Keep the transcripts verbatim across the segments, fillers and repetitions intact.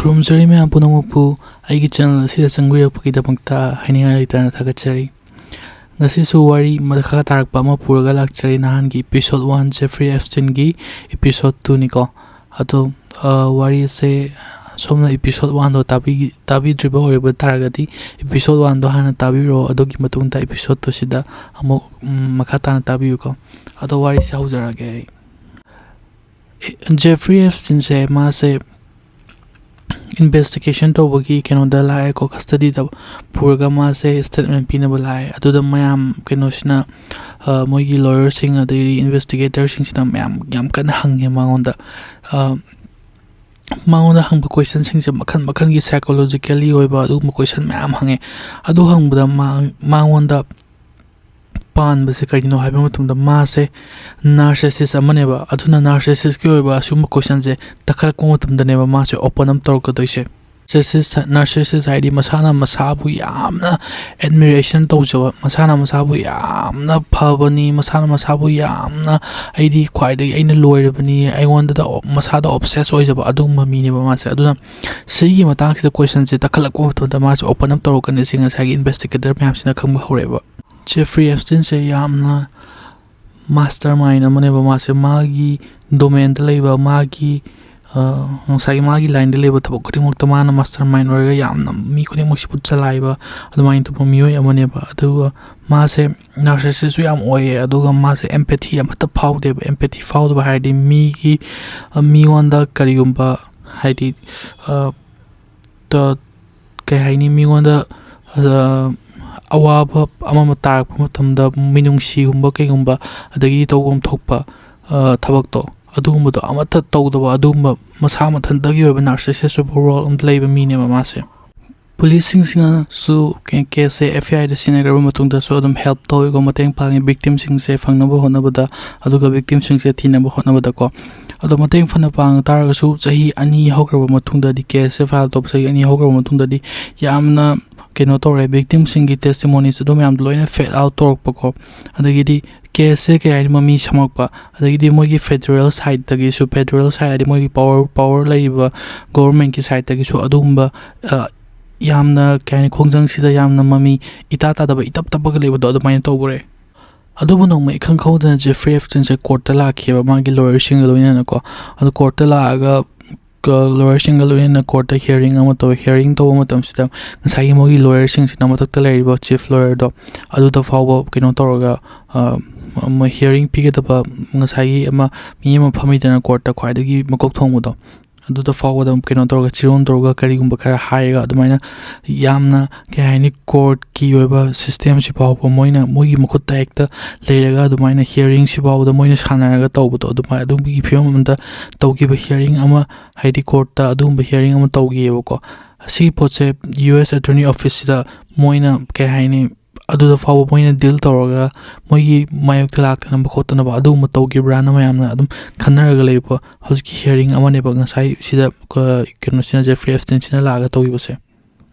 ꯈꯨꯔꯨꯝꯖꯔꯤ ꯃꯌꯥꯝ ꯄꯨꯝꯅꯃꯛꯄꯨ꯫ ꯑꯩꯒꯤ ꯆꯦꯅꯦꯜ ꯑꯁꯤꯗ ꯆꯪꯕꯤꯔꯛꯄꯒꯤꯗꯃꯛꯇ ꯍꯥꯏꯅꯤꯡꯉꯥꯏ ꯂꯩꯇꯅ ꯊꯥꯒꯠꯆꯔꯤ꯫ ꯉꯁꯤꯁꯨ ꯋꯥꯔꯤ ꯃꯈꯥ ꯇꯥꯔꯛꯄ ꯑꯃ ꯄꯨꯔꯒ ꯂꯥꯛꯆꯔꯤ꯫ ꯅꯍꯥꯟꯒꯤ ꯏꯄꯤꯁꯣꯠ ꯋꯥꯟ ꯖꯦꯐ꯭ꯔꯤ ꯑꯦꯞꯁꯇꯤꯟꯒꯤ ꯏꯄꯤꯁꯣꯠ ꯇꯨꯅꯤꯀꯣ꯫ ꯑꯗꯣ, ꯑ, ꯋꯥꯔꯤꯁꯦ ꯁꯣꯝꯅ ꯏꯄꯤꯁꯣꯠ ꯋꯥꯟꯗꯣ ꯇꯥꯕꯤ-, ꯇꯥꯕꯤꯗ꯭ꯔꯤꯕ ꯑꯣꯏꯕ ꯇꯥꯔꯒꯗꯤ ꯏꯄꯤꯁꯣꯠ ꯋꯥꯟꯗꯣ ꯍꯥꯟꯅ ꯇꯥꯕꯤꯔꯣ, ꯑꯗꯨꯒꯤ ꯃꯇꯨꯡꯗ ꯏꯄꯤꯁꯣꯠ ꯇꯨꯁꯤꯗ ꯑꯃꯨꯛ, ꯎꯝ, ꯃꯈꯥ ꯇꯥꯅ ꯇꯥꯕꯤꯌꯨꯀꯣ꯫ ꯑꯗꯣ ꯋꯥꯔꯤꯁꯦ ꯍꯧꯖꯔꯛꯑꯒꯦ ꯑꯩ꯫ ꯖꯦꯐ꯭ꯔꯤ ꯑꯦꯞꯁꯇꯤꯟꯁꯦ ꯃꯥꯁꯦ ꯏꯟꯚꯦꯁꯇꯤꯒꯦꯁꯟ ꯇꯧꯕꯒꯤ ꯀꯩꯅꯣꯗ ꯂꯥꯛꯑꯦꯀꯣ, ꯀꯁꯇꯗꯤꯗ ꯄꯨꯔꯒ ꯃꯥꯁꯦ ꯁ꯭ꯇꯦꯠꯃꯦꯟ ꯄꯤꯅꯕ ꯂꯥꯛꯑꯦ꯫ ꯑꯗꯨꯗ ꯃꯌꯥꯝ ꯀꯩꯅꯣꯁꯤꯅ, ꯑ, ꯃꯣꯏꯒꯤ ꯂꯣꯌꯔꯁꯤꯡ ꯑꯗꯩꯗꯤ ꯏꯟꯚꯦꯁꯇꯤꯒꯦꯇꯔꯁꯤꯡꯁꯤꯅ ꯃꯌꯥꯝ ꯌꯥꯝ ꯀꯟꯅ ꯍꯪꯉꯦ ꯃꯉꯣꯟꯗ꯫ ꯑ, ꯃꯉꯣꯟꯗ ꯍꯪꯕ ꯀꯣꯏꯁꯟꯁꯤꯡꯁꯦ ꯃꯈꯜ ꯃꯈꯜꯒꯤ ꯁꯥꯏꯀꯣꯂꯣꯖꯤꯀꯦꯜꯂꯤ ꯑꯣꯏꯕ ꯑꯗꯨꯒꯨꯝꯕ ꯀꯣꯏꯁꯟ ꯃꯌꯥꯝ ꯍꯪꯉꯦ꯫ ꯑꯗꯨ ꯍꯪꯕꯗ ꯃꯥ-, ꯃꯉꯣꯟꯗ ꯄꯥꯟꯕꯁꯦ ꯀꯔꯤꯅꯣ ꯍꯥꯏꯕ ꯃꯇꯝꯗ ꯃꯥꯁꯦ ꯅꯥꯔꯁꯤꯁꯤꯁ ꯑꯃꯅꯦꯕ꯫ ꯑꯗꯨꯅ ꯅꯥꯔꯁꯤꯁꯤꯁꯀꯤ ꯑꯣꯏꯕ ꯑꯁꯤꯒꯨꯝꯕ ꯀꯣꯏꯁꯟꯁꯦ ꯇꯛꯈꯠꯂꯛꯄ ꯃꯇꯝꯗꯅꯦꯕ ꯃꯥꯁꯦ ꯑꯣꯄꯟ ꯑꯞ ꯇꯧꯔꯛꯀꯗꯣꯏꯁꯦ꯫ ꯅꯥꯔꯁꯤꯁꯤꯁ, ꯅꯥꯔꯁꯤꯁꯤꯁ ꯍꯥꯏꯗꯤ ꯃꯁꯥꯅ ꯃꯁꯥꯕꯨ ꯌꯥꯝꯅ ꯑꯦꯗꯃꯤꯔꯦꯁꯟ ꯇꯧꯖꯕ, ꯃꯁꯥꯅ ꯃꯁꯥꯕꯨ ꯌꯥꯝꯅ ꯐꯕꯅꯤ, ꯃꯁꯥꯅ ꯃꯁꯥꯕꯨ ꯌꯥꯝꯅ "ꯑꯩꯗꯤ ꯈ꯭ꯋꯥꯏꯗꯒꯤ ꯑꯩꯅ ꯂꯣꯏꯔꯕꯅꯤ", ꯑꯩꯉꯣꯟꯗ ꯑꯣ-, ꯃꯁꯥꯗ ꯑꯣꯞꯁꯦꯁ ꯑꯣꯏꯖꯕ ꯑꯗꯨꯒꯨꯝꯕ ꯃꯤꯅꯦꯕ ꯃꯥꯁꯦ꯫ ꯑꯗꯨꯅ ꯁꯤꯒꯤ ꯃꯇꯥꯡꯁꯤꯗ ꯀꯣꯏꯁꯟꯁꯦ ꯇꯛꯈꯠꯂꯛꯄ ꯃꯇꯝꯗ ꯃꯥꯁꯦ ꯑꯣꯄꯟ ꯑꯞ ꯇꯧꯔꯛꯀꯅꯤ꯫ ꯁꯤ ꯉꯁꯥꯏꯒꯤ ꯏꯟꯚꯦꯁꯇꯤꯒꯦꯇꯔ ꯃꯌꯥꯝꯁꯤꯅ ꯈꯪꯕ ꯍꯧꯔꯛꯑꯦꯕ꯫ ꯖꯦꯐ꯭ꯔꯤ ꯑꯦꯞꯁꯇꯤꯟꯁꯦ ꯌꯥꯝꯅ ꯃꯥꯁꯇꯔ ꯃꯥꯏꯟ ꯑꯃꯅꯦꯕ꯫ ꯃꯥꯁꯦ ꯃꯥꯒꯤ ꯗꯣꯃꯦꯟꯗ ꯂꯩꯕ, ꯃꯥꯒꯤ, ꯑ, ꯉꯁꯥꯏꯒꯤ ꯃꯥꯒꯤ ꯂꯥꯏꯟꯗ ꯂꯩꯕ ꯊꯕꯛ ꯈꯨꯗꯤꯡꯃꯛꯇ ꯃꯥꯅ ꯃꯥꯁꯇꯔ ꯃꯥꯏꯟ ꯑꯣꯏꯔꯒ ꯌꯥꯝꯅ ꯃꯤ ꯈꯨꯗꯤꯡꯃꯛꯁꯤꯕꯨ ꯆꯂꯥꯏꯕ ꯑꯗꯨꯃꯥꯏꯅ ꯇꯧꯕ ꯃꯤꯑꯣꯏ ꯑꯃꯅꯦꯕ꯫ ꯑꯗꯨꯒ ꯃꯥꯁꯦ ꯅꯥꯔꯁꯤꯁꯤꯁꯁꯨ ꯌꯥꯝ ꯑꯣꯏꯌꯦ, ꯑꯗꯨꯒ ꯃꯥꯁꯦ ꯑꯦꯝꯄꯦꯊꯤ ꯑꯃꯠꯇ ꯐꯥꯎꯗꯦꯕ꯫ ꯑꯦꯝꯄꯦꯊꯤ ꯐꯥꯎꯗꯕ ꯍꯥꯏꯔꯗꯤ ꯃꯤꯒꯤ, ꯑ, ꯃꯤꯉꯣꯟꯗ ꯀꯔꯤꯒꯨꯝꯕ ꯍꯥꯏꯗꯤ, ꯑ, ꯇ-, ꯀꯩ ꯍꯥꯏꯅꯤ, ꯃꯤꯉꯣꯟꯗ, ꯑ, ꯑꯋꯥꯕ ꯑꯃ ꯑꯃ ꯇꯥꯔꯛꯄ ꯃꯇꯝꯗ ꯃꯤꯅꯨꯡꯁꯤꯒꯨꯝꯕ ꯀꯩꯒꯨꯝꯕ, ꯑꯗꯒꯤ ꯇꯧꯐꯝ ꯊꯣꯛꯄ, ꯑ, ꯊꯕꯛꯇꯣ, ꯑꯗꯨꯒꯨꯝꯕꯗꯣ ꯑꯃꯠꯇ ꯇꯧꯗꯕ, ꯑꯗꯨꯒꯨꯝꯕ ꯃꯁꯥ ꯃꯊꯟꯇꯒꯤ ꯑꯣꯏꯕ ꯅꯥꯔꯁꯤꯁꯤꯁ ꯑꯣꯏꯕ ꯔꯣꯜ ꯑꯃꯗ ꯂꯩꯕ ꯃꯤꯅꯦꯕ ꯃꯥꯁꯦ꯫ ꯄꯨꯂꯤꯁꯁꯤꯡꯁꯤꯅꯁꯨ ꯀꯦ-, ꯀꯦꯁꯁꯦ ꯑꯦꯐ ꯑꯥꯏ ꯑꯥꯔꯗ ꯁꯤꯟꯅꯈ꯭ꯔꯕ ꯃꯇꯨꯡꯗꯁꯨ ꯑꯗꯨꯝ ꯍꯦꯜꯞ ꯇꯧꯋꯤꯀꯣ, ꯃꯇꯦꯡ ꯄꯥꯡꯉꯤ ꯚꯤꯛꯇꯤꯝꯁꯤꯡꯁꯦ ꯐꯪꯅꯕ ꯍꯣꯠꯅꯕꯗ, ꯑꯗꯨꯒ ꯚꯤꯛꯇꯤꯝꯁꯤꯡꯁꯦ ꯊꯤꯅꯕ ꯍꯣꯠꯅꯕꯗꯀꯣ꯫ ꯑꯗꯣ ꯃꯇꯦꯡ ꯐꯅ ꯄꯥꯡ ꯇꯥꯔꯒꯁꯨ ꯆꯍꯤ ꯑꯅꯤ ꯍꯧꯈ꯭ꯔꯕ ꯃꯇꯨꯡꯗꯗꯤ, ꯀꯦꯁꯁꯦ ꯐꯥꯏꯜ ꯇꯧꯕ ꯆꯍꯤ ꯑꯅꯤ ꯍꯧꯈ꯭ꯔꯕ ꯃꯇꯨꯡꯗꯗꯤ ꯌꯥꯝꯅ ꯀꯩꯅꯣ ꯇꯧꯔꯦ, ꯚꯤꯛꯇꯤꯝꯁꯤꯡꯒꯤ ꯇꯦꯁꯇꯤꯃꯣꯅꯤꯁ ꯑꯗꯨ ꯃꯌꯥꯝꯗꯣ ꯂꯣꯏꯅ ꯐꯦꯗ ꯑꯥꯎꯠ ꯇꯧꯔꯛꯄꯀꯣ꯫ ꯑꯗꯒꯤꯗꯤ ꯀꯦꯁꯁꯦ ꯀꯩ ꯍꯥꯏꯅꯤ, ꯃꯃꯤ ꯁꯝꯃꯛꯄ, ꯑꯗꯒꯤꯗꯤ ꯃꯣꯏꯒꯤ ꯐꯦꯗꯔꯦꯜ ꯁꯥꯏꯠꯇꯒꯤꯁꯨ, ꯐꯦꯗꯔꯦꯜ ꯁꯥꯏꯠ ꯍꯥꯏꯗꯤ ꯃꯣꯏꯒꯤ ꯄꯋꯔ, ꯄꯋꯔ ꯂꯩꯔꯤꯕ ꯒꯣꯕꯔꯃꯦꯟꯠꯀꯤ ꯁꯥꯏꯠꯇꯒꯤꯁꯨ ꯑꯗꯨꯒꯨꯝꯕ, ꯑ, ꯌꯥꯝꯅ ꯀꯩ ꯍꯥꯏꯅꯤ, ꯈꯣꯡꯖꯪꯁꯤꯗ ꯌꯥꯝꯅ ꯃꯃꯤ ꯏꯇꯥ ꯇꯥꯗꯕ, ꯏꯇꯞ ꯇꯞꯄꯒ ꯂꯩꯕꯗꯣ ꯑꯗꯨꯃꯥꯏꯅ ꯇꯧꯕꯔꯦ꯫ ꯑꯗꯨꯕꯨ ꯅꯣꯡꯃ ꯏꯈꯪ ꯈꯪꯍꯧꯗꯅ ꯖꯦꯐ꯭ꯔꯤ ꯑꯦꯞꯁꯇꯤꯟꯁꯦ ꯀꯣꯔꯠꯇ ꯂꯥꯛꯈꯤꯑꯕ, ꯃꯥꯒꯤ ꯂꯣꯌꯔꯁꯤꯡꯒ ꯂꯣꯏꯅꯅꯀꯣ꯫ ꯑꯗꯨ ꯀꯣꯔꯠꯇ ꯂꯥꯛꯑꯒ, ꯀ-, ꯂꯣꯌꯔꯁꯤꯡꯒ ꯂꯣꯏꯅꯅ ꯀꯣꯔꯠꯇ ꯍꯤꯌꯔꯤꯡ ꯑꯃ ꯇꯧꯋꯤ꯫ ꯍꯤꯌꯔꯤꯡ ꯇꯧꯕ ꯃꯇꯝꯁꯤꯗ ꯉꯁꯥꯏꯒꯤ ꯃꯣꯏꯒꯤ ꯂꯣꯌꯔꯁꯤꯡꯁꯤꯅ ꯃꯊꯛꯇ ꯂꯩꯔꯤꯕ ꯆꯤꯐ ꯂꯣꯌꯔꯗꯣ, ꯑꯗꯨꯗ ꯐꯥꯎꯕ ꯀꯩꯅꯣ ꯇꯧꯔꯒ, ꯑ, ꯃꯣꯏ ꯍꯤꯌꯔꯤꯡ ꯄꯤꯒꯗꯕ ꯉꯁꯥꯏꯒꯤ ꯑꯃ ꯃꯤ ꯑꯃ ꯐꯝꯃꯤꯗꯅ ꯀꯣꯔꯠꯇ ꯈ꯭ꯋꯥꯏꯗꯒꯤ ꯃꯀꯣꯛ ꯊꯣꯡꯕꯗꯣ, ꯑꯗꯨꯗ ꯐꯥꯎꯕꯗ ꯀꯩꯅꯣ ꯇꯧꯔꯒ, ꯆꯤꯔꯣꯟ ꯇꯧꯔꯒ, ꯀꯔꯤꯒꯨꯝꯕ ꯈꯔ ꯍꯥꯏꯔꯒ, ꯑꯗꯨꯃꯥꯏꯅ ꯌꯥꯝꯅ, ꯀꯩ ꯍꯥꯏꯅꯤ, ꯀꯣꯔꯠꯀꯤ ꯑꯣꯏꯕ ꯁꯤꯁꯇꯦꯝꯁꯤ ꯐꯥꯎꯕ ꯃꯣꯏꯅ ꯃꯣꯏꯒꯤ ꯃꯈꯨꯠꯇ ꯍꯦꯛꯇ ꯂꯩꯔꯒ, ꯑꯗꯨꯃꯥꯏꯅ ꯍꯤꯌꯔꯤꯡꯁꯤ ꯐꯥꯎꯕꯗ ꯃꯣꯏꯅ ꯁꯥꯟꯅꯔꯒ ꯇꯧꯕꯗꯣ, ꯑꯗꯨꯃꯥꯏ-, ꯑꯗꯨꯒꯤ ꯐꯤꯕꯝ ꯑꯃꯗ ꯇꯧꯈꯤꯕ ꯍꯤꯌꯔꯤꯡ ꯑꯃ, ꯍꯥꯏꯗꯤ ꯀꯣꯔꯠꯇ ꯑꯗꯨꯒꯨꯝꯕ ꯍꯤꯌꯔꯤꯡ ꯑꯃ ꯇꯧꯈꯤꯑꯕꯀꯣ꯫ ꯑꯁꯤꯒꯤ ꯄꯣꯠꯁꯦ ꯌꯨ ꯑꯦꯁ ꯑꯦꯇꯣꯔꯅꯤ ꯑꯣꯐꯤꯁꯁꯤꯗ ꯃꯣꯏꯅ, ꯀꯩ ꯍꯥꯏꯅꯤ, ꯑꯗꯨꯗ ꯐꯥꯎꯕ ꯃꯣꯏꯅ ꯗꯤꯜ ꯇꯧꯔꯒ, ꯃꯣꯏꯒꯤ ꯃꯥꯌꯣꯛꯇ ꯂꯥꯛꯇꯅꯕ ꯈꯣꯠꯇꯅꯕ ꯑꯗꯨꯒꯨꯝꯕ ꯇꯧꯈꯤꯕ꯭ꯔꯥꯅ ꯃꯌꯥꯝꯅ ꯑꯗꯨꯝ ꯈꯟꯅꯔꯒ ꯂꯩꯕ ꯍꯧꯖꯤꯛꯀꯤ ꯍꯤꯌꯔꯤꯡ ꯑꯃꯅꯦꯕ ꯉꯁꯥꯏ ꯁꯤꯗ, ꯑ, ꯀꯩꯅꯣꯁꯤꯅ, ꯖꯦꯐ꯭ꯔꯤ ꯑꯦꯞꯁꯇꯤꯟꯁꯤꯅ ꯂꯥꯛꯑꯒ ꯇꯧꯈꯤꯕꯁꯦ꯫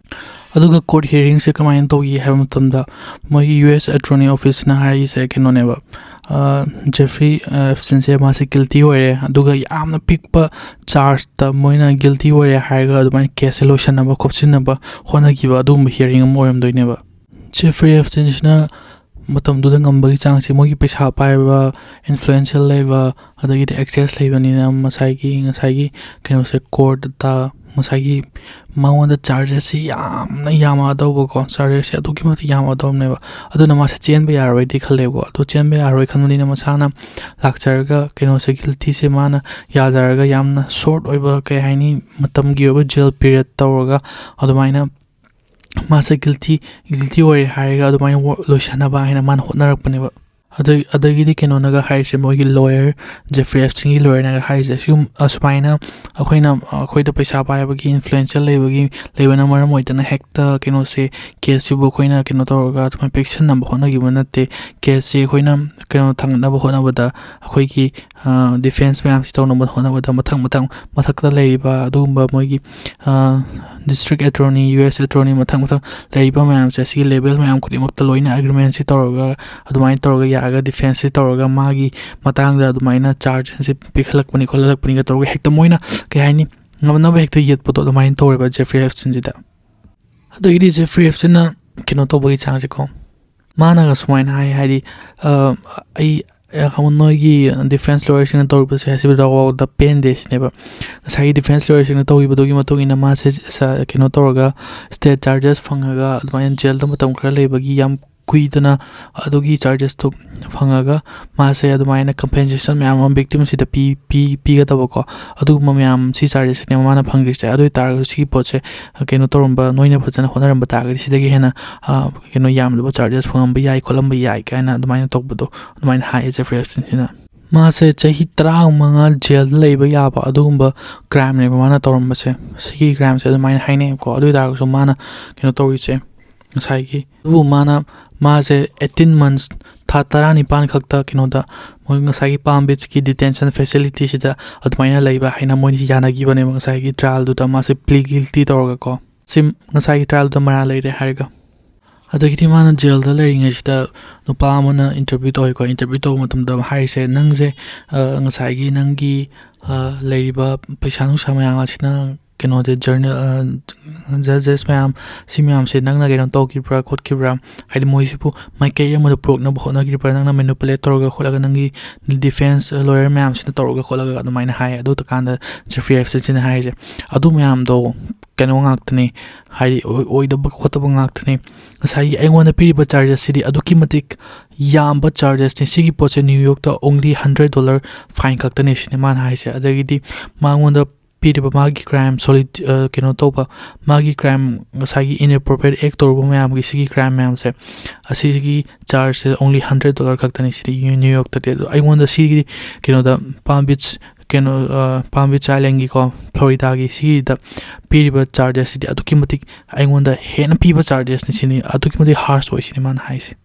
ꯑꯗꯨꯒ ꯀꯣꯔꯠ ꯍꯤꯌꯔꯤꯡꯁꯦ ꯀꯃꯥꯏꯅ ꯇꯧꯈꯤ ꯍꯥꯏꯕ ꯃꯇꯝꯗ, ꯃꯣꯏꯒꯤ ꯌꯨ ꯑꯦꯁ ꯑꯦꯇꯣꯔꯅꯤ ꯑꯣꯐꯤꯁꯅ ꯍꯥꯏꯔꯤꯁꯦ ꯀꯩꯅꯣꯅꯦꯕ, ꯑ, ꯖꯦꯐ꯭ꯔꯤ, ꯑ, ꯑꯦꯞꯁꯇꯤꯟꯁꯦ ꯃꯥꯁꯦ ꯒꯤꯜꯇꯤ ꯑꯣꯏꯔꯦ, ꯑꯗꯨꯒ ꯌꯥꯝꯅ ꯄꯤꯛꯄ ꯆꯥꯔꯖꯇ ꯃꯣꯏꯅ ꯒꯤꯜꯇꯤ ꯑꯣꯏꯔꯦ ꯍꯥꯏꯔꯒ ꯑꯗꯨꯃꯥꯏꯅ ꯀꯦꯁꯁꯦ ꯂꯣꯏꯁꯟꯅꯕ ꯈꯣꯠꯆꯤꯟꯅꯕ ꯍꯣꯠꯅꯈꯤꯕ ꯑꯗꯨꯒꯨꯝꯕ ꯍꯤꯌꯔꯤꯡ ꯑꯃ ꯑꯣꯏꯔꯝꯗꯣꯏꯅꯦꯕ꯫ ꯖꯦꯐ꯭ꯔꯤ ꯑꯦꯞꯁꯇꯤꯟꯁꯤꯅ ꯃꯇꯝꯗꯨꯗ ꯉꯝꯕꯒꯤ ꯆꯥꯡꯁꯦ, ꯃꯣꯏꯒꯤ ꯄꯩꯁꯥ ꯄꯥꯏꯕ, ꯏꯟꯐ꯭ꯂꯨꯌꯦꯟꯁꯤꯌꯦꯜ ꯂꯩꯕ, ꯑꯗꯒꯤꯗꯤ ꯑꯦꯛꯁꯦꯁ ꯂꯩꯕꯅꯤꯅ ꯉꯁꯥꯏꯒꯤ, ꯉꯁꯥꯏꯒꯤ ꯀꯩꯅꯣꯁꯦ, ꯀꯣꯔꯠꯇ ꯉꯁꯥꯏꯒꯤ ꯃꯉꯣꯟꯗ ꯆꯥꯔꯖꯦꯁꯁꯤ ꯌꯥꯝꯅ ꯌꯥꯝꯃꯛꯑꯗꯧꯕꯀꯣ, ꯆꯥꯔꯖꯦꯁꯁꯤ ꯑꯗꯨꯛꯀꯤ ꯃꯇꯤꯛ ꯌꯥꯝꯃꯛꯑꯗꯧꯕꯅꯦꯕ꯫ ꯑꯗꯨꯅ ꯃꯥꯁꯦ ꯆꯦꯟꯕ ꯌꯥꯔꯔꯣꯏꯗꯤ ꯈꯜꯂꯦꯕꯀꯣ꯫ ꯑꯗꯨ ꯆꯦꯟꯕ ꯌꯥꯔꯔꯣꯏ ꯈꯟꯕꯅꯤꯅ ꯃꯁꯥꯅ ꯂꯥꯛꯆꯔꯒ ꯀꯩꯅꯣꯁꯦ, ꯒꯤꯜꯇꯤꯁꯦ ꯃꯥꯅ ꯌꯥꯖꯔꯒ ꯌꯥꯝꯅ ꯁꯣꯔꯠ ꯑꯣꯏꯕ, ꯀꯩ ꯍꯥꯏꯅꯤ, ꯃꯇꯝꯒꯤ ꯑꯣꯏꯕ ꯖꯦꯜ ꯄꯤꯔꯤꯌꯠ ꯇꯧꯔꯒ ꯑꯗꯨꯃꯥꯏꯅ ꯃꯥꯁꯦ ꯒꯤꯜꯇꯤ, ꯒꯤꯜꯇꯤ ꯑꯣꯏꯔꯦ ꯍꯥꯏꯔꯒ ꯑꯗꯨꯃꯥꯏꯅ ꯋꯥ-, ꯂꯣꯏꯁꯟꯅꯕ ꯍꯥꯏꯅ ꯃꯥꯅ ꯍꯣꯠꯅꯔꯛꯄꯅꯦꯕ꯫ ꯑꯗ-, ꯑꯗꯒꯤꯗꯤ ꯀꯩꯅꯣꯅꯒ ꯍꯥꯏꯔꯤꯁꯦ, ꯃꯣꯏꯒꯤ ꯂꯣꯌꯔ, ꯖꯦꯐ꯭ꯔꯤ ꯑꯦꯞꯁꯇꯤꯟꯒꯤ ꯂꯣꯌꯔꯅꯒ ꯍꯥꯏꯔꯤꯁꯦ, ꯁꯤꯒꯨꯝ-, ꯑꯁꯨꯃꯥꯏꯅ ꯑꯩꯈꯣꯏꯅ, ꯑꯩꯈꯣꯏꯗ ꯄꯩꯁꯥ ꯄꯥꯏꯕꯒꯤ, ꯏꯟꯐ꯭ꯂꯨꯌꯦꯟꯁꯤꯌꯦꯜ ꯂꯩꯕꯒꯤ, ꯂꯩꯕꯅ ꯃꯔꯝ ꯑꯣꯏꯗꯅ ꯍꯦꯛꯇ ꯀꯩꯅꯣꯁꯦ, ꯀꯦꯁꯁꯤꯕꯨ ꯑꯩꯈꯣꯏꯅ ꯀꯩꯅꯣ ꯇꯧꯔꯒ ꯑꯗꯨꯃꯥꯏꯅ ꯄꯤꯛꯁꯟꯅꯕ ꯍꯣꯠꯅꯈꯤꯕ ꯅꯠꯇꯦ꯫ ꯀꯦꯁꯁꯦ ꯑꯩꯈꯣꯏꯅ ꯀꯩꯅꯣ ꯊꯥꯡꯒꯠꯅꯕ ꯍꯣꯠꯅꯕꯗ, ꯑꯩꯈꯣꯏꯒꯤ, ꯑ, ꯗꯤꯐꯦꯟꯁ ꯃꯌꯥꯝꯁꯤ ꯇꯧꯅꯕ ꯍꯣꯠꯅꯕꯗ ꯃꯊꯪ ꯃꯊꯪ ꯃꯊꯛꯇ ꯂꯩꯔꯤꯕ ꯑꯗꯨꯒꯨꯝꯕ ꯃꯣꯏꯒꯤ, ꯑ, district attorney, U S attorney, ꯃꯊꯪ ꯃꯊꯪ ꯂꯩꯔꯤꯕ ꯃꯌꯥꯝꯁꯦ, ꯑꯁꯤꯒꯤ ꯂꯦꯕꯦꯜ ꯃꯌꯥꯝ ꯈꯨꯗꯤꯡꯃꯛꯇ ꯂꯣꯏꯅ ꯑꯦꯒ꯭ꯔꯤꯃꯦꯟꯁꯤ ꯇꯧꯔꯒ, ꯑꯗꯨꯃꯥꯏꯅ ꯇꯧꯔꯒ ꯌꯥ-, ꯍꯥꯏꯔꯒ ꯗꯤꯐꯦꯟꯁꯁꯤ ꯇꯧꯔꯒ ꯃꯥꯒꯤ ꯃꯇꯥꯡꯗ ꯑꯗꯨꯃꯥꯏꯅ ꯆꯥꯔꯖꯁꯤ ꯄꯤꯈꯠꯂꯛꯄꯅꯤ ꯈꯣꯠꯍꯜꯂꯛꯄꯅꯤꯒ ꯇꯧꯔꯒ ꯍꯦꯛꯇ ꯃꯣꯏꯅ, ꯀꯩ ꯍꯥꯏꯅꯤ, ꯉꯝꯅꯕ ꯍꯦꯛꯇ ꯌꯦꯠꯄꯗꯣ ꯑꯗꯨꯃꯥꯏꯅ ꯇꯧꯔꯦꯕ ꯖꯦꯐ꯭ꯔꯤ ꯑꯦꯞꯁꯇꯤꯟꯁꯤꯗ꯫ ꯑꯗꯒꯤꯗꯤ ꯖꯦꯐ꯭ꯔꯤ ꯑꯦꯞꯁꯇꯤꯟꯅ ꯀꯩꯅꯣ ꯇꯧꯕꯒꯤ ꯆꯥꯡꯁꯦꯀꯣ, ꯃꯥꯅꯒ ꯁꯨꯃꯥꯏꯅ ꯍꯥꯏ, ꯍꯥꯏꯗꯤ, ꯑ, ꯑꯩ, ꯑ, ꯅꯣꯏꯒꯤ ꯗꯤꯐꯦꯟꯁ ꯂꯣꯌꯔꯁꯤꯡꯅ ꯇꯧꯔꯤꯕꯁꯦ ꯍꯥꯏꯁꯤꯕꯨ ꯐꯥꯎꯗ ꯄꯦꯟꯗꯦ ꯁꯤꯅꯦꯕ꯫ ꯉꯁꯥꯏꯒꯤ ꯗꯤꯐꯦꯟꯁ ꯂꯣꯌꯔꯁꯤꯡꯅ ꯇꯧꯈꯤꯕꯗꯨꯒꯤ ꯃꯇꯨꯡ ꯏꯟꯅ ꯃꯥꯁꯦ ꯁ-, ꯀꯩꯅꯣ ꯇꯧꯔꯒ, ꯁ꯭ꯇꯦꯠ ꯆꯥꯔꯖꯦꯁ ꯐꯪꯉꯒ ꯑꯗꯨꯃꯥꯏꯅ ꯖꯦꯜꯗ ꯃꯇꯝ ꯈꯔ ꯂꯩꯕꯒꯤ ꯌꯥꯝ ꯀꯨꯏꯗꯅ ꯑꯗꯨꯒꯤ ꯆꯥꯔꯖꯦꯁꯇꯣ ꯐꯪꯉꯒ ꯃꯥꯁꯦ ꯑꯗꯨꯃꯥꯏꯅ ꯀꯝꯄꯦꯟꯁꯦꯁꯟ ꯃꯌꯥꯝ ꯑꯃ ꯚꯤꯛꯇꯤꯝꯁꯤꯗ ꯄꯤ-, ꯄꯤ-, ꯄꯤꯒꯗꯕꯀꯣ꯫ ꯑꯗꯨꯒꯨꯝꯕ ꯃꯌꯥꯝ ꯁꯤ ꯆꯥꯔꯖꯦꯁꯁꯤꯅꯦ ꯃꯥꯅ ꯐꯪꯈ꯭ꯔꯤꯁꯦ꯫ ꯑꯗꯨ ꯑꯣꯏ ꯇꯥꯔꯒꯁꯨ ꯁꯤꯒꯤ ꯄꯣꯠꯁꯦ ꯀꯩꯅꯣ ꯇꯧꯔꯝꯕ, ꯅꯣꯏꯅ ꯐꯖꯅ ꯍꯣꯠꯅꯔꯝꯕ ꯇꯥꯔꯒꯗꯤ ꯁꯤꯗꯒꯤ ꯍꯦꯟꯅ, ꯑ, ꯀꯩꯅꯣ ꯌꯥꯝꯂꯕ ꯆꯥꯔꯖꯦꯁ ꯐꯪꯉꯝꯕ ꯌꯥꯏ ꯈꯣꯠꯂꯝꯕ ꯌꯥꯏ ꯀꯥꯏꯅ ꯑꯗꯨꯃꯥꯏꯅ ꯇꯧꯕꯗꯣ ꯑꯗꯨꯃꯥꯏꯅ ꯍꯥꯏꯌꯦ ꯖꯦꯐ꯭ꯔꯤ ꯑꯦꯞꯁꯇꯤꯟꯁꯤꯅ꯫ ꯃꯥꯁꯦ ꯆꯍꯤ ꯇꯔꯥꯃꯉꯥ ꯖꯦꯜꯗ ꯂꯩꯕ ꯌꯥꯕ ꯑꯗꯨꯒꯨꯝꯕ ꯀ꯭ꯔꯥꯏꯝꯅꯦꯕ ꯃꯥꯅ ꯇꯧꯔꯝꯕꯁꯦ꯫ ꯁꯤꯒꯤ ꯀ꯭ꯔꯥꯏꯝꯁꯦ ꯑꯗꯨꯃꯥꯏꯅ ꯍꯥꯏꯅꯩꯕꯀꯣ꯫ ꯑꯗꯨ ꯑꯣꯏ ꯇꯥꯔꯒꯁꯨ ꯃꯥꯅ ꯀꯩꯅꯣ ꯇꯧꯔꯤꯁꯦ, ꯉꯁꯥꯏꯒꯤ, ꯑꯗꯨꯕꯨ ꯃꯥꯅ, ꯃꯥꯁꯦ eighteen months, ꯊꯥ ꯇꯔꯥꯅꯤꯄꯥꯟ ꯈꯛꯇ ꯀꯩꯅꯣꯗ, ꯃꯣꯏ ꯉꯁꯥꯏꯒꯤ ꯄꯥꯝ ꯕꯤꯆꯀꯤ ꯗꯤꯇꯦꯟꯁꯟ ꯐꯦꯁꯤꯂꯤꯇꯤꯁꯤꯗ ꯑꯗꯨꯃꯥꯏꯅ ꯂꯩꯕ ꯍꯥꯏꯅ ꯃꯣꯏꯅ ꯌꯥꯅꯈꯤꯕꯅꯦꯕ ꯉꯁꯥꯏꯒꯤ ꯇ꯭ꯔꯥꯏꯜꯗꯨꯗ ꯃꯥꯁꯦ ꯄ꯭ꯂꯤ ꯒꯤꯜꯇꯤ ꯇꯧꯔꯒꯀꯣ꯫ ꯁꯤ ꯉꯁꯥꯏꯒꯤ ꯇ꯭ꯔꯥꯏꯜꯗꯨꯗ ꯃꯔꯥꯜ ꯂꯩꯔꯦ ꯍꯥꯏꯔꯒ꯫ ꯑꯗꯒꯤꯗꯤ ꯃꯥꯅ ꯖꯦꯜꯗ ꯂꯩꯔꯤꯉꯩꯁꯤꯗ ꯅꯨꯄꯥ ꯑꯃꯅ ꯏꯟꯇꯔꯚ꯭ꯌꯨ ꯇꯧꯋꯦꯀꯣ꯫ ꯏꯟꯇꯔꯚ꯭ꯌꯨ ꯇꯧꯕ ꯃꯇꯝꯗ ꯍꯥꯏꯔꯤꯁꯦ, "ꯅꯪꯁꯦ, ꯑ, ꯉꯁꯥꯏꯒꯤ ꯅꯪꯒꯤ, ꯑ, ꯂꯩꯔꯤꯕ ꯄꯩꯁꯥ ꯅꯨꯡꯁꯥ ꯃꯌꯥꯝ ꯑꯁꯤꯅ ꯀꯩꯅꯣꯁꯦ, ꯖꯔꯅꯦꯜ, ꯑ, ꯖꯖꯦꯁ ꯃꯌꯥꯝ, ꯁꯤ ꯃꯌꯥꯝꯁꯦ ꯅꯪꯅ ꯀꯩꯅꯣ ꯇꯧꯈꯤꯕ꯭ꯔꯥ ꯈꯣꯠꯈꯤꯕ꯭ꯔꯥ? ꯍꯥꯏꯗꯤ ꯃꯣꯏꯁꯤꯕꯨ ꯃꯥꯏꯀꯩ ꯑꯃꯗ ꯄꯨꯔꯛꯅꯕ ꯍꯣꯠꯅꯈꯤꯕ꯭ꯔꯥ? ꯅꯪꯅ ꯃꯦꯅꯨꯄꯨꯂꯦꯠ ꯇꯧꯔꯒ ꯈꯣꯠꯂꯒ ꯅꯪꯒꯤ ꯗꯤꯐꯦꯟꯁ ꯂꯣꯌꯔ ꯃꯌꯥꯝꯁꯤꯅ ꯇꯧꯔꯒ ꯈꯣꯠꯂꯒ?" ꯑꯗꯨꯃꯥꯏꯅ ꯍꯥꯏ꯫ ꯑꯗꯨ ꯀꯥꯟꯗ ꯖꯦꯐ꯭ꯔꯤ ꯑꯦꯞꯁꯇꯤꯟꯁꯤꯅ ꯍꯥꯏꯔꯤꯁꯦ, "ꯑꯗꯨ ꯃꯌꯥꯝꯗꯣ ꯀꯩꯅꯣ ꯉꯥꯛꯇꯅꯤ, ꯍꯥꯏꯗꯤ ꯑꯣꯏ-, ꯑꯣꯏꯗꯕ ꯈꯣꯠꯇꯕ ꯉꯥꯛꯇꯅꯤ꯫ ꯉꯁꯥꯏꯒꯤ ꯑꯩꯉꯣꯟꯗ ꯄꯤꯔꯤꯕ ꯆꯥꯔꯖꯦꯁꯁꯤꯗꯤ ꯑꯗꯨꯛꯀꯤ ꯃꯇꯤꯛ ꯌꯥꯝꯕ ꯆꯥꯔꯖꯦꯁꯅꯤ꯫ ꯁꯤꯒꯤ ꯄꯣꯠꯁꯦ new ꯌꯣꯔꯛꯇ only hundred dollar fine ꯈꯛꯇꯅꯦ" ꯁꯤꯅꯦ ꯃꯥꯅ ꯍꯥꯏꯁꯦ꯫ ꯑꯗꯒꯤꯗꯤ ꯃꯉꯣꯟꯗ ꯄꯤꯔꯤꯕ ꯃꯥꯒꯤ ꯀ꯭ꯔꯥꯏꯝ ꯁꯣꯂꯤꯠ-, ꯑ, ꯀꯩꯅꯣ ꯇꯧꯕ, ꯃꯥꯒꯤ ꯀ꯭ꯔꯥꯏꯝ, ꯉꯁꯥꯏꯒꯤ inappropriate act ꯇꯧꯔꯨꯕ ꯃꯌꯥꯝꯒꯤ ꯁꯤꯒꯤ ꯀ꯭ꯔꯥꯏꯝ ꯃꯌꯥꯝꯁꯦ, ꯑꯁꯤꯒꯤ ꯆꯥꯔꯖꯁꯦ only hundred dollar ꯈꯛꯇꯅꯤ ꯁꯤꯗꯤ ꯅ꯭ꯌꯨ-, ꯅ꯭ꯌꯨ ꯌꯣꯔꯛꯇꯗꯤ꯫ ꯑꯗꯣ ꯑꯩꯉꯣꯟꯗ ꯁꯤꯒꯤ ꯀꯩꯅꯣꯗ, ꯄꯥꯝ ꯕꯤꯆ, ꯀꯩꯅꯣ, ꯑ, ꯄꯥꯝ ꯕꯤꯆ ꯑꯥꯏꯂꯦꯟꯒꯤꯀꯣ, ꯐ꯭ꯂꯣꯔꯤꯗꯥꯒꯤ ꯁꯤꯒꯤꯗ ꯄꯤꯔꯤꯕ ꯆꯥꯔꯖꯦꯁꯁꯤꯗꯤ ꯑꯗꯨꯛꯀꯤ ꯃꯇꯤꯛ ꯑꯩꯉꯣꯟꯗ ꯍꯦꯟꯅ ꯄꯤꯕ ꯆꯥꯔꯖꯦꯁꯅꯤ ꯁꯤꯅꯤ, ꯑꯗꯨꯛꯀꯤ ꯃꯇꯤꯛ ꯍꯥꯔꯁ ꯑꯣꯏ ꯁꯤꯅꯤ ꯃꯥꯅ ꯍꯥꯏꯁꯦ꯫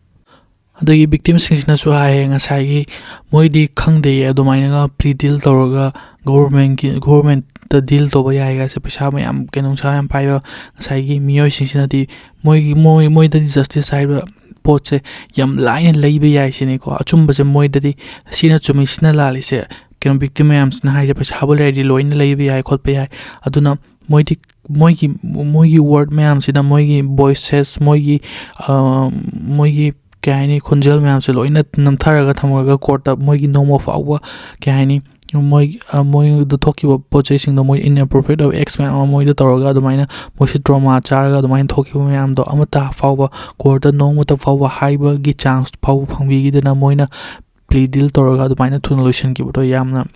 ꯑꯗꯒꯤ ꯚꯤꯛꯇꯤꯝꯁꯤꯡꯁꯤꯅꯁꯨ ꯍꯥꯏꯌꯦ, ꯉꯁꯥꯏꯒꯤ ꯃꯣꯏꯗꯤ ꯈꯪꯗꯦ ꯑꯗꯨꯃꯥꯏꯅꯒ ꯄ꯭ꯂꯤ ꯗꯤꯜ ꯇꯧꯔꯒ ꯒꯣꯚꯔꯟꯃꯦꯟꯠꯀꯤ, ꯒꯣꯚꯔꯟꯃꯦꯟꯠꯇ ꯗꯤꯜ ꯇꯧꯕ ꯌꯥꯏꯒꯁꯦ, ꯄꯩꯁꯥ ꯃꯌꯥꯝ, ꯀꯩꯅꯣ, ꯅꯨꯡꯁꯥ ꯌꯥꯝ ꯄꯥꯏꯕ ꯉꯁꯥꯏꯒꯤ ꯃꯤꯑꯣꯏꯁꯤꯡꯁꯤꯅꯗꯤ ꯃꯣꯏꯒꯤ, ꯃꯣꯏ, ꯃꯣꯏꯗꯗꯤ ꯖꯁꯇꯤꯁ ꯍꯥꯏꯕ ꯄꯣꯠꯁꯦ ꯌꯥꯝ ꯂꯥꯏꯅ ꯂꯩꯕ ꯌꯥꯏ ꯁꯤꯅꯤꯀꯣ꯫ ꯑꯆꯨꯝꯕꯁꯦ ꯃꯣꯏꯗꯗꯤ ꯁꯤꯅ ꯆꯨꯝꯃꯤ, ꯁꯤꯅ ꯂꯥꯜꯂꯤꯁꯦ, ꯀꯩꯅꯣ, victim ꯃꯌꯥꯝꯁꯤꯅ ꯍꯥꯏꯔꯤꯁꯦ ꯄꯩꯁꯥꯕꯨ ꯂꯩꯔꯗꯤ ꯂꯣꯏꯅ ꯂꯩꯕ ꯌꯥꯏ ꯈꯣꯠꯄ ꯌꯥꯏ꯫ ꯑꯗꯨꯅ ꯃꯣꯏꯗꯤ, ꯃꯣꯏꯒꯤ, ꯃꯣꯏꯒꯤ word ꯃꯌꯥꯝꯁꯤꯅ, ꯃꯣꯏꯒꯤ voices, ꯃꯣꯏꯒꯤ, ꯑ, ꯃꯣꯏꯒꯤ, ꯀꯩ ꯍꯥꯏꯅꯤ, ꯈꯣꯟꯖꯦꯜ ꯃꯌꯥꯝꯁꯦ ꯂꯣꯏꯅ ꯅꯝꯊꯔꯒ ꯊꯝꯃꯒ courtꯇ ꯃꯣꯏꯒꯤ ꯅꯣꯡꯃ ꯐꯥꯎꯕ, ꯀꯩ ꯍꯥꯏꯅꯤ, ꯃꯣꯏ, ꯑ, ꯃꯣꯏꯗ ꯊꯣꯛꯈꯤꯕ ꯄꯣꯠ ꯆꯩꯁꯤꯡꯗꯣ, ꯃꯣꯏ inappropriate of acts ꯃꯌꯥꯝ ꯑꯃ ꯃꯣꯏꯗ ꯇꯧꯔꯒ, ꯑꯗꯨꯃꯥꯏꯅ ꯃꯣꯏꯁꯦ trauma ꯆꯥꯔꯒ ꯑꯗꯨꯃꯥꯏꯅ ꯊꯣꯛꯈꯤꯕ ꯃꯌꯥꯝꯗꯣ ꯑꯃꯠꯇ ꯐꯥꯎꯕ courtꯇ ꯅꯣꯡꯃꯇ ꯐꯥꯎꯕ ꯍꯥꯏꯕꯒꯤ chance ꯐꯥꯎꯕ ꯐꯪꯕꯤꯈꯤꯗꯅ, ꯃꯣꯏꯅ plea deal ꯇꯧꯔꯒ ꯑꯗꯨꯃꯥꯏꯅ ꯊꯨꯅ ꯂꯣꯏꯁꯤꯟꯈꯤꯕꯗꯣ ꯌꯥꯝꯅ,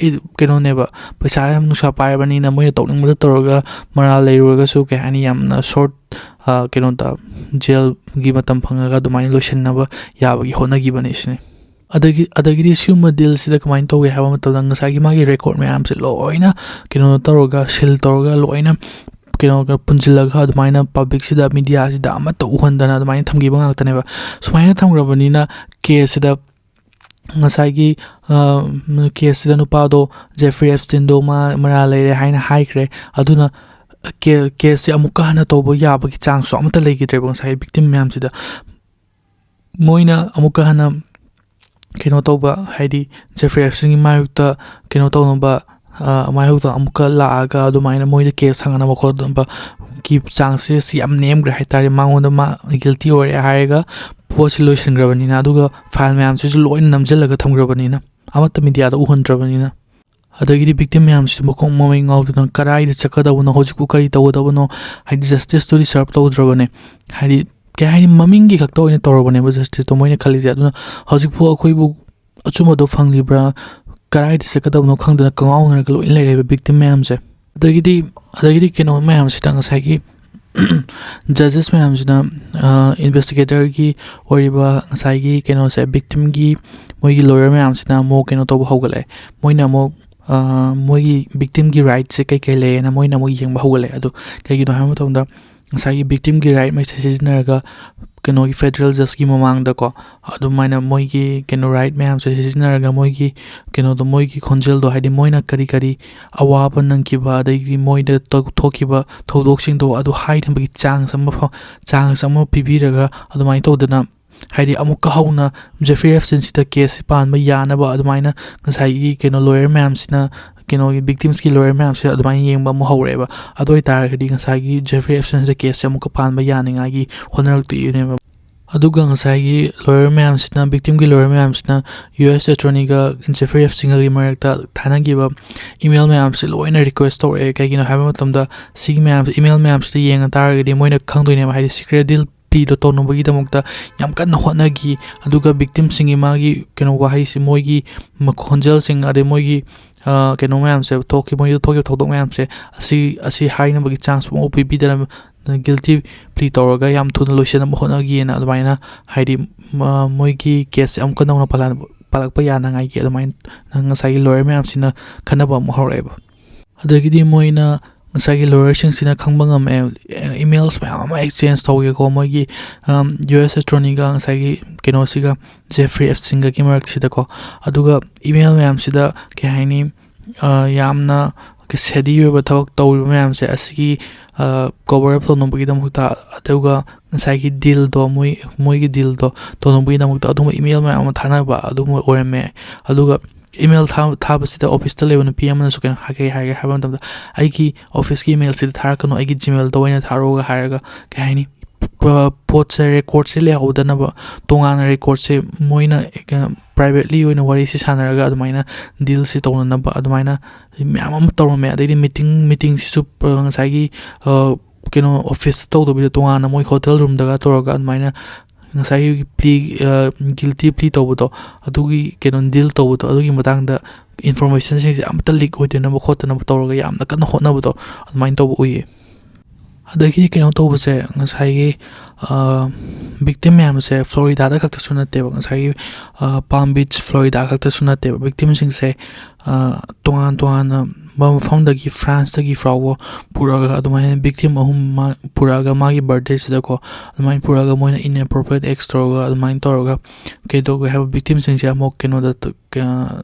ꯏ-, ꯀꯩꯅꯣꯅꯦꯕ, ꯄꯩꯁꯥ ꯌꯥꯝ ꯅꯨꯡꯁꯥ ꯄꯥꯏꯔꯕꯅꯤꯅ ꯃꯣꯏꯅ ꯇꯧꯅꯤꯡꯕꯗ ꯇꯧꯔꯒ ꯃꯔꯥꯜ ꯂꯩꯔꯨꯔꯒꯁꯨ, ꯀꯩ ꯍꯥꯏꯅꯤ, ꯌꯥꯝꯅ short, ꯑ, ꯀꯩꯅꯣꯗ, jailꯒꯤ ꯃꯇꯝ ꯐꯪꯉꯒ ꯑꯗꯨꯃꯥꯏꯅ ꯂꯣꯏꯁꯤꯟꯅꯕ ꯌꯥꯕꯒꯤ ꯍꯣꯠꯅꯈꯤꯕꯅꯤ ꯁꯤꯅꯤ꯫ ꯑꯗꯒꯤ, ꯑꯗꯒꯤꯗꯤ ꯁꯤꯒꯨꯝꯕ dealꯁꯤꯗ ꯀꯃꯥꯏꯅ ꯇꯧꯒꯦ ꯍꯥꯏꯕ ꯃꯇꯝꯗ, ꯉꯁꯥꯏꯒꯤ ꯃꯥꯒꯤ record ꯃꯌꯥꯝꯁꯦ ꯂꯣꯏꯅ ꯀꯩꯅꯣ ꯇꯧꯔꯒ, seal ꯇꯧꯔꯒ, ꯂꯣꯏꯅ ꯀꯩꯅꯣ ꯄꯨꯟꯁꯤꯜꯂꯒ ꯑꯗꯨꯃꯥꯏꯅ publicꯁꯤꯗ, mediaꯁꯤꯗ ꯑꯃꯠꯇ ꯎꯍꯟꯗꯅ ꯑꯗꯨꯃꯥꯏꯅ ꯊꯝꯈꯤꯕ ꯉꯥꯛꯇꯅꯦꯕ꯫ ꯁꯨꯃꯥꯏꯅ ꯊꯝꯈ꯭ꯔꯕꯅꯤꯅ caseꯁꯤꯗ ꯉꯁꯥꯏꯒꯤ, ꯑ, caseꯁꯤꯗ ꯅꯨꯄꯥꯗꯣ, Jeffrey Epsteinꯗꯣ ꯃꯥ ꯃꯔꯥꯜ ꯂꯩꯔꯦ ꯍꯥꯏꯅ ꯍꯥꯏꯈ꯭ꯔꯦ꯫ ꯑꯗꯨꯅ ꯀꯦ-, caseꯁꯦ ꯑꯃꯨꯛꯀ ꯍꯟꯅ ꯇꯧꯕ ꯌꯥꯕꯒꯤ chanceꯁꯨ ꯑꯃꯠꯇ ꯂꯩꯈꯤꯗ꯭ꯔꯦꯕ ꯉꯁꯥꯏꯒꯤ victim ꯃꯌꯥꯝꯁꯤꯗ꯫ ꯃꯣꯏꯅ ꯑꯃꯨꯛꯀ ꯍꯟꯅ ꯀꯩꯅꯣ ꯇꯧꯕ, ꯍꯥꯏꯗꯤ Jeffrey Epsteinꯒꯤ ꯃꯥꯌꯣꯛꯇ ꯀꯩꯅꯣ ꯇꯧꯅꯕ, ꯑ, ꯃꯥꯌꯣꯛꯇ ꯑꯃꯨꯛꯀ ꯂꯥꯛꯑꯒ ꯑꯗꯨꯃꯥꯏꯅ ꯃꯣꯏꯗ case ꯍꯥꯡꯅꯕ ꯈꯣꯠꯅꯕꯒꯤ chances ꯌꯥꯝ ꯅꯦꯝꯈ꯭ꯔꯦ ꯍꯥꯏꯇꯥꯔꯦ꯫ ꯃꯉꯣꯟꯗ ꯃꯥ guilty ꯑꯣꯏꯔꯦ ꯍꯥꯏꯔꯒ ꯄꯣꯠꯁꯤ ꯂꯣꯏꯁꯤꯟꯈ꯭ꯔꯕꯅꯤꯅ, ꯑꯗꯨꯒ file ꯃꯌꯥꯝꯁꯤꯁꯨ ꯂꯣꯏꯅ ꯅꯝꯁꯤꯜꯂꯒ ꯊꯝꯈ꯭ꯔꯕꯅꯤꯅ, ꯑꯃꯠꯇ mediaꯗ ꯎꯍꯟꯗ꯭ꯔꯕꯅꯤꯅ꯫ ꯑꯗꯒꯤꯗꯤ victim ꯃꯌꯥꯝꯁꯤꯁꯨ ꯃꯈꯣꯡ ꯃꯃꯩ ꯉꯥꯎꯗꯅ ꯀꯗꯥꯏꯗ ꯆꯠꯀꯗꯕꯅꯣ, ꯍꯧꯖꯤꯛꯄꯨ ꯀꯔꯤ ꯇꯧꯒꯗꯕꯅꯣ, ꯍꯥꯏꯗꯤ justiceꯇꯨ serve ꯇꯧꯗ꯭ꯔꯕꯅꯦ꯫ ꯍꯥꯏꯗꯤ, ꯀꯩ ꯍꯥꯏꯅꯤ, ꯃꯃꯤꯡꯒꯤ ꯈꯛꯇ ꯑꯣꯏꯅ ꯇꯧꯔꯕꯅꯦꯕ justiceꯇꯣ ꯃꯣꯏꯅ ꯈꯜꯂꯤꯁꯦ꯫ ꯑꯗꯨꯅ ꯍꯧꯖꯤꯛꯐꯥꯎ ꯑꯩꯈꯣꯏꯕꯨ ꯑꯆꯨꯝꯕꯗꯣ ꯐꯪꯂꯤꯕ꯭ꯔꯥ, ꯀꯗꯥꯏꯗ ꯆꯠꯀꯗꯕꯅꯣ ꯈꯪꯗꯅ ꯀꯉꯥꯎꯅꯔꯒ ꯂꯣꯏꯅ ꯂꯩꯔꯦꯕ victim ꯃꯌꯥꯝꯁꯦ꯫ ꯑꯗꯒꯤꯗꯤ, ꯑꯗꯒꯤꯗꯤ ꯀꯩꯅꯣ ꯃꯌꯥꯝꯁꯤꯗ ꯉꯁꯥꯏꯒꯤ judges ꯃꯌꯥꯝꯁꯤꯅ, ꯑ, investigatorꯒꯤ ꯑꯣꯏꯔꯤꯕ ꯉꯁꯥꯏꯒꯤ ꯀꯩꯅꯣꯁꯦ, victimꯒꯤ ꯃꯣꯏꯒꯤ lawyer ꯃꯌꯥꯝꯁꯤꯅ ꯑꯃꯨꯛ ꯀꯩꯅꯣ ꯇꯧꯕ ꯍꯧꯒꯠꯂꯛꯑꯦ꯫ ꯃꯣꯏꯅ ꯑꯃꯨꯛ, ꯑ, ꯃꯣꯏꯒꯤ victimꯒꯤ rightꯁꯦ ꯀꯩꯀꯩ ꯂꯩꯌꯦꯅ ꯃꯣꯏꯅ ꯑꯃꯨꯛ ꯌꯦꯡꯕ ꯍꯧꯒꯠꯂꯛꯑꯦ꯫ ꯑꯗꯨ ꯀꯩꯒꯤꯅꯣ ꯍꯥꯏꯕ ꯃꯇꯝꯗ, ꯉꯁꯥꯏꯒꯤ victimꯒꯤ right ꯃꯩꯁꯦ ꯁꯤꯖꯤꯟꯅꯔꯒ ꯀꯩꯅꯣꯒꯤ ꯐꯦꯗꯔꯦꯜ ꯖꯁꯀꯤ ꯃꯃꯥꯡꯗꯀꯣ, ꯑꯗꯨꯃꯥꯏꯅ ꯃꯣꯏꯒꯤ ꯀꯩꯅꯣ ꯔꯥꯏꯠ ꯃꯌꯥꯝꯁꯦ ꯁꯤꯖꯤꯟꯅꯔꯒ ꯃꯣꯏꯒꯤ ꯀꯩꯅꯣꯗꯣ, ꯃꯣꯏꯒꯤ ꯈꯣꯟꯖꯦꯜꯗꯣ, ꯍꯥꯏꯗꯤ ꯃꯣꯏꯅ ꯀꯔꯤ ꯀꯔꯤ ꯑꯋꯥꯕ ꯅꯪꯈꯤꯕ, ꯑꯗꯒꯤ ꯃꯣꯏꯗ ꯇꯧ-, ꯊꯣꯛꯈꯤꯕ ꯊꯧꯗꯣꯛꯁꯤꯡꯗꯣ ꯑꯗꯨ ꯍꯥꯏꯅꯕꯒꯤ ꯆꯥꯟꯁ ꯑꯃ ꯐꯥꯎ, ꯆꯥꯟꯁ ꯑꯃ ꯄꯤꯕꯤꯔꯒ, ꯑꯗꯨꯃꯥꯏꯅ ꯇꯧꯗꯅ, ꯍꯥꯏꯗꯤ ꯑꯃꯨꯛꯀ ꯍꯧꯅ ꯖꯦꯐ꯭ꯔꯤ ꯑꯦꯞꯁꯇꯤꯟꯁꯤꯗ ꯀꯦꯁꯁꯤ ꯄꯥꯟꯕ ꯌꯥꯅꯕ ꯑꯗꯨꯃꯥꯏꯅ ꯉꯁꯥꯏꯒꯤ ꯀꯩꯅꯣ ꯂꯣꯌꯔ ꯃꯌꯥꯝꯁꯤꯅ, ꯀꯩꯅꯣꯒꯤ ꯕꯤꯛꯇꯤꯝꯁꯀꯤ ꯂꯣꯌꯔ ꯃꯌꯥꯝꯁꯤꯅ ꯑꯗꯨꯃꯥꯏꯅ ꯌꯦꯡꯕ ꯑꯃꯨꯛ ꯍꯧꯔꯛꯑꯦꯕ꯫ ꯑꯗꯨ ꯑꯣꯏꯇꯥꯔꯒꯗꯤ ꯉꯁꯥꯏꯒꯤ ꯖꯦꯐ꯭ꯔꯤ ꯑꯦꯞꯁꯇꯤꯟꯁꯤꯗ ꯀꯦꯁꯁꯦ ꯑꯃꯨꯛꯀ ꯄꯥꯟꯕ ꯌꯥꯅꯤꯡꯉꯥꯏꯒꯤ ꯍꯣꯠꯅꯔꯛꯇꯣꯏꯅꯦꯕ꯫ ꯑꯗꯨꯒ ꯉꯁꯥꯏꯒꯤ ꯂꯣꯌꯔ ꯃꯌꯥꯝꯁꯤꯅ, ꯕꯤꯛꯇꯤꯝꯒꯤ ꯂꯣꯌꯔ ꯃꯌꯥꯝꯁꯤꯅ ꯌꯨ ꯑꯦꯁ ꯑꯦꯇꯣꯔꯅꯤꯒ ꯖꯦꯐ꯭ꯔꯤ ꯑꯦꯞꯁꯇꯤꯟꯒꯒꯤ ꯃꯔꯛꯇ ꯊꯥꯅꯈꯤꯕ ꯏꯃꯦꯜ ꯃꯌꯥꯝꯁꯦ ꯂꯣꯏꯅ ꯔꯤꯀ꯭ꯋꯦꯁ ꯇꯧꯔꯛꯑꯦ꯫ ꯀꯩꯒꯤꯅꯣ ꯍꯥꯏꯕ ꯃꯇꯝꯗ ꯁꯤꯒꯤ ꯃꯌꯥꯝ, ꯏꯃꯦꯜ ꯃꯌꯥꯝꯁꯤꯗ ꯌꯦꯡꯉ ꯇꯥꯔꯒꯗꯤ ꯃꯣꯏꯅ ꯈꯪꯗꯣꯏꯅꯦꯕ, ꯍꯥꯏꯗꯤ ꯁꯤꯀ꯭ꯔꯦꯠ ꯗꯤꯜ ꯄ꯭ꯂꯤꯗꯣ ꯇꯧꯅꯕꯒꯤꯗꯃꯛꯇ ꯌꯥꯝ ꯀꯟꯅ ꯍꯣꯠꯅꯈꯤ꯫ ꯑꯗꯨꯒ ꯕꯤꯛꯇꯤꯝꯁꯤꯡꯒꯤ ꯃꯥꯒꯤ ꯀꯩꯅꯣ ꯋꯥꯍꯩꯁꯤ, ꯃꯣꯏꯒꯤ ꯃꯈꯣꯟꯖꯦꯜꯁꯤꯡ, ꯑꯗꯩ ꯃꯣꯏꯒꯤ, ꯑ, ꯀꯩꯅꯣ ꯃꯌꯥꯝꯁꯦ ꯊꯣꯛꯈꯤ-, ꯃꯣꯏꯗ ꯊꯣꯛꯈꯤꯕ ꯊꯧꯗꯣꯛ ꯃꯌꯥꯝꯁꯦ, ꯑꯁꯤ, ꯑꯁꯤ ꯍꯥꯏꯅꯕꯒꯤ ꯆꯥꯟꯁ ꯄꯨꯡꯄꯤ ꯄꯤꯗꯅ ꯒꯤꯜꯇꯤ ꯄ꯭ꯂꯤ ꯇꯧꯔꯒ ꯌꯥꯝ ꯊꯨꯅ ꯂꯣꯏꯁꯤꯟꯅꯕ ꯍꯣꯠꯅꯈꯤꯑꯅ ꯑꯗꯨꯃꯥꯏꯅ, ꯍꯥꯏꯗꯤ, ꯃ-, ꯃꯣꯏꯒꯤ ꯀꯦꯁꯁꯦ ꯑꯃꯨꯛꯀ ꯅꯧꯅ ꯄꯥꯂꯥꯟ-, ꯄꯥꯜꯂꯛꯄ ꯌꯥꯅꯉꯥꯏꯒꯤ ꯑꯗꯨꯃꯥꯏꯅ ꯉꯁꯥꯏꯒꯤ ꯂꯣꯌꯔ ꯃꯌꯥꯝꯁꯤꯅ ꯈꯟꯅꯕ ꯑꯃꯨꯛ ꯍꯧꯔꯛꯑꯦꯕ꯫ ꯑꯗꯒꯤꯗꯤ ꯃꯣꯏꯅ, ꯉꯁꯥꯏꯒꯤ ꯂꯣꯌꯔꯁꯤꯡꯁꯤꯅ ꯈꯪꯕ ꯉꯝꯃꯛꯑꯦ, ꯏꯃꯦꯜꯁ ꯃꯌꯥꯝ ꯑꯃ ꯑꯦꯛꯁꯆꯦꯟꯖ ꯇꯧꯒꯦꯀꯣ, ꯃꯣꯏꯒꯤ, ꯑꯝ, ꯌꯨ ꯑꯦꯁ ꯑꯦꯇꯣꯔꯅꯤꯒ ꯉꯁꯥꯏꯒꯤ ꯀꯩꯅꯣꯁꯤꯒ, ꯖꯦꯐ꯭ꯔꯤ ꯑꯦꯞꯁꯇꯤꯟꯒꯒꯤ ꯃꯔꯛꯁꯤꯗꯀꯣ꯫ ꯑꯗꯨꯒ ꯏꯃꯦꯜ ꯃꯌꯥꯝꯁꯤꯗ, ꯀꯩ ꯍꯥꯏꯅꯤ, ꯑ, ꯌꯥꯝꯅ ꯁꯦꯗꯤ ꯑꯣꯏꯕ ꯊꯕꯛ ꯇꯧꯔꯤꯕ ꯃꯌꯥꯝꯁꯦ ꯑꯁꯤꯒꯤ, ꯑ, ꯀꯣꯚꯔ ꯑꯞ ꯇꯧꯅꯕꯒꯤꯗꯃꯛꯇ, ꯑꯗꯨꯒ ꯉꯁꯥꯏꯒꯤ ꯗꯤꯜꯗꯣ, ꯃꯣꯏ, ꯃꯣꯏꯒꯤ ꯗꯤꯜꯗꯣ ꯇꯧꯅꯕꯒꯤꯗꯃꯛꯇ ꯑꯗꯨꯒꯨꯝꯕ ꯏꯃꯦꯜ ꯃꯌꯥꯝ ꯑꯃ ꯊꯥꯅꯕ ꯑꯗꯨꯒꯨꯝꯕ ꯑꯣꯏꯔꯝꯃꯦ꯫ ꯑꯗꯨꯒ ꯏꯃꯦꯜ ꯊꯥ-, ꯊꯥꯕꯁꯤꯗ ꯑꯣꯐꯤꯁꯇ ꯂꯩꯕ ꯅꯨꯄꯤ ꯑꯃꯅꯁꯨ ꯀꯩꯅꯣ ꯍꯥꯏ-, ꯀꯩ ꯍꯥꯏꯒꯦ ꯍꯥꯏꯕ ꯃꯇꯝꯗ, "ꯑꯩꯒꯤ ꯑꯣꯐꯤꯁꯀꯤ ꯏꯃꯦꯜꯁꯤꯗ ꯊꯥꯔꯛꯀꯅꯨ, ꯑꯩꯒꯤ ꯖꯤꯃꯦꯜꯗ ꯑꯣꯏꯅ ꯊꯥꯔꯛꯑꯣꯒ" ꯍꯥꯏꯔꯒ, ꯀꯩ ꯍꯥꯏꯅꯤ, ꯄ-, ꯄꯣꯠꯁꯦ, ꯔꯦꯀꯣꯔꯠꯁꯦ ꯂꯩꯍꯧꯗꯅꯕ ꯇꯣꯉꯥꯟꯅ ꯔꯦꯀꯣꯔꯠꯁꯦ ꯃꯣꯏꯅ, ꯑ, ꯄ꯭ꯔꯥꯏꯚꯦꯠꯂꯤ ꯑꯣꯏꯅ ꯋꯥꯔꯤꯁꯤ ꯁꯥꯟꯅꯔꯒ ꯑꯗꯨꯃꯥꯏꯅ ꯗꯤꯜꯁꯤ ꯇꯧꯅꯅꯕ ꯑꯗꯨꯃꯥꯏꯅ ꯃꯌꯥꯝ ꯑꯃ ꯇꯧꯔꯝꯃꯦ꯫ ꯑꯗꯩꯗꯤ ꯃꯤꯇꯤꯡ, ꯃꯤꯇꯤꯡꯁꯤꯁꯨ, ꯑ, ꯉꯁꯥꯏꯒꯤ, ꯑ, ꯀꯩꯅꯣ, ꯑꯣꯐꯤꯁꯇ ꯇꯧꯗꯕꯤꯗ ꯇꯣꯉꯥꯟꯅ ꯃꯣꯏ ꯍꯣꯇꯦꯜ ꯔꯨꯝꯗꯒ ꯇꯧꯔꯒ ꯑꯗꯨꯃꯥꯏꯅ ꯉꯁꯥꯏꯒꯤ ꯄ꯭ꯂꯤ, ꯑ, ꯒꯤꯜꯇꯤ ꯄ꯭ꯂꯤ ꯇꯧꯕꯗꯣ, ꯑꯗꯨꯒꯤ ꯀꯩꯅꯣ, ꯗꯤꯜ ꯇꯧꯕꯗꯣ, ꯑꯗꯨꯒꯤ ꯃꯇꯥꯡꯗ ꯏꯟꯐꯣꯔꯃꯦꯁꯟꯁꯤꯡꯁꯦ ꯑꯃꯠꯇ ꯂꯤꯛ ꯑꯣꯏꯗꯅꯕ ꯈꯣꯠꯇꯅꯕ ꯇꯧꯔꯒ ꯌꯥꯝꯅ ꯀꯟꯅ ꯍꯣꯠꯅꯕꯗꯣ ꯑꯗꯨꯃꯥꯏꯅ ꯇꯧꯕ ꯎꯏꯌꯦ꯫ ꯑꯗꯒꯤꯗꯤ ꯀꯩꯅꯣ ꯇꯧꯕꯁꯦ, ꯉꯁꯥꯏꯒꯤ, ꯕꯤꯛꯇꯤꯝ ꯃꯌꯥꯝꯁꯦ ꯐ꯭ꯂꯣꯔꯤꯗꯥꯗ ꯈꯛꯇꯁꯨ ꯅꯠꯇꯦꯕ, ꯉꯁꯥꯏꯒꯤ ꯄꯥꯝ ꯕꯤꯆ ꯐ꯭ꯂꯣꯔꯤꯗꯥ ꯈꯛꯇꯁꯨ ꯅꯠꯇꯦꯕ꯫ ꯕꯤꯛꯇꯤꯝꯁꯤꯡꯁꯦ ꯇꯣꯉꯥꯟ ꯇꯣꯉꯥꯟꯕ ꯃꯐꯝꯗꯒꯤ, ꯐ꯭ꯔꯥꯟꯁꯇꯒꯤ ꯐꯥꯎꯕ ꯄꯨꯔꯛꯑꯒ, ꯑꯗꯨꯃꯥꯏꯅ ꯕꯤꯛꯇꯤꯝ ꯑꯍꯨꯝ ꯃꯥ ꯄꯨꯔꯛꯑꯒ, ꯃꯥꯒꯤ ꯕꯥꯔꯗꯦꯁꯤꯗꯀꯣ, ꯑꯗꯨꯃꯥꯏꯅ ꯄꯨꯔꯛꯑꯒ ꯃꯣꯏꯅ inappropriate acts ꯇꯧꯔꯒ, ꯑꯗꯨꯃꯥꯏꯅ ꯇꯧꯔꯒ ꯀꯩꯗꯧꯒꯦ ꯍꯥꯏꯕ, ꯕꯤꯛꯇꯤꯝꯁꯤꯡꯁꯦ ꯑꯃꯨꯛ ꯀꯩꯅꯣꯗ,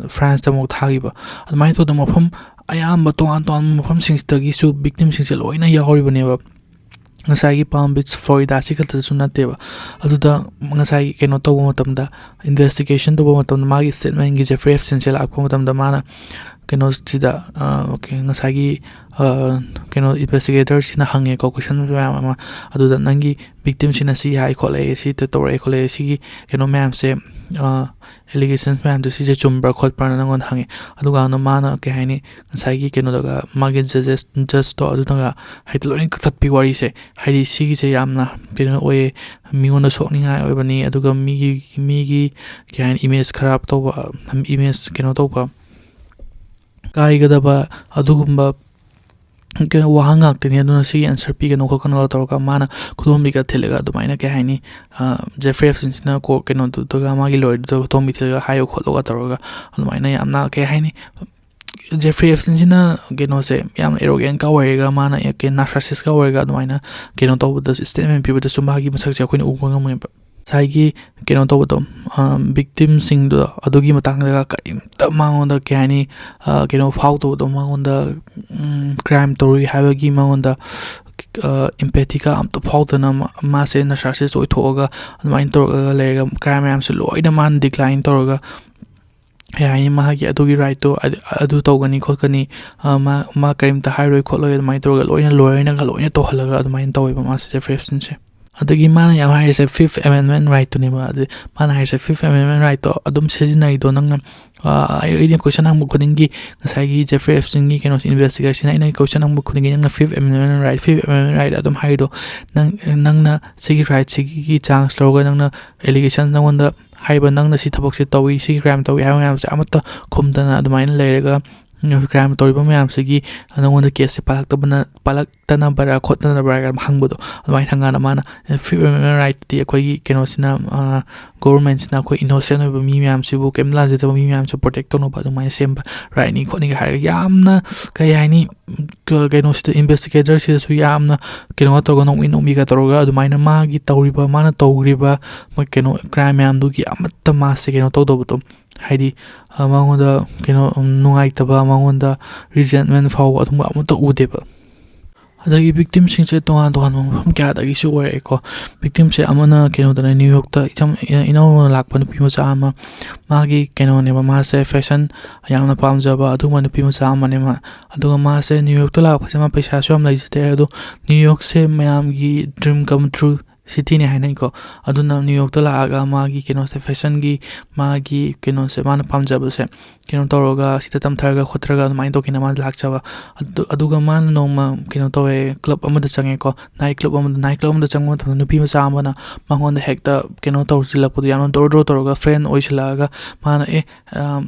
ꯐ꯭ꯔꯥꯟꯁꯇ ꯑꯃꯨꯛ ꯊꯥꯈꯤꯕ꯫ ꯑꯗꯨꯃꯥꯏꯅ ꯇꯧꯗꯅ ꯃꯐꯝ ꯑꯌꯥꯝꯕ ꯇꯣꯉꯥꯟ ꯇꯣꯉꯥꯟꯕ ꯃꯐꯝꯁꯤꯡꯁꯤꯗꯒꯤꯁꯨ ꯕꯤꯛꯇꯤꯝꯁꯤꯡꯁꯦ ꯂꯣꯏꯅ ꯌꯥꯎꯔꯤꯕꯅꯦꯕ꯫ ꯉꯁꯥꯏꯒꯤ ꯄꯥꯝ ꯕꯤꯆ ꯐ꯭ꯂꯣꯔꯤꯗꯥꯁꯤ ꯈꯛꯇꯗꯁꯨ ꯅꯠꯇꯦꯕ꯫ ꯑꯗꯨꯗ ꯉꯁꯥꯏꯒꯤ ꯀꯩꯅꯣ ꯇꯧꯕ ꯃꯇꯝꯗ, ꯏꯟꯚꯦꯁꯇꯤꯒꯦꯁꯟ ꯇꯧꯕ ꯃꯇꯝꯗ, ꯃꯥꯒꯤ ꯁ꯭ꯇꯦꯠꯃꯦꯟꯒꯤ ꯖꯦꯐ꯭ꯔꯤ ꯑꯦꯞꯁꯇꯤꯟꯁꯦ ꯂꯥꯛꯄ ꯃꯇꯝꯗ, ꯃꯥꯅ ꯀꯩꯅꯣꯁꯤꯗ, ꯑ, okay, ꯉꯁꯥꯏꯒꯤ, ꯑ, ꯀꯩꯅꯣ, ꯏꯟꯚꯦꯁꯇꯤꯒꯦꯇꯔꯁꯤꯅ ꯍꯪꯉꯦꯀꯣ, ꯀꯣꯏꯁꯟ ꯃꯌꯥꯝ ꯑꯃ꯫ ꯑꯗꯨꯗ ꯅꯪꯒꯤ ꯕꯤꯛꯇꯤꯝꯁꯤꯅ ꯁꯤ ꯍꯥꯏ ꯈꯣꯠꯂꯛꯑꯦ, ꯁꯤ ꯇꯧꯔꯛꯑꯦ ꯈꯣꯠꯂꯛꯑꯦ, ꯁꯤꯒꯤ ꯀꯩꯅꯣ ꯃꯌꯥꯝꯁꯦ, ꯑ, ꯑꯦꯂꯤꯒꯦꯁꯟꯁ ꯃꯌꯥꯝꯗꯣ ꯁꯤꯁꯦ ꯆꯨꯝꯕ꯭ꯔꯥ ꯈꯣꯠꯄ꯭ꯔꯥꯅ ꯅꯪꯉꯣꯟꯗ ꯍꯪꯉꯦ꯫ ꯑꯗꯨꯀꯥꯟꯗ ꯃꯥꯅ ꯀꯩ ꯍꯥꯏꯅꯤ, ꯉꯁꯥꯏꯒꯤ ꯀꯩꯅꯣꯗꯒ, ꯃꯥꯒꯤ ꯖꯖꯦꯁ, ꯖꯖꯇꯣ ꯑꯗꯨꯅꯒ ꯍꯥꯏꯗꯤ ꯂꯣꯏꯅ ꯀꯛꯊꯠꯄꯤ ꯋꯥꯔꯤꯁꯦ꯫ ꯍꯥꯏꯗꯤ ꯁꯤꯒꯤꯁꯦ ꯌꯥꯝꯅ ꯀꯩꯅꯣ ꯑꯣꯏꯌꯦ, ꯃꯤꯉꯣꯟꯗ ꯁꯣꯛꯅꯤꯡꯉꯥꯏ ꯑꯣꯏꯕꯅꯤ, ꯑꯗꯨꯒ ꯃꯤꯒꯤ, ꯃꯤꯒꯤ ꯀꯩ ꯍꯥꯏꯅꯤ, ꯏꯃꯦꯖ ꯈꯔꯥꯞ ꯇꯧꯕ, ꯏꯃꯦꯖ ꯀꯩꯅꯣ ꯇꯧꯕ, ꯀꯥꯏꯒꯗꯕ ꯑꯗꯨꯒꯨꯝꯕ ꯀꯩꯅꯣ ꯋꯥꯍꯪ ꯉꯥꯛꯇꯅꯤ꯫ ꯑꯗꯨꯅ ꯁꯤꯒꯤ ꯑꯟꯁꯔ ꯄꯤꯒꯅꯨ ꯈꯣꯠꯀꯅꯨ ꯇꯧꯔꯒ ꯃꯥꯅ ꯈꯨꯗꯣꯝꯕꯤꯒ ꯊꯤꯜꯂꯒ ꯑꯗꯨꯃꯥꯏꯅ, ꯀꯩ ꯍꯥꯏꯅꯤ, ꯑ, ꯖꯦꯐ꯭ꯔꯤ ꯑꯦꯞꯁꯇꯤꯟꯁꯤꯅ ꯀꯣ-, ꯀꯩꯅꯣꯗꯨꯗꯒ, ꯃꯥꯒꯤ ꯂꯣꯌꯔꯗꯨꯗ ꯈꯨꯗꯣꯝꯕꯤ ꯊꯤꯜꯂꯒ ꯍꯥꯏꯌꯨ ꯈꯣꯠꯂꯨꯒ ꯇꯧꯔꯒ, ꯑꯗꯨꯃꯥꯏꯅ ꯌꯥꯝꯅ, ꯀꯩ ꯍꯥꯏꯅꯤ, ꯖꯦꯐ꯭ꯔꯤ ꯑꯦꯞꯁꯇꯤꯟꯁꯤꯅ ꯀꯩꯅꯣꯁꯦ ꯌꯥꯝ ꯑꯦꯔꯣꯒꯦꯟꯀ ꯑꯣꯏꯔꯒ, ꯃꯥꯅ ꯀꯩ, ꯅꯥꯔꯁꯤꯁꯤꯁꯀ ꯑꯣꯏꯔꯒ ꯑꯗꯨꯃꯥꯏꯅ ꯀꯩꯅꯣ ꯇꯧꯕꯗ, ꯁ꯭ꯇꯦꯠꯃꯦꯟ ꯄꯤꯕꯗꯁꯨ ꯃꯥꯒꯤ ꯃꯁꯛꯁꯦ ꯑꯩꯈꯣꯏꯅ ꯎꯕ ꯉꯝꯃꯦꯕ꯫ ꯉꯁꯥꯏꯒꯤ ꯀꯩꯅꯣ ꯇꯧꯕꯗꯣ, ꯕꯤꯛꯇꯤꯝꯁꯤꯡꯗꯣ, ꯑꯗꯨꯒꯤ ꯃꯇꯥꯡꯗꯒ ꯀꯔꯤꯝꯇ ꯃꯉꯣꯟꯗ, ꯀꯩ ꯍꯥꯏꯅꯤ, ꯑ, ꯀꯩꯅꯣ ꯐꯥꯎꯗꯕꯗꯣ, ꯃꯉꯣꯟꯗ ꯀ꯭ꯔꯥꯏꯝ ꯇꯧꯔꯤ ꯍꯥꯏꯕꯒꯤ ꯃꯉꯣꯟꯗ, ꯑ, ꯏꯝꯄꯦꯊꯤꯒ ꯑꯝꯇ ꯐꯥꯎꯗꯅ, ꯃꯥ-, ꯃꯥꯁꯦ ꯅꯥꯔꯁꯤꯁ ꯑꯣꯏꯊꯣꯛꯑꯒ ꯑꯗꯨꯃꯥꯏꯅ ꯇꯧꯔꯒ ꯂꯩꯔꯒ, ꯀ꯭ꯔꯥꯏꯝ ꯃꯌꯥꯝꯁꯦ ꯂꯣꯏꯅ ꯃꯥꯅ ꯗꯤꯀ꯭ꯂꯥꯏꯟ ꯇꯧꯔꯒ, ꯀꯩ ꯍꯥꯏꯅꯤ, ꯃꯥꯒꯤ ꯑꯗꯨꯒꯤ ꯔꯥꯏꯠꯇꯣ ꯑꯗꯨ, ꯑꯗꯨ ꯇꯧꯒꯅꯤ ꯈꯣꯠꯀꯅꯤ, ꯑ, ꯃꯥ, ꯃꯥ ꯀꯔꯤꯝꯇ ꯍꯥꯏꯔꯣꯏ ꯈꯣꯠꯂꯣꯏ ꯑꯗꯨꯃꯥꯏꯅ ꯇꯧꯔꯒ ꯂꯣꯏꯅ ꯂꯣꯌꯔꯅꯒ ꯂꯣꯏꯅ ꯇꯧꯍꯜꯂꯒ ꯑꯗꯨꯃꯥꯏꯅ ꯇꯧꯋꯦꯕ ꯃꯥꯁꯦ, ꯖꯦꯐ꯭ꯔꯤ ꯑꯦꯞꯁꯇꯤꯟꯁꯦ꯫ ꯑꯗꯒꯤ ꯃꯥꯅ ꯌꯥꯝ ꯍꯥꯏꯔꯤꯁꯦ ꯐꯤꯐ ꯑꯦꯃꯦꯟꯃꯦꯟ ꯔꯥꯏꯠꯇꯨꯅꯦꯕ꯫ ꯑꯗꯨ ꯃꯥꯅ ꯍꯥꯏꯔꯤꯁꯦ, "ꯐꯤꯐ ꯑꯦꯃꯦꯟꯃꯦꯟ ꯔꯥꯏꯠꯇꯣ ꯑꯗꯨꯝ ꯁꯤꯖꯤꯟꯅꯔꯤꯗꯣ ꯅꯪꯅ, ꯑ, ꯑꯩ-, ꯑꯩꯅ ꯀꯣꯏꯁꯟ ꯍꯪꯕ ꯈꯨꯗꯤꯡꯒꯤ, ꯉꯁꯥꯏꯒꯤ ꯖꯦꯐ꯭ꯔꯤ ꯑꯦꯞꯁꯇꯤꯟꯒꯤ ꯀꯩꯅꯣꯁꯦ, ꯏꯟꯚꯦꯁꯇꯤꯒꯦꯁꯟ, ꯑꯩꯅ ꯀꯣꯏꯁꯟ ꯍꯪꯕ ꯈꯨꯗꯤꯡꯒꯤ ꯅꯪꯅ ꯐꯤꯐ ꯑꯦꯃꯦꯟꯃꯦꯟ ꯔꯥꯏꯠ, ꯐꯤꯐ ꯑꯦꯃꯦꯟꯃꯦꯟ ꯔꯥꯏꯠ ꯑꯗꯨꯝ ꯍꯥꯏꯔꯤꯗꯣ, ꯅꯪ, ꯅꯪꯅ ꯁꯤꯒꯤ ꯔꯥꯏꯠꯁꯤꯒꯤ ꯆꯥꯟꯁ ꯂꯧꯔꯒ, ꯅꯪꯅ ꯑꯦꯂꯤꯒꯦꯁꯟ ꯅꯪꯉꯣꯟꯗ ꯍꯥꯏꯕ, ꯅꯪꯅ ꯁꯤ ꯊꯕꯛꯁꯦ ꯇꯧꯏ, ꯁꯤꯒꯤ ꯀ꯭ꯔꯥꯏꯝ ꯇꯧꯏ ꯍꯥꯏꯕ ꯃꯌꯥꯝꯁꯦ ꯑꯃꯠꯇ ꯈꯨꯝꯗꯅ ꯑꯗꯨꯃꯥꯏꯅ ꯂꯩꯔꯒ, ꯀ꯭ꯔꯥꯏꯝ ꯇꯧꯔꯤꯕ ꯃꯌꯥꯝꯁꯤꯒꯤ ꯅꯉꯣꯟꯗ ꯀꯦꯁꯁꯦ ꯄꯥꯜꯂꯛꯇꯕꯅ, ꯄꯥꯜꯂꯛꯇꯅꯕ꯭ꯔꯥ ꯈꯣꯠꯇꯅꯕ꯭ꯔꯥ ꯍꯥꯏꯅ ꯍꯪꯕꯗꯣ, ꯑꯗꯨꯃꯥꯏꯅ ꯍꯪꯀꯥꯟꯗ ꯃꯥꯅ, "Fifth Amendment rightꯇꯤ ꯑꯩꯈꯣꯏꯒꯤ ꯀꯩꯅꯣꯁꯤꯅ, ꯒꯣꯕꯔꯃꯦꯟꯁꯤꯅ ꯑꯩꯈꯣꯏ ꯏꯅꯣꯁꯦꯟ ꯑꯣꯏꯕ ꯃꯤ ꯃꯌꯥꯝꯁꯤꯕꯨ, ꯀꯩꯝ ꯂꯥꯟꯖꯗꯕ ꯃꯤ ꯃꯌꯥꯝꯁꯤꯕꯨ ꯄ꯭ꯔꯣꯇꯦꯛ ꯇꯧꯅꯕ ꯑꯗꯨꯃꯥꯏꯅ ꯁꯦꯝꯕ ꯔꯥꯏꯠꯅꯤ" ꯈꯣꯠꯅꯤꯒ ꯍꯥꯏꯔꯒ ꯌꯥꯝꯅ, ꯀꯩ ꯍꯥꯏꯅꯤ, ꯀꯩꯅꯣꯁꯤꯗ, ꯏꯟꯚꯦꯁꯇꯤꯒꯦꯇꯔꯁꯤꯗꯁꯨ ꯌꯥꯝꯅ ꯀꯩꯅꯣ ꯇꯧꯔꯒ, ꯅꯣꯛꯃꯤ ꯅꯣꯛꯃꯤꯒ ꯇꯧꯔꯒ ꯑꯗꯨꯃꯥꯏꯅ ꯃꯥꯒꯤ ꯇꯧꯔꯤꯕ, ꯃꯥꯅ ꯇꯧꯈ꯭ꯔꯤꯕ ꯀꯩꯅꯣ ꯀ꯭ꯔꯥꯏꯝ ꯃꯌꯥꯝꯗꯨꯒꯤ ꯑꯃꯠꯇ ꯃꯥꯁꯦ ꯀꯩꯅꯣ ꯇꯧꯗꯕꯗꯣ, ꯍꯥꯏꯗꯤ ꯃꯉꯣꯟꯗ ꯀꯩꯅꯣ ꯅꯨꯡꯉꯥꯏꯇꯕ, ꯃꯉꯣꯟꯗ ꯔꯤꯖꯦꯟꯃꯦꯟ ꯐꯥꯎꯕ ꯑꯗꯨꯝꯕ ꯑꯃꯠꯇ ꯎꯗꯦꯕ꯫ ꯑꯗꯒꯤ ꯚꯤꯛꯇꯤꯝꯁꯤꯡꯁꯦ ꯇꯣꯉꯥꯟ ꯇꯣꯉꯥꯟꯕ ꯃꯐꯝ ꯀꯌꯥꯗꯒꯤꯁꯨ ꯑꯣꯏꯔꯛꯑꯦꯀꯣ꯫ ꯚꯤꯛꯇꯤꯝꯁꯦ ꯑꯃꯅ ꯀꯩꯅꯣꯗꯅꯦ, ꯅ꯭ꯌꯨ ꯌꯣꯔꯛꯇ ꯏꯆꯝ ꯏꯅꯧꯅ ꯂꯥꯛꯄ ꯅꯨꯄꯤ ꯃꯆꯥ ꯑꯃ, ꯃꯥꯒꯤ ꯀꯩꯅꯣꯅꯦꯕ, ꯃꯥꯁꯦ ꯐꯦꯁꯟ ꯌꯥꯝꯅ ꯄꯥꯝꯖꯕ ꯑꯗꯨꯒꯨꯝꯕ ꯅꯨꯄꯤ ꯃꯆꯥ ꯑꯃꯅꯦ ꯃꯥ꯫ ꯑꯗꯨꯒ ꯃꯥꯁꯦ ꯅ꯭ꯌꯨ ꯌꯣꯔꯛꯇ ꯂꯥꯛꯄꯁꯦ ꯃꯥ ꯄꯩꯁꯥꯁꯨ ꯌꯥꯝ ꯂꯩꯖꯗꯦ, ꯑꯗꯣ ꯅ꯭ꯌꯨ ꯌꯣꯔꯛꯁꯦ ꯃꯌꯥꯝꯒꯤ dream come true cityꯅꯦ ꯍꯥꯏꯅꯩꯀꯣ꯫ ꯑꯗꯨꯅ ꯅ꯭ꯌꯨ ꯌꯣꯔꯛꯇ ꯂꯥꯛꯑꯒ ꯃꯥꯒꯤ ꯀꯩꯅꯣꯁꯦ, ꯐꯦꯁꯟꯒꯤ ꯃꯥꯒꯤ ꯀꯩꯅꯣꯁꯦ, ꯃꯥꯅ ꯄꯥꯝꯖꯕꯁꯦ ꯀꯩꯅꯣ ꯇꯧꯔꯒ, ꯁꯤꯗ ꯇꯝꯊꯔꯒ ꯈꯣꯠꯊꯔꯒ ꯑꯗꯨꯃꯥꯏꯅ ꯇꯧꯒꯦꯅ ꯃꯥꯅ ꯂꯥꯛꯆꯕ꯫ ꯑꯗꯨ, ꯑꯗꯨꯒ ꯃꯥꯅ ꯅꯣꯡꯃ ꯀꯩꯅꯣ ꯇꯧꯋꯦ, ꯀ꯭ꯂꯕ ꯑꯃꯗ ꯆꯪꯉꯦꯀꯣ, ꯅꯥꯏꯠ ꯀ꯭ꯂꯕ ꯑꯃꯗ꯫ ꯅꯥꯏꯠ ꯀ꯭ꯂꯕ ꯑꯃꯗ ꯆꯪꯕ ꯃꯇꯝꯗ ꯅꯨꯄꯤ ꯃꯆꯥ ꯑꯃꯅ ꯃꯉꯣꯟꯗ ꯍꯦꯛꯇ ꯀꯩꯅꯣ ꯇꯧꯁꯤꯜꯂꯛꯄꯗꯣ, ꯌꯥꯝꯅ ꯗ꯭ꯔꯣ ꯗ꯭ꯔꯣ ꯇꯧꯔꯒ ꯐ꯭ꯔꯦꯟ ꯑꯣꯏꯁꯤꯜꯂꯛꯑꯒ ꯃꯥꯅ, "ꯑꯦ, ꯑ,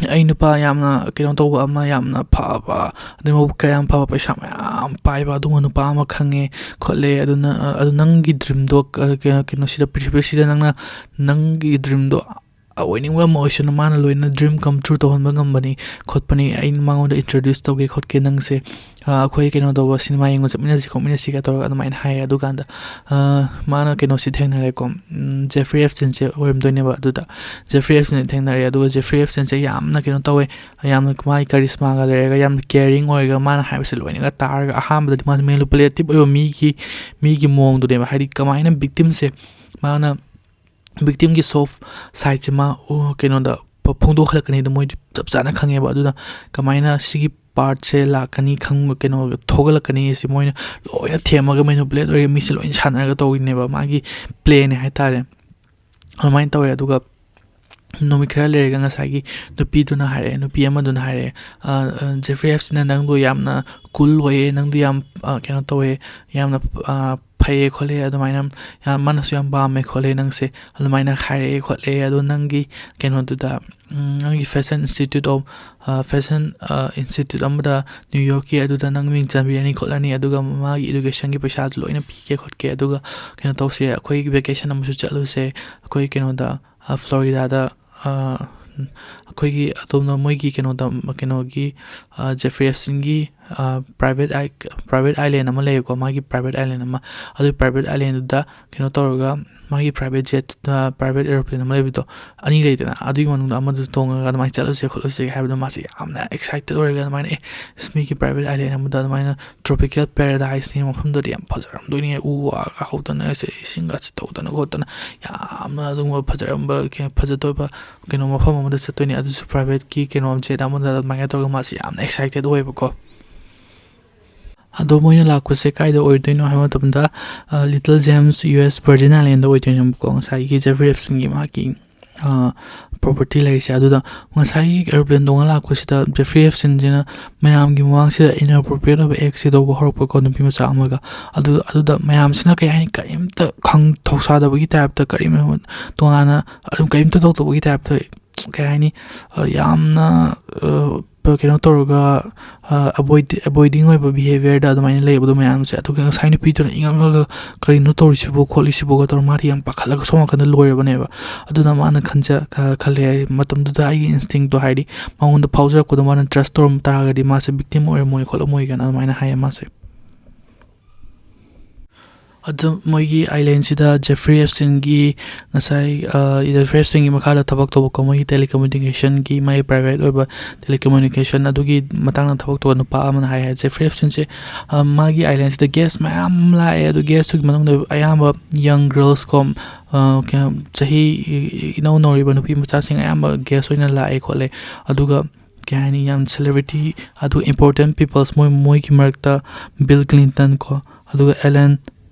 ꯑꯩ ꯅꯨꯄꯥ ꯌꯥꯝꯅ ꯀꯩꯅꯣ ꯇꯧꯕ ꯑꯃ, ꯌꯥꯝꯅ ꯐꯕ, ꯑꯗꯩ ꯃꯕꯨꯛ ꯀꯌꯥꯝ ꯐꯕ, ꯄꯩꯁꯥ ꯃꯌꯥꯝ ꯄꯥꯏꯕ ꯑꯗꯨꯒꯨꯝꯕ ꯅꯨꯄꯥ ꯑꯃ ꯈꯪꯉꯦ ꯈꯣꯠꯂꯦ, ꯑꯗꯨꯅ, ꯑ, ꯑꯗꯨ ꯅꯪꯒꯤ ꯗ꯭ꯔꯤꯝꯗꯣ, ꯑ, ꯀꯩꯅꯣ, ꯀꯩꯅꯣꯁꯤꯗ, ꯄ꯭ꯔꯤꯊꯤꯕꯤꯁꯤꯗ ꯅꯪꯅ ꯅꯪꯒꯤ ꯗ꯭ꯔꯤꯝꯗꯣ ꯑꯣꯏꯅꯤꯡꯕ ꯑꯃ ꯑꯣꯏꯁꯅꯨ, ꯃꯥꯅ ꯂꯣꯏꯅ dream come true ꯇꯧꯍꯟꯕ ꯉꯝꯕꯅꯤ ꯈꯣꯠꯄꯅꯤ, ꯑꯩ ꯃꯉꯣꯟꯗ introduce ꯇꯧꯒꯦ ꯈꯣꯠꯀꯦ, ꯅꯪꯁꯦ, ꯑ, ꯑꯩꯈꯣꯏ ꯀꯩꯅꯣ ꯇꯧꯕ, ꯁꯤꯅꯦꯃꯥ ꯌꯦꯡꯕ ꯆꯠꯃꯤꯟꯅꯁꯤ ꯈꯣꯠꯃꯤꯟꯅꯁꯤꯒ ꯇꯧꯔꯒ ꯑꯗꯨꯃꯥꯏꯅ ꯍꯥꯏꯌꯦ꯫ ꯑꯗꯨꯀꯥꯟꯗ, ꯑ, ꯃꯥꯅ ꯀꯩꯅꯣꯁꯤ ꯊꯦꯡꯅꯔꯦꯀꯣ, ꯎꯝ, Jeffrey Epsteinꯁꯦ ꯑꯣꯏꯔꯝꯗꯣꯏꯅꯦꯕ꯫ ꯑꯗꯨꯗ Jeffrey Epstein ꯊꯦꯡꯅꯔꯦ, ꯑꯗꯨꯒ Jeffrey Epsteinꯁꯦ ꯌꯥꯝꯅ ꯀꯩꯅꯣ ꯇꯧꯋꯦ, ꯌꯥꯝꯅ ꯃꯥꯒꯤ charismaꯒ ꯂꯩꯔꯒ, ꯌꯥꯝꯅ caring ꯑꯣꯏꯔꯒ, ꯃꯥꯅ ꯍꯥꯏꯕꯁꯦ ꯂꯣꯏꯅꯒ ꯇꯥꯔꯒ, ꯑꯍꯥꯟꯕꯗꯗꯤ ꯃꯥꯁꯦ manipulative ꯑꯣꯏꯕ ꯃꯤꯒꯤ, ꯃꯤꯒꯤ ꯃꯑꯣꯡꯗꯨꯅꯦꯕ, ꯍꯥꯏꯗꯤ ꯀꯃꯥꯏꯅ victimꯁꯦ ꯃꯥꯅ, victimꯒꯤ soft sideꯁꯦ ꯃꯥ, ꯑꯣ, ꯀꯩꯅꯣꯗ ꯐ-, ꯐꯣꯡꯗꯣꯛꯍꯜꯂꯛꯀꯅꯤꯗꯣ ꯃꯣꯏꯗꯤ ꯆꯞ ꯆꯥꯅ ꯈꯪꯉꯦꯕ꯫ ꯑꯗꯨꯅ ꯀꯃꯥꯏꯅ ꯁꯤꯒꯤ partꯁꯦ ꯂꯥꯛꯀꯅꯤ ꯈꯪꯕ, ꯀꯩꯅꯣ, ꯊꯣꯛꯍꯜꯂꯛꯀꯅꯤ ꯁꯤ ꯃꯣꯏꯅ ꯂꯣꯏꯅ ꯊꯦꯝꯃꯒ, manipulate ꯑꯣꯏꯔꯒ, ꯃꯤꯁꯦ ꯂꯣꯏꯅ ꯁꯥꯟꯅꯔꯒ ꯇꯧꯔꯤꯅꯦꯕ, ꯃꯥꯒꯤ planꯅꯦ ꯍꯥꯏꯇꯥꯔꯦ꯫ ꯑꯗꯨꯃꯥꯏꯅ ꯇꯧꯋꯦ꯫ ꯑꯗꯨꯒ ꯅꯨꯃꯤꯠ ꯈꯔ ꯂꯩꯔꯒ ꯉꯁꯥꯏꯒꯤ ꯅꯨꯄꯤꯗꯨꯅ ꯍꯥꯏꯔꯛꯑꯦ, ꯅꯨꯄꯤ ꯑꯃꯗꯨꯅ ꯍꯥꯏꯔꯛꯑꯦ, "ꯑ, ꯑ, Jeffrey Epsteinꯅ ꯅꯪꯗꯣ ꯌꯥꯝꯅ cool ꯑꯣꯏꯌꯦ, ꯅꯪꯗꯤ ꯌꯥꯝ, ꯑ, ꯀꯩꯅꯣ ꯇꯧꯋꯦ, ꯌꯥꯝꯅ, ꯑ, ꯐꯩꯌꯦ ꯈꯣꯠꯂꯦ, ꯑꯗꯨꯃꯥꯏꯅ ꯌꯥꯝ, ꯃꯥꯅꯁꯨ ꯌꯥꯝ ꯄꯥꯝꯃꯦ ꯈꯣꯠꯂꯦ ꯅꯪꯁꯦ, ꯑꯗꯨꯃꯥꯏꯅ ꯍꯥꯏꯔꯛꯑꯦ ꯈꯣꯠꯂꯦ꯫ ꯑꯗꯣ ꯅꯪꯒꯤ ꯀꯩꯅꯣꯗꯨꯗ, ꯎꯝ, ꯅꯪꯒꯤ Fashion Institute of, ꯑ, Fashion, ꯑ, Institute ꯑꯃꯗ New Yorkꯀꯤ ꯑꯗꯨꯗ ꯅꯪ ꯃꯤꯡ ꯆꯟꯕꯤꯔꯅꯤ ꯈꯣꯠꯂꯅꯤ, ꯑꯗꯨꯒ ꯃꯥꯒꯤ educationꯒꯤ ꯄꯩꯁꯥꯗꯨ ꯂꯣꯏꯅ ꯄꯤꯒꯦ ꯈꯣꯠꯀꯦ, ꯑꯗꯨꯒ ꯀꯩꯅꯣ ꯇꯧꯁꯦ, ꯑꯩꯈꯣꯏ vacation ꯑꯃꯁꯨ ꯆꯠꯂꯨꯁꯦ, ꯑꯩꯈꯣꯏ ꯀꯩꯅꯣꯗ, ꯑ, Floridaꯗ, ꯑ, ꯑꯩꯈꯣꯏꯒꯤ ꯑꯗꯣꯝꯅ ꯃꯣꯏꯒꯤ ꯀꯩꯅꯣꯗ, ꯀꯩꯅꯣꯒꯤ, ꯑ, Jeffrey Epsteinꯒꯤ, ꯑ, private i-, private island ꯑꯃ ꯂꯩꯌꯦꯀꯣ, ꯃꯥꯒꯤ private island ꯑꯃ꯫ ꯑꯗꯨꯒꯤ private islandꯗꯨꯗ ꯀꯩꯅꯣ ꯇꯧꯔꯒ, ꯃꯥꯒꯤ private jet, ꯑ, private aeroplane ꯑꯃ ꯂꯩꯕꯗꯣ, ꯑꯅꯤ ꯂꯩꯗꯅ, ꯑꯗꯨꯒꯤ ꯃꯅꯨꯡꯗ ꯑꯃꯗ ꯇꯣꯡꯉꯒ ꯑꯗꯨꯃꯥꯏꯅ ꯆꯠꯂꯨꯁꯦ ꯈꯣꯠꯂꯨꯁꯦ ꯍꯥꯏꯕꯗꯣ ꯃꯥꯁꯦ ꯌꯥꯝꯅ excited ꯑꯣꯏꯔꯒ ꯑꯗꯨꯃꯥꯏꯅ, "ꯑꯦ, ꯏꯁ, ꯃꯤꯒꯤ private island ꯑꯃꯗ ꯑꯗꯨꯃꯥꯏꯅ tropical paradiseꯅꯤ, ꯃꯐꯝꯗꯨꯗꯤ ꯌꯥꯝ ꯐꯖꯔꯝꯗꯣꯏꯅꯤ, ꯎ ꯋꯥꯒ ꯍꯧꯗꯅ, ꯑꯁꯦ ꯏꯁꯤꯡꯒꯁꯦ ꯇꯧꯗꯅ ꯈꯣꯠꯇꯅ, ꯌꯥꯝꯅ ꯑꯗꯨꯒꯨꯝꯕ ꯐꯖꯔꯝꯕ, ꯀꯩ-, ꯐꯖꯗꯣꯏꯕ ꯀꯩꯅꯣ ꯃꯐꯝ ꯑꯃꯗ ꯆꯠꯇꯣꯏꯅꯤ, ꯑꯗꯨꯁꯨ privateꯀꯤ ꯀꯩꯅꯣ jet ꯑꯃꯗ", ꯑꯗꯨꯃꯥꯏꯅ ꯇꯧꯔꯒ ꯃꯥꯁꯦ ꯌꯥꯝꯅ excited ꯑꯣꯏꯌꯦꯕꯀꯣ꯫ ꯑꯗꯣ ꯃꯣꯏꯅ ꯂꯥꯛꯄꯁꯦ ꯀꯥꯏꯗ ꯑꯣꯏꯗꯣꯏꯅꯣ ꯍꯥꯏꯕ ꯃꯇꯝꯗ, ꯑ, Little Gems, U S Virgin Islandꯗ ꯑꯣꯏꯗꯣꯏꯅꯦꯕꯀꯣ, ꯉꯁꯥꯏꯒꯤ Jeffrey Epsteinꯒꯤ ꯃꯥꯒꯤ, ꯑ, property ꯂꯩꯔꯤꯁꯦ꯫ ꯑꯗꯨꯗ ꯉꯁꯥꯏꯒꯤ aeroplane ꯇꯣꯡꯉ ꯂꯥꯛꯄꯁꯤꯗ Jeffrey Epsteinꯁꯤꯅ ꯃꯌꯥꯝꯒꯤ ꯃꯃꯥꯡꯁꯤꯗ inappropriate ꯑꯣꯏꯕ actꯁꯦ ꯇꯧꯕ ꯍꯧꯔꯛꯄꯀꯣ, ꯅꯨꯄꯤ ꯃꯆꯥ ꯑꯃꯒ꯫ ꯑꯗꯨ, ꯑꯗꯨꯗ ꯃꯌꯥꯝꯁꯤꯅ ꯀꯩ ꯍꯥꯏꯅꯤ, ꯀꯔꯤꯝꯇ ꯈꯪ-, ꯊꯧꯁꯥꯗꯕꯒꯤ typeꯇ, ꯀꯔꯤꯝ ꯇꯣꯉꯥꯟꯅ ꯑꯗꯨꯝ ꯀꯔꯤꯝꯇ ꯇꯧꯗꯕꯒꯤ typeꯇ, ꯀꯩ ꯍꯥꯏꯅꯤ, ꯑ, ꯌꯥꯝꯅ, ꯑ, ꯀꯩꯅꯣ ꯇꯧꯔꯒ, ꯑ, avoid-, avoiding ꯑꯣꯏꯕ behaviourꯗ ꯑꯗꯨꯃꯥꯏꯅ ꯂꯩꯕꯗꯣ ꯃꯌꯥꯝꯁꯦ꯫ ꯑꯗꯨꯒ ꯉꯁꯥꯏ ꯅꯨꯄꯤꯗꯨꯅ ꯏꯉꯛꯂꯒ "ꯀꯔꯤꯅꯣ ꯇꯧꯔꯤꯁꯤꯕꯣ ꯈꯣꯠꯂꯤꯁꯤꯕꯣꯒ" ꯇꯧꯔ ꯃꯥꯗꯤ ꯌꯥꯝ ꯄꯥꯈꯠꯂꯒ ꯁꯣꯝ ꯅꯥꯀꯟꯗ ꯂꯣꯏꯔꯕꯅꯦꯕ꯫ ꯑꯗꯨꯅ ꯃꯥꯅ ꯈꯟꯖ-, ꯈ-, ꯈꯜꯂꯦ ꯍꯥꯏ, ꯃꯇꯝꯗꯨꯗ ꯑꯩꯒꯤ instinctꯇꯣ, ꯍꯥꯏꯗꯤ ꯃꯉꯣꯟꯗ ꯐꯥꯎꯖꯔꯛꯄꯗꯣ ꯃꯥꯅ trust ꯇꯧꯔꯝ ꯇꯥꯔꯒꯗꯤ ꯃꯥꯁꯦ victim ꯑꯣꯏꯔꯝꯃꯣꯏ ꯈꯣꯠꯂꯝꯃꯣꯏ ꯀꯥꯏꯅ ꯑꯗꯨꯃꯥꯏꯅ ꯍꯥꯏꯌꯦ ꯃꯥꯁꯦ꯫ ꯑꯗꯨ ꯃꯣꯏꯒꯤ islandꯁꯤꯗ Jeffrey Epsteinꯒꯤ ꯉꯁꯥꯏ, ꯑ, Jeffrey Epsteinꯒꯤ ꯃꯈꯥꯗ ꯊꯕꯛ ꯇꯧꯕꯀꯣ, ꯃꯣꯏꯒꯤ telecommunicationꯒꯤ, ꯃꯥꯒꯤ private ꯑꯣꯏꯕ telecommunication ꯑꯗꯨꯒꯤ ꯃꯇꯥꯡꯗ ꯊꯕꯛ ꯇꯧꯕ ꯅꯨꯄꯥ ꯑꯃꯅ ꯍꯥꯏ ꯍꯥꯏ, Jeffrey Epsteinꯁꯦ, ꯑ, ꯃꯥꯒꯤ islandꯁꯤꯗ guest ꯃꯌꯥꯝ ꯑꯃ ꯂꯥꯛꯑꯦ꯫ ꯑꯗꯨ guestꯇꯨꯒꯤ ꯃꯅꯨꯡꯗ ꯑꯌꯥꯝꯕ young girls ꯀꯣ, ꯑ, ꯀꯌꯥꯝ ꯆꯍꯤ ꯏꯅꯧ ꯅꯧꯔꯤꯕ ꯅꯨꯄꯤ ꯃꯆꯥꯁꯤꯡ ꯑꯌꯥꯝꯕ guest ꯑꯣꯏꯅ ꯂꯥꯛꯑꯦ ꯈꯣꯠꯂꯦ꯫ ꯑꯗꯨꯒ ꯀꯩ ꯍꯥꯏꯅꯤ, ꯌꯥꯝ celebrity, ꯑꯗꯨ important peoples, ꯃꯣꯏ, ꯃꯣꯏꯒꯤ ꯃꯔꯛꯇ Bill Clinton ꯀꯣ, ꯑꯗꯨꯒ Alan,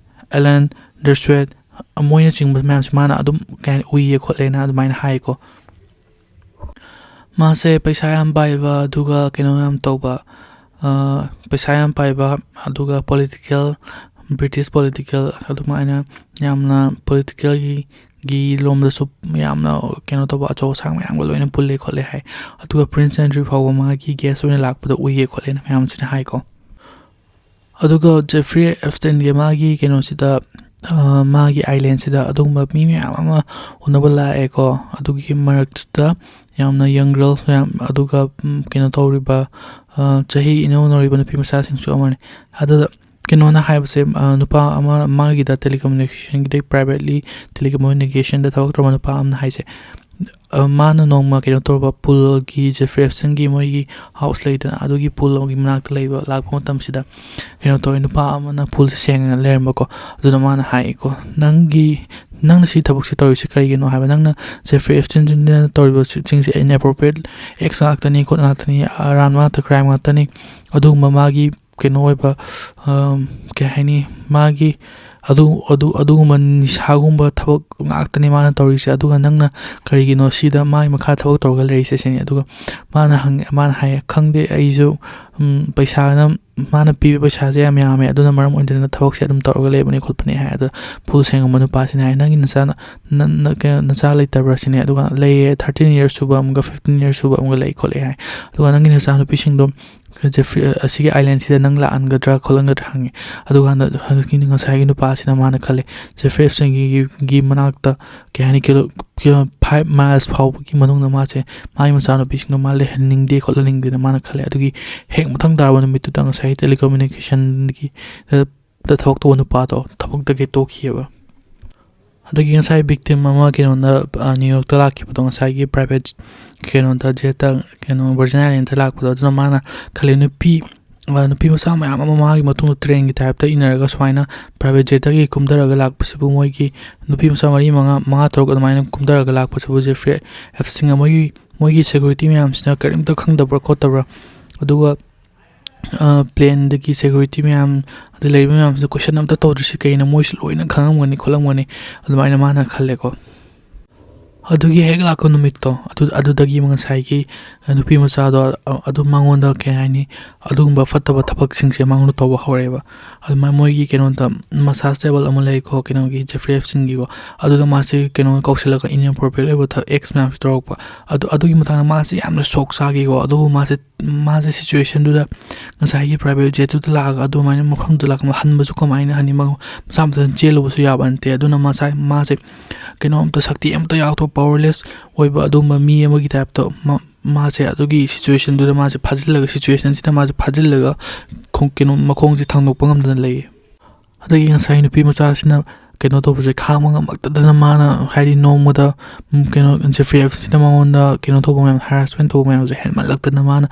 Alan Dershowitz, ꯃꯣꯏꯅꯆꯤꯡꯕ ꯃꯌꯥꯝꯁꯦ ꯃꯥꯅ ꯑꯗꯨꯝ, ꯀꯩ ꯍꯥꯏꯅꯤ, ꯎꯏꯌꯦ ꯈꯣꯠꯂꯦꯅ ꯑꯗꯨꯃꯥꯏꯅ ꯍꯥꯏꯀꯣ꯫ ꯃꯥꯁꯦ ꯄꯩꯁꯥ ꯌꯥꯝ ꯄꯥꯏꯕ, ꯑꯗꯨꯒ ꯀꯩꯅꯣ ꯌꯥꯝ ꯇꯧꯕ, ꯑ, ꯄꯩꯁꯥ ꯌꯥꯝ ꯄꯥꯏꯕ, ꯑꯗꯨꯒ political ꯕ꯭ꯔꯤꯇꯤꯁ ꯄꯣꯂꯤꯇꯤꯀꯦꯜ, ꯑꯗꯨꯃꯥꯏꯅ ꯌꯥꯝꯅ ꯄꯣꯂꯤꯇꯤꯀꯦꯜꯒꯤ ꯒꯤ ꯂꯣꯝꯗꯁꯨ ꯌꯥꯝꯅ ꯀꯩꯅꯣ ꯇꯧꯕ ꯑꯆꯧ ꯑꯁꯥꯡ ꯃꯌꯥꯝꯒ ꯂꯣꯏꯅ ꯄꯨꯜꯂꯦ ꯈꯣꯠꯂꯦ ꯍꯥꯏ꯫ ꯑꯗꯨꯒ ꯄ꯭ꯔꯤꯟꯁ ꯑꯦꯟꯗ꯭ꯔꯨ ꯐꯥꯎꯕ ꯃꯥꯒꯤ ꯒꯦꯁ ꯑꯣꯏꯅ ꯂꯥꯛꯄꯗ ꯎꯏꯌꯦ ꯈꯣꯠꯂꯦꯅ ꯃꯌꯥꯝꯁꯤꯅ ꯍꯥꯏꯀꯣ꯫ ꯑꯗꯨꯒ ꯖꯦꯐ꯭ꯔꯤ ꯑꯦꯞꯁꯇꯤꯟꯒꯤ ꯃꯥꯒꯤ ꯀꯩꯅꯣꯁꯤꯗ, ꯑ, ꯃꯥꯒꯤ ꯑꯥꯏꯂꯦꯟꯁꯤꯗ ꯑꯗꯨꯒꯨꯝꯕ ꯃꯤ ꯃꯌꯥꯝ ꯑꯃ ꯎꯅꯕ ꯂꯥꯛꯑꯦꯀꯣ꯫ ꯑꯗꯨꯒꯤ ꯃꯔꯛꯇꯨꯗ ꯌꯥꯝꯅ ꯌꯪ ꯒꯔꯜꯁ ꯃꯌꯥꯝ, ꯑꯗꯨꯒ, ꯎꯝ, ꯀꯩꯅꯣ ꯇꯧꯔꯤꯕ, ꯑ, ꯆꯍꯤ ꯏꯅꯧ ꯅꯧꯔꯤꯕ ꯅꯨꯄꯤ ꯃꯆꯥꯁꯤꯡꯁꯨ ꯑꯃꯅꯤ꯫ ꯑꯗꯨꯗ ꯀꯩꯅꯣꯅ ꯍꯥꯏꯕꯁꯦ, ꯑ, ꯅꯨꯄꯥ ꯑꯃ ꯃꯥꯒꯤꯗ telecommunicationꯒꯤꯗ privately telecommunicationꯗ ꯊꯕꯛ ꯇꯧꯕ ꯅꯨꯄꯥ ꯑꯃꯅ ꯍꯥꯏꯁꯦ, ꯑ, ꯃꯥꯅ ꯅꯣꯡꯃ ꯀꯩꯅꯣ ꯇꯧꯔꯕ ꯄꯨꯜꯒꯤ, ꯖꯦꯐ꯭ꯔꯤ ꯑꯦꯞꯁꯇꯤꯟꯒꯤ ꯃꯣꯏꯒꯤ ꯍꯥꯎꯁ ꯂꯩꯗꯅ, ꯑꯗꯨꯒꯤ ꯄꯨꯜꯒꯤ ꯃꯅꯥꯛꯇ ꯂꯩꯕ ꯂꯥꯛꯄ ꯃꯇꯝꯁꯤꯗ ꯀꯩꯅꯣ ꯇꯧꯋꯦ, ꯅꯨꯄꯥ ꯑꯃꯅ ꯄꯨꯜꯁꯦ ꯁꯦꯡꯉꯒ ꯂꯩꯔꯝꯕꯀꯣ꯫ ꯑꯗꯨꯅ ꯃꯥꯅ ꯍꯥꯏꯀꯣ, "ꯅꯪꯒꯤ, ꯅꯪꯅ ꯁꯤ ꯊꯕꯛꯁꯦ ꯇꯧꯔꯤꯁꯦ ꯀꯔꯤꯒꯤꯅꯣ?" ꯍꯥꯏꯕ, "ꯅꯪꯅ ꯖꯦꯐ꯭ꯔꯤ ꯑꯦꯞꯁꯇꯤꯟꯁꯤꯅ ꯇꯧꯔꯤꯕꯁꯤꯡꯁꯦ inappropriate acts ꯉꯥꯛꯇꯅꯤ, ꯈꯣꯠ ꯉꯥꯛꯇꯅꯤ, ꯑꯔꯥꯟꯕ ꯉꯥꯛꯇ, crime ꯉꯥꯛꯇꯅꯤ, ꯑꯗꯨꯒꯨꯝꯕ ꯃꯥꯒꯤ ꯀꯩꯅꯣ ꯑꯣꯏꯕ, ꯑꯝ, ꯀꯩ ꯍꯥꯏꯅꯤ, ꯃꯥꯒꯤ ꯑꯗꯨ, ꯑꯗꯨ, ꯑꯗꯨꯒꯨꯝꯕ ꯅꯤꯁꯥꯒꯨꯝꯕ ꯊꯕꯛ ꯉꯥꯛꯇꯅꯤ ꯃꯥꯅ ꯇꯧꯔꯤꯁꯦ꯫ ꯑꯗꯨꯒ ꯅꯪꯅ ꯀꯔꯤꯒꯤꯅꯣ ꯁꯤꯗ ꯃꯥꯒꯤ ꯃꯈꯥ ꯊꯕꯛ ꯇꯧꯔꯒ ꯂꯩꯔꯤꯁꯦ?" ꯁꯤꯅꯤ꯫ ꯑꯗꯨꯒ ꯃꯥꯅ ꯍꯪꯉꯦ, ꯃꯥꯅ ꯍꯥꯏꯌꯦ, "ꯈꯪꯗꯦ, ꯑꯩꯁꯨ, ꯎꯝ, ꯄꯩꯁꯥꯅ, ꯃꯥꯅ ꯄꯤꯕ ꯄꯩꯁꯥꯁꯦ ꯌꯥꯝ ꯌꯥꯝꯃꯦ, ꯑꯗꯨꯅ ꯃꯔꯝ ꯑꯣꯏꯗꯅ ꯊꯕꯛꯁꯦ ꯑꯗꯨꯝ ꯇꯧꯔꯒ ꯂꯩꯕꯅꯦ ꯈꯣꯠꯄꯅꯦ" ꯍꯥꯏ꯫ ꯑꯗ ꯄꯨꯜ ꯁꯦꯡꯉꯝꯕ ꯅꯨꯄꯥꯁꯤꯅ ꯍꯥꯏ, "ꯅꯪꯒꯤ ꯅꯆꯥꯅ, ꯅ-, ꯅ-, ꯀꯩꯅꯣ, ꯅꯆꯥ ꯂꯩꯇꯕ꯭ꯔꯥ?" ꯁꯤꯅꯤ꯫ ꯑꯗꯨꯒ "ꯂꯩꯌꯦ, thirteen years ꯁꯨꯕ ꯑꯃꯒ fifteen years ꯁꯨꯕ ꯑꯃꯒ ꯂꯩ" ꯈꯣꯠꯂꯦ ꯍꯥꯏ꯫ ꯑꯗꯨꯒ "ꯅꯪꯒꯤ ꯅꯆꯥꯅꯨꯄꯤꯁꯤꯡꯗꯣ ꯖꯦꯐ꯭ꯔꯤ, ꯑ, ꯑꯁꯤꯒꯤ ꯑꯥꯏꯂꯦꯟꯁꯤꯗ ꯅꯪ ꯂꯥꯛꯍꯟꯒꯗ꯭ꯔꯥ ꯈꯣꯠꯍꯟꯒꯗ꯭ꯔꯥ?" ꯍꯪꯉꯦ꯫ ꯑꯗꯨꯀꯥꯟꯗ ꯍꯧꯖꯤꯛꯀꯤ ꯉꯁꯥꯏꯒꯤ ꯅꯨꯄꯥꯁꯤꯅ ꯃꯥꯅ ꯈꯜꯂꯦ, ꯖꯦꯐ꯭ꯔꯤ ꯑꯦꯞꯁꯇꯤꯟꯒꯤ, ꯒꯤ ꯃꯅꯥꯛꯇ, ꯀꯩ ꯍꯥꯏꯅꯤ, ꯀꯤꯂꯣ-, ꯀꯤꯂꯣ-, five miles ꯐꯥꯎꯕꯒꯤ ꯃꯅꯨꯡꯗ ꯃꯥꯁꯦ ꯃꯥꯒꯤ ꯃꯆꯥꯅꯨꯄꯤꯁꯤꯡꯗꯣ ꯃꯥ ꯂꯩꯍꯟꯅꯤꯡꯗꯦ ꯈꯣꯠꯍꯟꯅꯤꯡꯗꯦꯅ ꯃꯥꯅ ꯈꯜꯂꯦ꯫ ꯑꯗꯨꯒꯤ ꯍꯦꯛ ꯃꯊꯪ ꯇꯥꯔꯕ ꯅꯨꯃꯤꯠꯇꯨꯗ ꯉꯁꯥꯏꯒꯤ telecommunicationꯒꯤ, ꯑ, ꯗ ꯊꯕꯛ ꯇꯧꯕ ꯅꯨꯄꯥꯗꯣ ꯊꯕꯛꯇꯒꯤ ꯇꯣꯛꯈꯤꯑꯕ꯫ ꯑꯗꯒꯤ ꯉꯁꯥꯏ victim ꯑꯃ ꯀꯩꯅꯣꯗ, ꯑ, ꯅ꯭ꯌꯨ ꯌꯣꯔꯛꯇ ꯂꯥꯛꯈꯤꯕꯗꯣ, ꯉꯁꯥꯏꯒꯤ private ꯀꯩꯅꯣꯗ, jetꯇ, ꯀꯩꯅꯣ, Virgin Islandꯇ ꯂꯥꯛꯄꯗꯣ, ꯑꯗꯨꯅ ꯃꯥꯅ ꯈꯜꯂꯦ, ꯅꯨꯄꯤ, ꯑ, ꯅꯨꯄꯤ ꯃꯆꯥ ꯃꯌꯥꯝ ꯑꯃ ꯃꯥꯒꯤ ꯃꯇꯨꯡꯗ trainꯒꯤ typeꯇ ꯏꯟꯅꯔꯒ ꯁꯨꯃꯥꯏꯅ private jetꯇꯒꯤ ꯀꯨꯝꯊꯔꯒ ꯂꯥꯛꯄꯁꯤꯕꯨ, ꯃꯣꯏꯒꯤ ꯅꯨꯄꯤ ꯃꯆꯥ ꯃꯔꯤ, ꯃꯉꯥ, ꯃꯉꯥ, ꯇꯔꯨꯛ ꯑꯗꯨꯃꯥꯏꯅ ꯀꯨꯝꯊꯔꯒ ꯂꯥꯛꯄꯁꯤꯕꯨ ꯖꯦꯐ꯭ꯔꯤ ꯑꯦꯞꯁꯇꯤꯟꯒ ꯃꯣꯏꯒꯤ, ꯃꯣꯏꯒꯤ security ꯃꯌꯥꯝꯁꯤꯅ ꯀꯔꯤꯝꯇ ꯈꯪꯗꯕ꯭ꯔꯥ ꯈꯣꯠꯇꯕ꯭ꯔꯥ? ꯑꯗꯨꯒ ꯑ, planeꯗꯒꯤ security ꯃꯌꯥꯝ, ꯑꯗꯩ ꯂꯩꯔꯤꯕ ꯃꯌꯥꯝꯁꯤꯗ question ꯑꯝꯇ ꯇꯧꯗ꯭ꯔꯤꯁꯤ ꯀꯩꯅꯣ? ꯃꯣꯏꯁꯨ ꯂꯣꯏꯅ ꯈꯪꯉꯝꯒꯅꯤ ꯈꯣꯠꯂꯝꯒꯅꯤ, ꯑꯗꯨꯃꯥꯏꯅ ꯃꯥꯅ ꯈꯜꯂꯦꯀꯣ꯫ ꯑꯗꯨꯒꯤ ꯍꯦꯛ ꯂꯥꯛꯄ ꯅꯨꯃꯤꯠꯇꯣ, ꯑꯗꯨ, ꯑꯗꯨꯗꯒꯤ ꯉꯁꯥꯏꯒꯤ ꯅꯨꯄꯤ ꯃꯆꯥꯗꯣ, ꯑ-, ꯑꯗꯨ ꯃꯉꯣꯟꯗ, ꯀꯩ ꯍꯥꯏꯅꯤ, ꯑꯗꯨꯒꯨꯝꯕ ꯐꯠꯇꯕ ꯊꯕꯛꯁꯤꯡꯁꯦ ꯃꯉꯣꯟꯗ ꯇꯧꯕ ꯍꯧꯔꯛꯑꯦꯕ꯫ ꯑꯗꯨꯃꯥꯏꯅ ꯃꯣꯏꯒꯤ ꯀꯩꯅꯣꯗ massage table ꯑꯃ ꯂꯩꯀꯣ, ꯀꯩꯅꯣꯒꯤ, ꯖꯦꯐ꯭ꯔꯤ ꯑꯦꯞꯁꯇꯤꯟꯒꯤꯀꯣ, ꯑꯗꯨꯗ ꯃꯥꯁꯦ ꯀꯩꯅꯣ ꯀꯧꯁꯤꯜꯂꯒ inappropriate ꯑꯣꯏꯕ ꯊ-, acts ꯃꯌꯥꯝꯁꯦ ꯇꯧꯔꯛꯄ꯫ ꯑꯗꯨ, ꯑꯗꯨꯒꯤ ꯃꯇꯥꯡꯗ ꯃꯥꯁꯦ ꯌꯥꯝꯅ ꯁꯣꯛ ꯆꯥꯈꯤꯀꯣ꯫ ꯑꯗꯨꯕꯨ ꯃꯥꯁꯦ, ꯃꯥꯁꯦ situationꯗꯨꯗ ꯉꯁꯥꯏꯒꯤ private jetꯇꯨꯗ ꯂꯥꯛꯑꯒ ꯑꯗꯨꯃꯥꯏꯅ ꯃꯐꯝꯗꯨꯗ ꯂꯥꯛꯑꯒ ꯍꯟꯕꯁꯨ ꯀꯃꯥꯏꯅ ꯍꯟꯅꯤ? ꯃꯥ ꯃꯁꯥ ꯃꯊꯟꯇ ꯆꯦꯜꯂꯨꯕꯁꯨ ꯌꯥꯕ ꯅꯠꯇꯦ꯫ ꯑꯗꯨꯅ ꯃꯁꯥ, ꯃꯥꯁꯦ ꯀꯩꯅꯣꯝꯇ ꯁꯛꯇꯤ ꯑꯃꯇ ꯌꯥꯎꯗꯕ, powerless ꯑꯣꯏꯕ ꯑꯗꯨꯒꯨꯝꯕ ꯃꯤ ꯑꯃꯒꯤ typeꯇ ꯃꯥ-, ꯃꯥꯁꯦ ꯑꯗꯨꯒꯤ situationꯗꯨꯗ ꯃꯥꯁꯦ ꯐꯥꯖꯤꯜꯂꯒ, situationꯁꯤꯗ ꯃꯥꯁꯦ ꯐꯥꯖꯤꯜꯂꯒ ꯈꯣꯡ-, ꯀꯩꯅꯣ, ꯃꯈꯣꯡꯁꯦ ꯊꯥꯡꯗꯣꯛꯄ ꯉꯝꯗꯅ ꯂꯩꯌꯦ꯫ ꯑꯗꯒꯤ ꯉꯁꯥꯏ ꯅꯨꯄꯤ ꯃꯆꯥꯁꯤꯅ ꯀꯩꯅꯣ ꯇꯧꯕꯁꯦ ꯈꯥꯡꯕ ꯉꯝꯃꯛꯇꯗꯅ ꯃꯥꯅ, ꯍꯥꯏꯗꯤ, ꯅꯣꯡꯃꯗ, ꯎꯝ, ꯀꯩꯅꯣ, ꯖꯦꯐ꯭ꯔꯤ ꯑꯦꯞꯁꯇꯤꯟꯁꯤꯅ ꯃꯉꯣꯟꯗ ꯀꯩꯅꯣ ꯇꯧꯕ ꯃꯌꯥꯝ, harassment ꯇꯧꯕ ꯃꯌꯥꯝꯁꯦ ꯍꯦꯟꯃꯜꯂꯛꯇꯅ ꯃꯥꯅ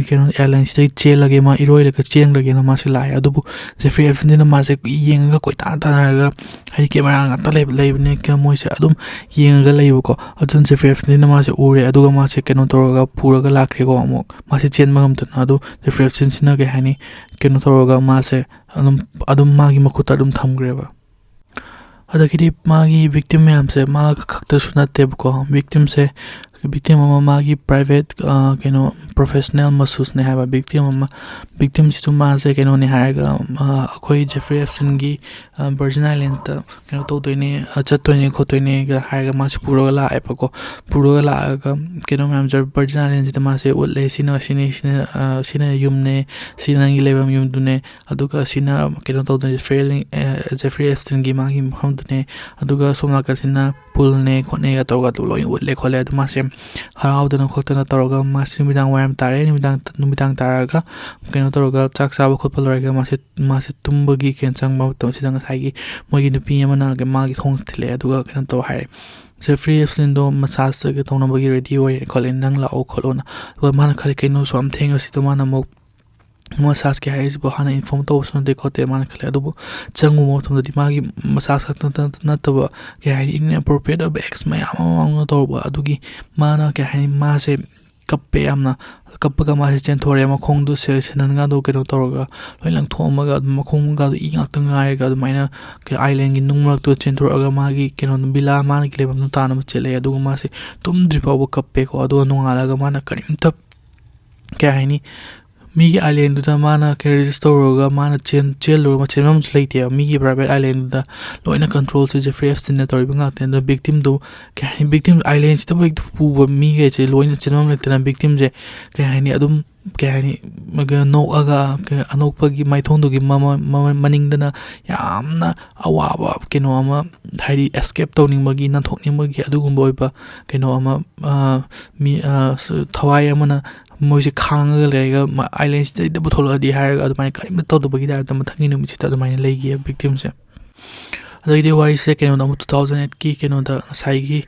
ꯀꯩꯅꯣ, airlineꯁꯤꯗꯒꯤ ꯆꯦꯜꯂꯒꯦ, ꯃꯥ ꯏꯔꯣꯏꯔꯒ ꯆꯦꯟꯈ꯭ꯔꯒꯦꯅ ꯃꯥꯁꯦ ꯂꯥꯛꯑꯦ꯫ ꯑꯗꯨꯕꯨ ꯖꯦꯐ꯭ꯔꯤ ꯑꯦꯞꯁꯇꯤꯟꯁꯤꯅ ꯃꯥꯁꯦ ꯌꯦꯡꯉꯒ ꯀꯣꯏꯇꯥꯟ ꯇꯥꯟꯅꯔꯒ, ꯍꯥꯏꯗꯤ, camera ꯉꯥꯛꯇ ꯂꯩꯕ, ꯂꯩꯕꯅꯦ, ꯀ-, ꯃꯣꯏꯁꯦ ꯑꯗꯨꯝ ꯌꯦꯡꯉꯒ ꯂꯩꯕꯀꯣ꯫ ꯑꯗꯨꯅ ꯖꯦꯐ꯭ꯔꯤ ꯑꯦꯞꯁꯇꯤꯟꯁꯤꯅ ꯃꯥꯁꯦ ꯎꯔꯦ, ꯑꯗꯨꯒ ꯃꯥꯁꯦ ꯀꯩꯅꯣ ꯇꯧꯔꯒ ꯄꯨꯔꯒ ꯂꯥꯛꯈ꯭ꯔꯦꯀꯣ꯫ ꯑꯃꯨꯛ ꯃꯥꯁꯦ ꯆꯦꯟꯕ ꯉꯝꯗꯅ, ꯑꯗꯨ ꯖꯦꯐ꯭ꯔꯤ ꯑꯦꯞꯁꯇꯤꯟꯁꯤꯅ, ꯀꯩ ꯍꯥꯏꯅꯤ, ꯀꯩꯅꯣ ꯇꯧꯔꯒ ꯃꯥꯁꯦ ꯑꯗꯨꯝ, ꯑꯗꯨꯝ ꯃꯥꯒꯤ ꯃꯈꯨꯠꯇ ꯑꯗꯨꯝ ꯊꯝꯈ꯭ꯔꯦꯕ꯫ ꯑꯗꯒꯤꯗꯤ ꯃꯥꯒꯤ victim ꯃꯌꯥꯝꯁꯦ ꯃꯥ ꯈꯛꯇꯁꯨ ꯅꯠꯇꯦꯕꯀꯣ꯫ Victimꯁꯦ, victim ꯑꯃ ꯃꯥꯒꯤ private, ꯑ, ꯀꯩꯅꯣ, professional masseuseꯅꯦ ꯍꯥꯏꯕ victim ꯑꯃ꯫ Victimꯁꯤꯁꯨ ꯃꯥꯁꯦ ꯀꯩꯅꯣꯅꯦ ꯍꯥꯏꯔꯒ, ꯑ, ꯑꯩꯈꯣꯏ ꯖꯦꯐ꯭ꯔꯤ ꯑꯦꯞꯁꯇꯤꯟꯒꯤ, ꯑ, Virgin Islandsꯇ ꯀꯩꯅꯣ ꯇꯧꯗꯣꯏꯅꯦ, ꯑ, ꯆꯠꯇꯣꯏꯅꯦ ꯈꯣꯠꯇꯣꯏꯅꯦꯒ ꯍꯥꯏꯔꯒ ꯃꯥꯁꯦ ꯄꯨꯔꯒ ꯂꯥꯛꯑꯦꯕꯀꯣ꯫ ꯄꯨꯔꯒ ꯂꯥꯛꯑꯒ ꯀꯩꯅꯣ ꯃꯌꯥꯝꯁꯦ Virgin Islandsꯁꯤꯗ ꯃꯥꯁꯦ ꯎꯠꯂꯦ꯫ ꯁꯤꯅ, ꯁꯤꯅꯤ, ꯁꯤꯅ, ꯑ, ꯁꯤꯅ ꯌꯨꯝꯅꯦ, ꯁꯤ ꯅꯪꯒꯤ ꯂꯩꯐꯝ ꯌꯨꯝꯗꯨꯅꯦ, ꯑꯗꯨꯒ ꯁꯤꯅ ꯀꯩꯅꯣ ꯇꯧꯗꯣꯏꯅꯦ, ꯖꯦꯐ꯭ꯔꯤ ꯑꯦꯞꯁꯇꯤꯟꯒꯤ ꯃꯥꯒꯤ ꯃꯐꯝꯗꯨꯅꯦ, ꯑꯗꯨꯒ ꯁꯣꯝ ꯅꯥꯀꯟꯁꯤꯅ poolꯅꯦ ꯈꯣꯠꯅꯦꯒ ꯇꯧꯔꯒ ꯑꯗꯨ ꯂꯣꯏ ꯎꯠꯂꯦ ꯈꯣꯠꯂꯦ꯫ ꯑꯗꯨ ꯃꯥꯁꯦ ꯍꯔꯥꯎꯗꯅ ꯈꯣꯠꯇꯅ ꯇꯧꯔꯒ ꯃꯥꯁꯦ ꯅꯨꯃꯤꯗꯥꯡ ꯋꯥꯏꯔꯝ ꯇꯥꯔꯦ, ꯅꯨꯃꯤꯗꯥꯡ, ꯅꯨꯃꯤꯗꯥꯡ ꯇꯥꯔꯒ ꯀꯩꯅꯣ ꯇꯧꯔꯒ ꯆꯥꯛ ꯆꯥꯕ ꯈꯣꯠꯄ ꯂꯣꯏꯔꯒ ꯃꯥꯁꯦ, ꯃꯥꯁꯦ ꯇꯨꯝꯕꯒꯤ ꯀꯩꯅꯣ ꯆꯪꯕ ꯃꯇꯝꯁꯤꯗ ꯉꯁꯥꯏꯒꯤ ꯃꯣꯏꯒꯤ ꯅꯨꯄꯤ ꯑꯃꯅ ꯃꯥꯒꯤ ꯊꯣꯡ ꯊꯤꯜꯂꯛꯑꯦ꯫ ꯑꯗꯨꯒ ꯀꯩꯅꯣ ꯇꯧ ꯍꯥꯏꯔꯦ, "ꯖꯦꯐ꯭ꯔꯤ ꯑꯦꯞꯁꯇꯤꯟꯗꯣ massage ꯇꯧꯅꯕꯒꯤ ready ꯑꯣꯏꯔꯦ ꯈꯣꯠꯂꯦ, ꯅꯪ ꯂꯥꯛꯑꯣ ꯈꯣꯠꯂꯣꯅ"꯫ ꯑꯗꯨꯒ ꯃꯥꯅ ꯈꯜꯂꯦ, "ꯀꯩꯅꯣ ꯑꯁꯨꯛ ꯌꯥꯝ ꯊꯦꯡꯉꯁꯤꯗ ꯃꯥꯅ ꯑꯃꯨꯛ massageꯀꯤ ꯍꯥꯏꯔꯛꯏꯁꯤꯕꯨ ꯍꯥꯟꯅ inform ꯇꯧꯕꯁꯨ ꯅꯠꯇꯦ ꯈꯣꯠꯇꯦ", ꯃꯥꯅ ꯈꯜꯂꯦ꯫ ꯑꯗꯨꯕꯨ ꯆꯪꯉꯨꯕ ꯃꯇꯝꯗꯗꯤ ꯃꯥꯒꯤ massage ꯈꯛꯇ ꯅꯠꯇ-, ꯅꯠꯇꯕ, ꯀꯩ ꯍꯥꯏꯅꯤ, inappropriate ꯑꯣꯏꯕ acts ꯃꯌꯥꯝ ꯑꯃ ꯃꯉꯣꯟꯗ ꯇꯧꯔꯨꯕ ꯑꯗꯨꯒꯤ ꯃꯥꯅ, ꯀꯩ ꯍꯥꯏꯅꯤ, ꯃꯥꯁꯦ ꯀꯞꯄꯦ ꯌꯥꯝꯅ꯫ ꯀꯞꯄꯒ ꯃꯥꯁꯦ ꯆꯦꯟꯊꯣꯔꯛꯑꯦ, ꯃꯈꯣꯡꯗꯣ ꯁꯦ-, ꯁꯦꯟꯗꯟꯒꯗꯣ ꯀꯩꯅꯣ ꯇꯧꯔꯒ ꯂꯣꯏ ꯂꯪꯊꯣꯛꯑꯝꯃꯒ ꯑꯗꯨꯝ ꯃꯈꯣꯡꯒꯗꯣ ꯏ ꯉꯥꯛꯇ ꯉꯥꯏꯔꯒ ꯑꯗꯨꯃꯥꯏꯅ ꯀꯩ-, ꯑꯥꯏꯂꯦꯟꯒꯤ ꯅꯨꯡ ꯃꯔꯛꯇꯨꯗ ꯆꯦꯟꯊꯣꯔꯛꯑꯒ ꯃꯥꯒꯤ ꯀꯩꯅꯣ ꯚꯤꯂꯥ, ꯃꯥꯒꯤ ꯂꯩꯐꯝꯗꯣ ꯇꯥꯅꯕ ꯆꯦꯜꯂꯛꯑꯦ꯫ ꯑꯗꯨꯒ ꯃꯥꯁꯦ ꯇꯨꯝꯗ꯭ꯔꯤ ꯐꯥꯎꯕ ꯀꯞꯄꯦꯀꯣ꯫ ꯑꯗꯨꯒ ꯅꯣꯡꯉꯥꯜꯂꯒ ꯃꯥꯅ ꯀꯔꯤꯝꯇ, ꯀꯩ ꯍꯥꯏꯅꯤ, ꯃꯤꯒꯤ ꯑꯥꯏꯂꯦꯟꯗꯨꯗ ꯃꯥꯅ ꯀꯩ resist ꯇꯧꯔꯨꯔꯒ ꯃꯥꯅ ꯆꯦꯟ-, ꯆꯦꯜꯂꯨꯔꯒ ꯆꯦꯟꯐꯝꯁꯨ ꯂꯩꯇꯦꯕ꯫ ꯃꯤꯒꯤ private islandꯗꯨꯗ ꯂꯣꯏꯅ controlꯁꯦ Jeffrey Epsteinꯅ ꯇꯧꯔꯤꯕ ꯉꯥꯛꯇꯅꯤ꯫ ꯑꯗꯣ victimꯗꯣ, ꯀꯩ ꯍꯥꯏꯅꯤ, victim islandꯁꯤꯗꯕꯨ ꯍꯦꯛꯇ ꯄꯨꯕ ꯃꯤꯈꯩꯁꯦ ꯂꯣꯏꯅ ꯆꯦꯟꯐꯝ ꯂꯩꯇꯅ victimꯁꯦ, ꯀꯩ ꯍꯥꯏꯅꯤ, ꯑꯗꯨꯝ, ꯀꯩ ꯍꯥꯏꯅꯤ, ꯃꯒ-, ꯅꯣꯛꯑꯒ, ꯀꯩ-, ꯑꯅꯣꯛꯄꯒꯤ ꯃꯥꯏꯊꯣꯡꯗꯨꯒꯤ ꯃꯃ-, ꯃꯃ-, ꯃꯅꯤꯡꯗꯅ ꯌꯥꯝꯅ ꯑꯋꯥꯕ ꯀꯩꯅꯣ ꯑꯃ, ꯍꯥꯏꯗꯤ escape ꯇꯧꯅꯤꯡꯕꯒꯤ, ꯅꯥꯟꯊꯣꯛꯅꯤꯡꯕꯒꯤ ꯑꯗꯨꯒꯨꯝꯕ ꯑꯣꯏꯕ ꯀꯩꯅꯣ ꯑꯃ, ꯑ, ꯃꯤ, ꯑ, ꯁ-, ꯊꯋꯥꯏ ꯑꯃꯅ ꯃꯣꯏꯁꯦ ꯈꯥꯡꯉꯒ ꯂꯩꯔꯒ ꯃ-, islandꯁꯤꯗꯩꯗ ꯄꯨꯊꯣꯛꯂꯛꯑꯗꯤ ꯍꯥꯏꯔꯒ ꯑꯗꯨꯃꯥꯏꯅ ꯀꯔꯤꯝꯇ ꯇꯧꯗꯕꯒꯤ typeꯇ ꯃꯊꯪꯒꯤ ꯅꯨꯃꯤꯠꯁꯤꯗ ꯑꯗꯨꯃꯥꯏꯅ ꯂꯩꯈꯤ victimꯁꯦ꯫ ꯑꯗꯩꯗꯤ ꯋꯥꯔꯤꯁꯦ ꯀꯩꯅꯣꯗ ꯑꯃꯨꯛ two thousand eightꯀꯤ ꯀꯩꯅꯣꯗ ꯉꯁꯥꯏꯒꯤ,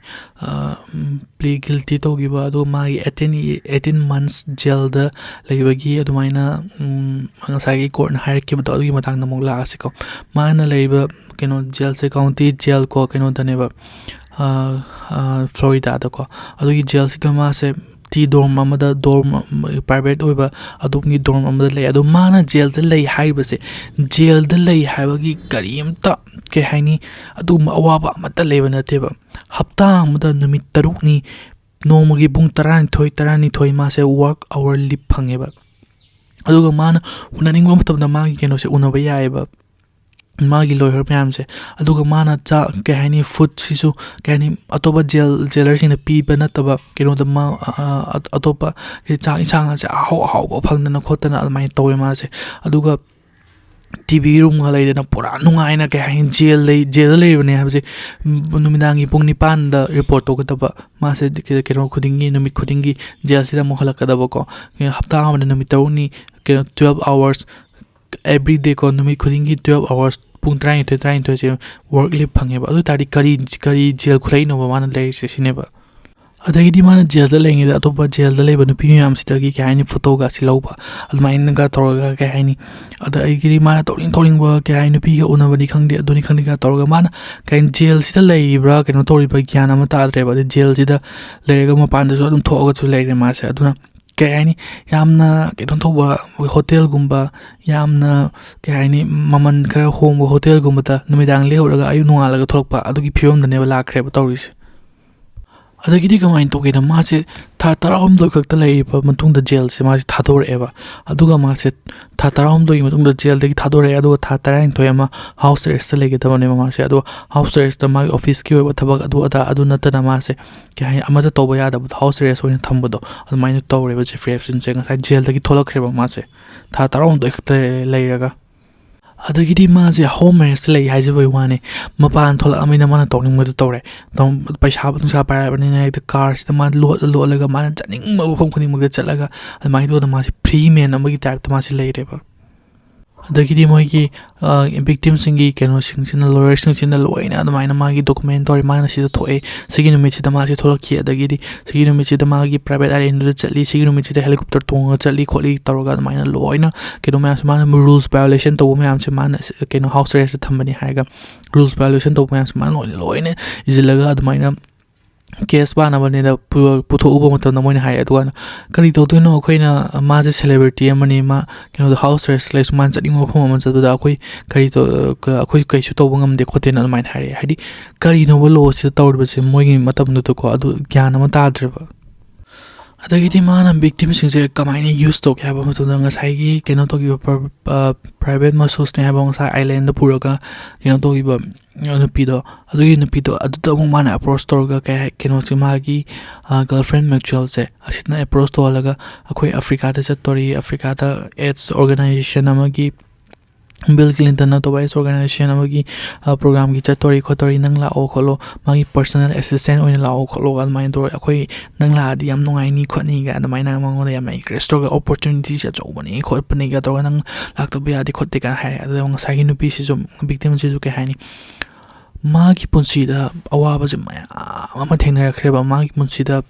ꯑ, ꯎꯝ, plea guilty ꯇꯧꯈꯤꯕ, ꯑꯗꯨꯒ ꯃꯥꯒꯤ eighteen, eighteen months jailꯗ ꯂꯩꯕꯒꯤ ꯑꯗꯨꯃꯥꯏꯅ, ꯎꯝ, ꯉꯁꯥꯏꯒꯤ courtꯅ ꯍꯥꯏꯔꯛꯈꯤꯕꯗꯣ, ꯑꯗꯨꯒꯤ ꯃꯇꯥꯡꯗ ꯑꯃꯨꯛ ꯂꯥꯛꯑꯁꯤꯀꯣ꯫ ꯃꯥꯅ ꯂꯩꯔꯤꯕ ꯀꯩꯅꯣ jailꯁꯦ county jail ꯀꯣ, ꯀꯩꯅꯣꯗꯅꯦꯕ, ꯑ, ꯑ, Floridaꯗꯀꯣ꯫ ꯑꯗꯨꯒꯤ jailꯁꯤꯗ ꯃꯥꯁꯦ ꯇꯤ dorm ꯑꯃꯗ, dorm ꯑꯃ, private ꯑꯣꯏꯕ ꯑꯗꯣꯝꯒꯤ dorm ꯑꯃꯗ ꯂꯩ꯫ ꯑꯗꯣ ꯃꯥꯅ jailꯗ ꯂꯩ ꯍꯥꯏꯔꯤꯕꯁꯦ, jailꯗ ꯂꯩ ꯍꯥꯏꯕꯒꯤ ꯀꯔꯤꯝꯇ, ꯀꯩ ꯍꯥꯏꯅꯤ, ꯑꯗꯨꯒꯨꯝꯕ ꯑꯋꯥꯕ ꯑꯃꯠꯇ ꯂꯩꯕ ꯅꯠꯇꯦꯕ꯫ ꯍꯞꯇꯥ ꯑꯃꯗ ꯅꯨꯃꯤꯠ ꯇꯔꯨꯛꯅꯤ, ꯅꯣꯡꯃꯒꯤ ꯄꯨꯡ ꯇꯔꯥꯅꯤꯊꯣꯏ, ꯇꯔꯥꯅꯤꯊꯣꯏ ꯃꯥꯁꯦ work hour leave ꯐꯪꯉꯦꯕ꯫ ꯑꯗꯨꯒ ꯃꯥꯅ ꯎꯅꯅꯤꯡꯕ ꯃꯇꯝꯗ ꯃꯥꯒꯤ ꯀꯩꯅꯣꯁꯦ ꯎꯅꯕ ꯌꯥꯏꯑꯕ, ꯃꯥꯒꯤ lawyer ꯃꯌꯥꯝꯁꯦ꯫ ꯑꯗꯨꯒ ꯃꯥꯅ ꯆꯥ-, ꯀꯩ ꯍꯥꯏꯅꯤ, foodꯁꯤꯁꯨ, ꯀꯩ ꯍꯥꯏꯅꯤ, ꯑꯇꯣꯞꯄ jail, jailerꯁꯤꯡꯅ ꯄꯤꯕ ꯅꯠꯇꯕ ꯀꯩꯅꯣꯗ ꯃꯥ, ꯑ, ꯑ, ꯑꯇꯣꯞꯄ ꯆꯥꯛ ꯏꯟꯁꯥꯡ ꯑꯁꯦ ꯑꯍꯥꯎ ꯑꯍꯥꯎꯕ ꯐꯪꯗꯅ ꯈꯣꯠꯇꯅ ꯑꯗꯨꯃꯥꯏꯅ ꯇꯧꯋꯦ ꯃꯥꯁꯦ꯫ ꯑꯗꯨꯒ TV roomꯒ ꯂꯩꯗꯅ ꯄꯨꯔꯥ ꯅꯨꯡꯉꯥꯏꯅ, ꯀꯩ ꯍꯥꯏꯅꯤ, jail ꯂꯩ, jailꯗ ꯂꯩꯔꯤꯕꯅꯦ ꯍꯥꯏꯕꯁꯦ, ꯎꯝ, ꯅꯨꯃꯤꯗꯥꯡꯒꯤ ꯄꯨꯡ ꯅꯤꯄꯥꯟꯗ report ꯇꯧꯒꯗꯕ꯫ ꯃꯥꯁꯦ ꯀꯩ-, ꯀꯩꯅꯣ ꯈꯨꯗꯤꯡꯒꯤ, ꯅꯨꯃꯤꯠ ꯈꯨꯗꯤꯡꯒꯤ jailꯁꯤꯗ ꯑꯃꯨꯛ ꯍꯜꯂꯛꯀꯗꯕꯀꯣ꯫ ꯍꯞꯇꯥ ꯑꯃꯗ ꯅꯨꯃꯤꯠ ꯇꯔꯨꯛꯅꯤ, ꯀꯩꯅꯣ, twelve hours, every day ꯀꯣ, ꯅꯨꯃꯤꯠ ꯈꯨꯗꯤꯡꯒꯤ twelve hours, ꯄꯨꯡ ꯇꯔꯥꯅꯤꯊꯣꯏ, ꯇꯔꯥꯅꯤꯊꯣꯏꯁꯦ work leave ꯐꯪꯉꯦꯕ꯫ ꯑꯗꯨ ꯑꯣꯏ ꯇꯥꯔꯗꯤ ꯀꯔꯤ, ꯀꯔꯤ jail ꯈꯨꯂꯩꯅꯣꯕ ꯃꯥꯅ ꯂꯩꯔꯤꯁꯦ ꯁꯤꯅꯦꯕ꯫ ꯑꯗꯒꯤꯗꯤ ꯃꯥꯅ ꯖꯦꯜꯗ ꯂꯩꯔꯤꯉꯩꯗ ꯑꯇꯣꯞꯄ ꯖꯦꯜꯗ ꯂꯩꯕ ꯅꯨꯄꯤ ꯃꯌꯥꯝꯁꯤꯗꯒꯤ, ꯀꯩ ꯍꯥꯏꯅꯤ, ꯐꯣꯇꯣꯒꯁꯤ ꯂꯧꯕ, ꯑꯗꯨꯃꯥꯏꯅꯒ ꯇꯧꯔꯒ, ꯀꯩ ꯍꯥꯏꯅꯤ, ꯑꯗꯒꯤꯗꯤ ꯃꯥꯅ ꯇꯧꯅꯤꯡ ꯇꯧꯅꯤꯡꯕ, ꯀꯩ ꯍꯥꯏꯅꯤ, ꯅꯨꯄꯤꯒ ꯎꯅꯕꯅꯤ ꯈꯪꯗꯦ, ꯑꯗꯨꯅꯤ ꯈꯪꯗꯦꯒ ꯇꯧꯔꯒ, ꯃꯥꯅ, ꯀꯩ ꯍꯥꯏꯅꯤ, ꯖꯦꯜꯁꯤꯗ ꯂꯩꯔꯤꯕ꯭ꯔꯥ ꯀꯩꯅꯣ ꯇꯧꯔꯤꯕ꯭ꯔꯥ ꯒ꯭ꯌꯥꯟ ꯑꯃ ꯇꯥꯗ꯭ꯔꯦꯕ꯫ ꯑꯗꯩ ꯖꯦꯜꯁꯤꯗ ꯂꯩꯔꯒ ꯃꯄꯥꯟꯗꯁꯨ ꯑꯗꯨꯝ ꯊꯣꯛꯑꯒꯁꯨ ꯂꯩꯔꯦ ꯃꯥꯁꯦ꯫ ꯑꯗꯨꯅ, ꯀꯩ ꯍꯥꯏꯅꯤ, ꯌꯥꯝꯅ ꯀꯩꯅꯣ ꯇꯧꯕ ꯍꯣꯇꯦꯜꯒꯨꯝꯕ, ꯌꯥꯝꯅ, ꯀꯩ ꯍꯥꯏꯅꯤ, ꯃꯃꯜ ꯈꯔ ꯍꯣꯡꯕ ꯍꯣꯇꯦꯜꯒꯨꯝꯕꯗ ꯅꯨꯃꯤꯗꯥꯡ ꯂꯦꯛꯎꯔꯒ ꯑꯌꯨꯛ ꯅꯣꯡꯉꯥꯜꯂꯒ ꯊꯣꯛꯂꯛꯄ, ꯑꯗꯨꯒꯤ ꯐꯤꯕꯝꯗꯅꯦꯕ ꯂꯥꯛꯈ꯭ꯔꯦꯕ ꯇꯧꯔꯤꯁꯦ꯫ ꯑꯗꯒꯤꯗꯤ ꯀꯃꯥꯏꯅ ꯇꯧꯒꯦꯗ, ꯃꯥꯁꯦ ꯊꯥ ꯇꯔꯥꯍꯨꯝꯗꯣꯏ ꯈꯛꯇ ꯂꯩꯔꯤꯕ ꯃꯇꯨꯡꯗ ꯖꯦꯜꯁꯦ ꯃꯥꯁꯦ ꯊꯥꯗꯣꯔꯛꯑꯦꯕ꯫ ꯑꯗꯨꯒ ꯃꯥꯁꯦ ꯊꯥ ꯇꯔꯥꯍꯨꯝꯗꯣꯏꯒꯤ ꯃꯇꯨꯡꯗ ꯖꯦꯜꯗꯒꯤ ꯊꯥꯗꯣꯔꯛꯑꯦ, ꯑꯗꯨꯒ ꯊꯥ ꯇꯔꯥꯅꯤꯊꯣꯏ ꯑꯃ ꯍꯥꯎꯁ ꯑꯦꯔꯦꯁꯇ ꯂꯩꯒꯗꯕꯅꯦꯕ ꯃꯥꯁꯦ꯫ ꯑꯗꯣ ꯍꯥꯎꯁ ꯑꯦꯔꯦꯁꯇ ꯃꯥꯒꯤ ꯑꯣꯐꯤꯁꯀꯤ ꯑꯣꯏꯕ ꯊꯕꯛ ꯑꯗꯨ ꯑꯗꯥ ꯑꯗꯨ ꯅꯠꯇꯅ ꯃꯥꯁꯦ, ꯀꯩ ꯍꯥꯏꯅꯤ, ꯑꯃꯠꯇ ꯇꯧꯕ ꯌꯥꯗꯕꯗꯣ ꯍꯥꯎꯁ ꯑꯦꯔꯦꯁ ꯑꯣꯏꯅ ꯊꯝꯕꯗꯣ ꯑꯗꯨꯃꯥꯏꯅ ꯇꯧꯔꯦꯕ ꯖꯦꯐ꯭ꯔꯤ ꯑꯦꯞꯁꯇꯤꯟꯁꯦ꯫ ꯉꯁꯥꯏ ꯖꯦꯜꯗꯒꯤ ꯊꯣꯛꯂꯛꯈ꯭ꯔꯦꯕ ꯃꯥꯁꯦ, ꯊꯥ ꯇꯔꯥꯍꯨꯝꯗꯣꯏ ꯈꯛꯇ ꯂꯩꯔꯒ꯫ ꯑꯗꯒꯤꯗꯤ ꯃꯥꯁꯦ ꯍꯣꯝ ꯑꯦꯔꯦꯁꯇ ꯂꯩ ꯍꯥꯏꯖꯕꯩ ꯋꯥꯅꯤ, ꯃꯄꯥꯟ ꯊꯣꯛꯂꯛꯑꯕꯅꯤꯅ ꯃꯥꯅ ꯇꯧꯅꯤꯡꯕꯗꯣ ꯇꯧꯔꯦ꯫ ꯇꯧ-, ꯄꯩꯁꯥ ꯅꯨꯡꯁꯥ ꯄꯥꯏꯔꯕꯅꯤꯅ ꯍꯦꯛꯇ ꯀꯥꯔꯁꯤꯗ ꯃꯥꯅ ꯂꯣꯠꯂ ꯂꯣꯠꯂꯒ ꯃꯥꯅ ꯆꯠꯅꯤꯡꯕ ꯃꯐꯝ ꯈꯨꯗꯤꯡꯃꯛꯇ ꯆꯠꯂꯒ ꯑꯗꯨꯃꯥꯏꯅ ꯇꯧꯗꯅ ꯃꯥꯁꯦ ꯐ꯭ꯔꯤ ꯃꯦꯟ ꯑꯃꯒꯤ ꯇꯥꯏꯞꯇ ꯃꯥꯁꯦ ꯂꯩꯔꯦꯕ꯫ ꯑꯗꯒꯤꯗꯤ ꯃꯣꯏꯒꯤ, ꯑ, ꯚꯤꯛꯇꯤꯝꯁꯤꯡꯒꯤ ꯀꯩꯅꯣꯁꯤꯡꯁꯤꯅ, ꯂꯣꯌꯔꯁꯤꯡꯁꯤꯅ ꯂꯣꯏꯅ ꯑꯗꯨꯃꯥꯏꯅ ꯃꯥꯒꯤ ꯗꯣꯀꯨꯃꯦꯟ ꯇꯧꯔꯦ, ꯃꯥꯅ ꯁꯤꯗ ꯊꯣꯛꯑꯦ, ꯁꯤꯒꯤ ꯅꯨꯃꯤꯠꯁꯤꯗ ꯃꯥꯁꯤ ꯊꯣꯛꯂꯛꯈꯤ, ꯑꯗꯒꯤꯗꯤ ꯁꯤꯒꯤ ꯅꯨꯃꯤꯠꯁꯤꯗ ꯃꯥꯒꯤ ꯄ꯭ꯔꯥꯏꯚꯦꯠ ꯑꯥꯏꯂꯦꯟꯗꯨꯗ ꯆꯠꯂꯤ, ꯁꯤꯒꯤ ꯅꯨꯃꯤꯠꯁꯤꯗ ꯍꯦꯂꯤꯀꯣꯞꯇꯔ ꯇꯣꯡꯉꯒ ꯆꯠꯂꯤ ꯈꯣꯠꯂꯤ ꯇꯧꯔꯒ ꯑꯗꯨꯃꯥꯏꯅ ꯂꯣꯏꯅ ꯀꯩꯅꯣ ꯃꯌꯥꯝꯁꯦ, ꯃꯥꯅ ꯔꯨꯜꯁ ꯚꯥꯏꯑꯣꯂꯦꯁꯟ ꯇꯧꯕ ꯃꯌꯥꯝꯁꯦ, ꯃꯥꯅ ꯀꯩꯅꯣ ꯍꯥꯎꯁ ꯑꯦꯔꯦꯁꯇ ꯊꯝꯕꯅꯤ ꯍꯥꯏꯔꯒ ꯔꯨꯜꯁ ꯚꯥꯏꯑꯣꯂꯦꯁꯟ ꯇꯧꯕ ꯃꯌꯥꯝꯁꯦ ꯃꯥꯅ ꯂꯣꯏꯅ, ꯂꯣꯏꯅ ꯏꯁꯤꯜꯂꯒ ꯑꯗꯨꯃꯥꯏꯅ ꯀꯦꯁ ꯄꯥꯅꯕꯅꯦꯅ ꯄꯨ-, ꯄꯨꯊꯣꯛꯎꯕ ꯃꯇꯝꯗ ꯃꯣꯏꯅ ꯍꯥꯏꯔꯦ꯫ ꯑꯗꯨꯀꯥꯟꯗ, "ꯀꯔꯤ ꯇꯧꯗꯣꯏꯅꯣ? ꯑꯩꯈꯣꯏꯅ, ꯃꯥꯁꯦ ꯁꯦꯂꯦꯕ꯭ꯔꯤꯇꯤ ꯑꯃꯅꯤ, ꯃꯥ ꯀꯩꯅꯣꯗ ꯍꯥꯎꯁ ꯑꯦꯔꯦꯁ ꯂꯩꯁꯨ, ꯃꯥꯅ ꯆꯠꯅꯤꯡꯕ ꯃꯐꯝ ꯑꯃ ꯆꯠꯄꯗ ꯑꯩꯈꯣꯏ ꯀꯔꯤ ꯇꯧ-, ꯑꯩꯈꯣꯏ ꯀꯩꯁꯨ ꯇꯧꯕ ꯉꯝꯗꯦ ꯈꯣꯠꯇꯦꯅ" ꯑꯗꯨꯃꯥꯏꯅ ꯍꯥꯏꯔꯛꯑꯦ꯫ ꯍꯥꯏꯗꯤ, ꯀꯔꯤꯅꯣꯕ ꯂꯣꯁꯤꯗ ꯇꯧꯔꯤꯕꯁꯦ ꯃꯣꯏꯒꯤ ꯃꯇꯝꯗꯨꯗꯀꯣ, ꯑꯗꯨ ꯒ꯭ꯌꯥꯟ ꯑꯃ ꯇꯥꯗ꯭ꯔꯦꯕ꯫ ꯑꯗꯒꯤꯗꯤ ꯃꯥꯅ ꯚꯤꯛꯇꯤꯝꯁꯤꯡꯁꯦ ꯀꯃꯥꯏꯅ ꯌꯨꯁ ꯇꯧꯒꯦ ꯍꯥꯏꯕ ꯃꯇꯝꯗ, ꯉꯁꯥꯏꯒꯤ ꯀꯩꯅꯣ ꯇꯧꯈꯤꯕ ꯄ꯭ꯔ-, ꯑ, ꯄ꯭ꯔꯥꯏꯚꯦꯠ ꯃꯁꯣꯁꯅꯦ ꯍꯥꯏꯕ, ꯉꯁꯥꯏ ꯑꯥꯏꯂꯦꯟꯗ ꯄꯨꯔꯒ ꯀꯩꯅꯣ ꯇꯧꯈꯤꯕ ꯅꯨꯄꯤꯗꯣ, ꯑꯗꯨꯒꯤ ꯅꯨꯄꯤꯗꯣ ꯑꯗꯨꯗ ꯑꯃꯨꯛ ꯃꯥꯅ ꯑꯦꯄ꯭ꯔꯣꯁ ꯇꯧꯔꯒ, ꯀꯩ ꯍꯥꯏ, ꯀꯩꯅꯣꯁꯦ, ꯃꯥꯒꯤ, ꯑ, ꯒꯔꯜꯐ꯭ꯔꯦꯟ ꯃ꯭ꯌꯨꯆꯨꯋꯦꯜꯁꯦ ꯑꯁꯤꯅ ꯑꯦꯄ꯭ꯔꯣꯁ ꯇꯧꯍꯜꯂꯒ, "ꯑꯩꯈꯣꯏ ꯑꯐ꯭ꯔꯤꯀꯥꯗ ꯆꯠꯇꯣꯔꯤ, ꯑꯐ꯭ꯔꯤꯀꯥꯗ ꯑꯦꯠꯁ ꯑꯣꯔꯒꯅꯥꯏꯖꯦꯁꯟ ꯑꯃꯒꯤ, ꯕꯤꯜ ꯀ꯭ꯂꯤꯟꯇꯟꯅ ꯇꯧꯕ ꯑꯦꯠꯁ ꯑꯣꯔꯒꯅꯥꯏꯖꯦꯁꯟ ꯑꯃꯒꯤ, ꯑ, ꯄ꯭ꯔꯣꯒ꯭ꯔꯥꯝꯒꯤ ꯆꯠꯇꯣꯔꯤ ꯈꯣꯠꯇꯣꯔꯤ, ꯅꯪ ꯂꯥꯛꯑꯣ ꯈꯣꯠꯂꯣ, ꯃꯥꯒꯤ ꯄꯔꯁꯅꯦꯜ ꯑꯦꯁꯤꯁꯇꯦꯟ ꯑꯣꯏꯅ ꯂꯥꯛꯑꯣ ꯈꯣꯠꯂꯣ, ꯑꯗꯨꯃꯥꯏꯅ ꯇꯧꯔ ꯑꯩꯈꯣꯏ ꯅꯪ ꯂꯥꯛꯑꯗꯤ ꯌꯥꯝ ꯅꯨꯡꯉꯥꯏꯅꯤ ꯈꯣꯠꯅꯤꯒ" ꯑꯗꯨꯃꯥꯏꯅ ꯃꯉꯣꯟꯗ ꯌꯥꯝꯅ ꯏꯟꯀꯔꯦꯖ ꯇꯧꯔꯒ, "ꯑꯣꯄꯣꯔꯆꯨꯅꯤꯇꯤꯁꯦ ꯑꯆꯧꯕꯅꯤ ꯈꯣꯠꯄꯅꯤꯒ ꯇꯧꯔꯒ, ꯅꯪ ꯂꯥꯛꯇꯕ ꯌꯥꯗꯦ ꯈꯣꯠꯇꯦ" ꯀꯥꯏꯅ ꯍꯥꯏꯔꯦ꯫ ꯑꯗꯨꯒ ꯉꯁꯥꯏꯒꯤ ꯅꯨꯄꯤꯁꯤꯁꯨ, ꯚꯤꯛꯇꯤꯝꯁꯤꯁꯨ, ꯀꯩ ꯍꯥꯏꯅꯤ, ꯃꯥꯒꯤ ꯄꯨꯟꯁꯤꯗ ꯑꯋꯥꯕꯁꯦ ꯃꯌꯥꯝ ꯑꯃ ꯊꯦꯡꯅꯔꯛꯈ꯭ꯔꯦꯕ꯫ ꯃꯥꯒꯤ ꯄꯨꯟꯁꯤꯗ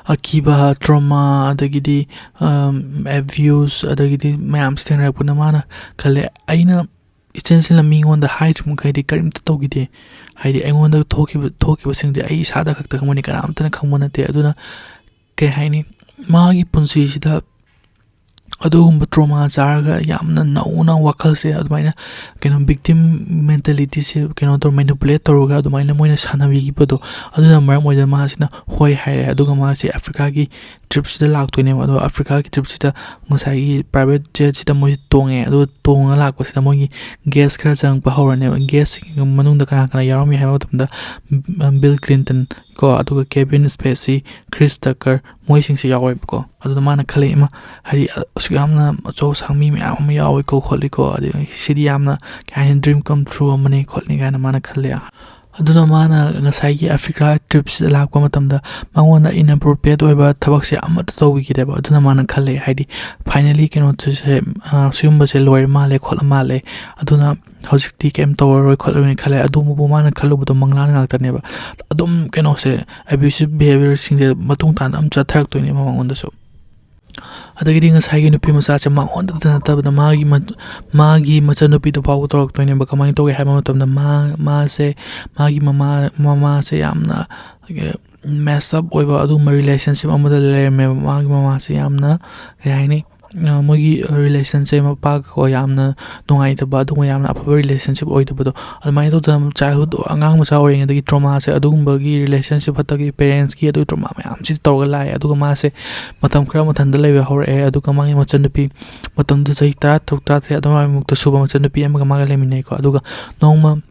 ꯑꯀꯤꯕ, trauma, ꯑꯗꯒꯤꯗꯤ, ꯑꯝ, abuse, ꯑꯗꯒꯤꯗꯤ ꯃꯌꯥꯝꯁꯦ ꯊꯦꯡꯅꯔꯛꯄꯅ ꯃꯥꯅ ꯈꯜꯂꯦ, "ꯑꯩꯅ ꯏꯆꯦꯟ ꯆꯦꯟꯅ ꯃꯤꯉꯣꯟꯗ ꯍꯥꯏꯗ꯭ꯔꯤ ꯃꯈꯩꯗꯤ ꯀꯔꯤꯝꯇ ꯇꯧꯈꯤꯗꯦ꯫ ꯍꯥꯏꯗꯤ ꯑꯩꯉꯣꯟꯗ ꯊꯣꯛꯈꯤꯕ, ꯊꯣꯛꯈꯤꯕꯁꯤꯡꯁꯦ ꯑꯩ ꯏꯁꯥꯗ ꯈꯛꯇ ꯈꯪꯕꯅꯤ, ꯀꯅꯥꯝꯇꯅ ꯈꯪꯕ ꯅꯠꯇꯦ"꯫ ꯑꯗꯨꯅ ꯀꯩ ꯍꯥꯏꯅꯤ, ꯃꯥꯒꯤ ꯄꯨꯟꯁꯤꯁꯤꯗ ꯑꯗꯨꯒꯨꯝꯕ trauma ꯆꯥꯔꯒ ꯌꯥꯝꯅ ꯅꯧꯅ ꯋꯥꯈꯜꯁꯦ ꯑꯗꯨꯃꯥꯏꯅ, ꯀꯩꯅꯣ, victim mentalityꯁꯦ, ꯀꯩꯅꯣ ꯇꯧꯔ, manipulate ꯇꯧꯔꯒ ꯑꯗꯨꯃꯥꯏꯅ ꯃꯣꯏꯅ ꯁꯥꯟꯅꯕꯤꯈꯤꯕꯗꯣ, ꯑꯗꯨꯅ ꯃꯔꯝ ꯑꯣꯏꯗꯅ ꯃꯥꯁꯤꯅ ꯍꯣꯏ ꯍꯥꯏꯔꯦ꯫ ꯑꯗꯨꯒ ꯃꯥꯁꯦ ꯑꯐ꯭ꯔꯤꯀꯥꯒꯤ tripꯁꯤꯗ ꯂꯥꯛꯇꯣꯏꯅꯦꯕ꯫ ꯑꯗꯣ ꯑꯐ꯭ꯔꯤꯀꯥꯒꯤ tripꯁꯤꯗ ꯉꯁꯥꯏꯒꯤ private jetꯁꯤꯗ ꯃꯣꯏꯁꯦ ꯇꯣꯡꯉꯦ꯫ ꯑꯗꯨꯒ ꯇꯣꯡꯉ ꯂꯥꯛꯄꯁꯤꯗ ꯃꯣꯏꯒꯤ guest ꯈꯔ ꯆꯪꯉꯛꯄ ꯍꯧꯔꯅꯦꯕ꯫ Guestꯁꯤꯡꯒꯤ ꯃꯅꯨꯡꯗ ꯀꯅꯥ ꯀꯅꯥ ꯌꯥꯎꯔꯝꯃꯤ ꯍꯥꯏꯕ ꯃꯇꯝꯗ, ꯕꯤꯜ ꯀ꯭ꯂꯤꯟꯇꯟ ꯀꯣ, ꯑꯗꯨꯒ ꯀꯦꯚꯤꯟ ꯁ꯭ꯄꯦꯁꯤ, ꯀ꯭ꯔꯤꯁ ꯇꯀꯔ, ꯃꯣꯏꯁꯤꯡꯁꯦ ꯌꯥꯎꯋꯦꯕꯀꯣ꯫ ꯑꯗꯨꯗ ꯃꯥꯅ ꯈꯜꯂꯛꯑꯦ, "ꯏꯃꯥ, ꯍꯥꯏꯗꯤ, ꯑꯁꯨꯛ ꯌꯥꯝꯅ ꯑꯆꯧ ꯑꯁꯥꯡ ꯃꯤ ꯃꯌꯥꯝ ꯑꯃ ꯌꯥꯎꯋꯦꯀꯣ ꯈꯣꯠꯂꯤꯀꯣ, ꯑꯗꯩ ꯁꯤꯗꯤ ꯌꯥꯝꯅ, ꯀꯩ ꯍꯥꯏꯅꯤ, dream come true ꯑꯃꯅꯤ ꯈꯣꯠꯂꯤ" ꯀꯥꯏꯅ ꯃꯥꯅ ꯈꯜꯂꯦ꯫ ꯑꯗꯨꯅ ꯃꯥꯅ ꯉꯁꯥꯏꯒꯤ ꯑꯐ꯭ꯔꯤꯀꯥ tripꯁꯤꯗ ꯂꯥꯛꯄ ꯃꯇꯝꯗ ꯃꯉꯣꯟꯗ inappropriate ꯑꯣꯏꯕ ꯊꯕꯛꯁꯦ ꯑꯃꯠꯇ ꯇꯧꯕꯤꯈꯤꯗꯦꯕ꯫ ꯑꯗꯨꯅ ꯃꯥꯅ ꯈꯜꯂꯦ, ꯍꯥꯏꯗꯤ, finally ꯀꯩꯅꯣꯁꯦ, ꯑ, ꯁꯤꯒꯨꯝꯕꯁꯦ ꯂꯣꯏꯔ ꯃꯥꯜꯂꯦ, ꯈꯣꯠꯂ ꯃꯥꯜꯂꯦ, ꯑꯗꯨꯅ ꯍꯧꯖꯤꯛꯇꯤ ꯀꯩꯝ ꯇꯧꯔꯔꯣꯏ ꯈꯣꯠꯂꯔꯣꯏꯅ ꯈꯜꯂꯦ꯫ ꯑꯗꯨꯕꯨ ꯃꯥꯅ ꯈꯜꯂꯨꯕꯗꯣ ꯃꯪꯂꯥꯟ ꯉꯥꯛꯇꯅꯦꯕ꯫ ꯑꯗꯨꯝ, ꯀꯩꯅꯣꯁꯦ, abusive behaviorꯁꯤꯡꯁꯦ ꯃꯇꯨꯡ ꯇꯥꯅ ꯑꯗꯨꯝ ꯆꯠꯊꯔꯛꯇꯣꯏꯅꯦꯕ ꯃꯉꯣꯟꯗꯁꯨ꯫ ꯑꯗꯒꯤꯗꯤ ꯉꯁꯥꯏꯒꯤ ꯅꯨꯄꯤ ꯃꯆꯥꯁꯦ ꯃꯉꯣꯟꯗꯇ ꯅꯠꯇꯕꯗ ꯃꯥꯒꯤ ꯃ-, ꯃꯥꯒꯤ ꯃꯆꯟꯅꯨꯄꯤꯗꯨ ꯐꯥꯎꯕ ꯇꯧꯔꯛꯇꯣꯏꯅꯦꯕ꯫ ꯀꯃꯥꯏꯅ ꯇꯧꯒꯦ ꯍꯥꯏꯕ ꯃꯇꯝꯗ, ꯃꯥ, ꯃꯥꯁꯦ, ꯃꯥꯒꯤ ꯃꯃꯥ, ꯃꯃꯥꯁꯦ ꯌꯥꯝꯅ, ꯑ, mess up ꯑꯣꯏꯕ ꯑꯗꯨꯒꯨꯝꯕ relationship ꯑꯃꯗ ꯂꯩꯔꯝꯃꯦꯕ꯫ ꯃꯥꯒꯤ ꯃꯃꯥꯁꯦ ꯌꯥꯝꯅ, ꯀꯩ ꯍꯥꯏꯅꯤ, ꯑ, ꯃꯣꯏꯒꯤ relationꯁꯦ ꯃꯄꯥꯒꯀꯣ ꯌꯥꯝꯅ ꯅꯨꯡꯉꯥꯏꯇꯕ, ꯑꯗꯨꯒꯨꯝꯕ ꯌꯥꯝꯅ ꯑꯐꯕ relationship ꯑꯣꯏꯗꯕꯗꯣ, ꯑꯗꯨꯃꯥꯏꯅ ꯇꯧꯗꯅ childhood, ꯑꯉꯥꯡ ꯃꯆꯥ ꯑꯣꯏꯔꯤꯉꯩꯗꯒꯤ traumaꯁꯦ, ꯑꯗꯨꯒꯨꯝꯕꯒꯤ relationship ꯐꯠꯇꯕꯒꯤ, parentsꯀꯤ ꯑꯗꯨꯒꯤ trauma ꯃꯌꯥꯝꯁꯤ ꯇꯧꯔꯒ ꯂꯥꯛꯑꯦ꯫ ꯑꯗꯨꯒ ꯃꯥꯁꯦ ꯃꯇꯝ ꯈꯔ ꯃꯊꯟꯇ ꯂꯩꯕ ꯍꯧꯔꯛꯑꯦ꯫ ꯑꯗꯨꯒ ꯃꯥꯒꯤ ꯃꯆꯟꯅꯨꯄꯤ, ꯃꯇꯝꯗꯨꯗ ꯆꯍꯤ ꯇꯔꯥ ꯇꯔꯨꯛ, ꯇꯔꯥ ꯇꯔꯦꯠ ꯑꯗꯨꯃꯥꯏꯃꯨꯛꯇ ꯁꯨꯕ ꯃꯆꯟꯅꯨꯄꯤ ꯑꯃꯒ ꯃꯥꯒ ꯂꯩꯃꯤꯟꯅꯩꯀꯣ꯫ ꯑꯗꯨꯒ ꯅꯣꯡꯃ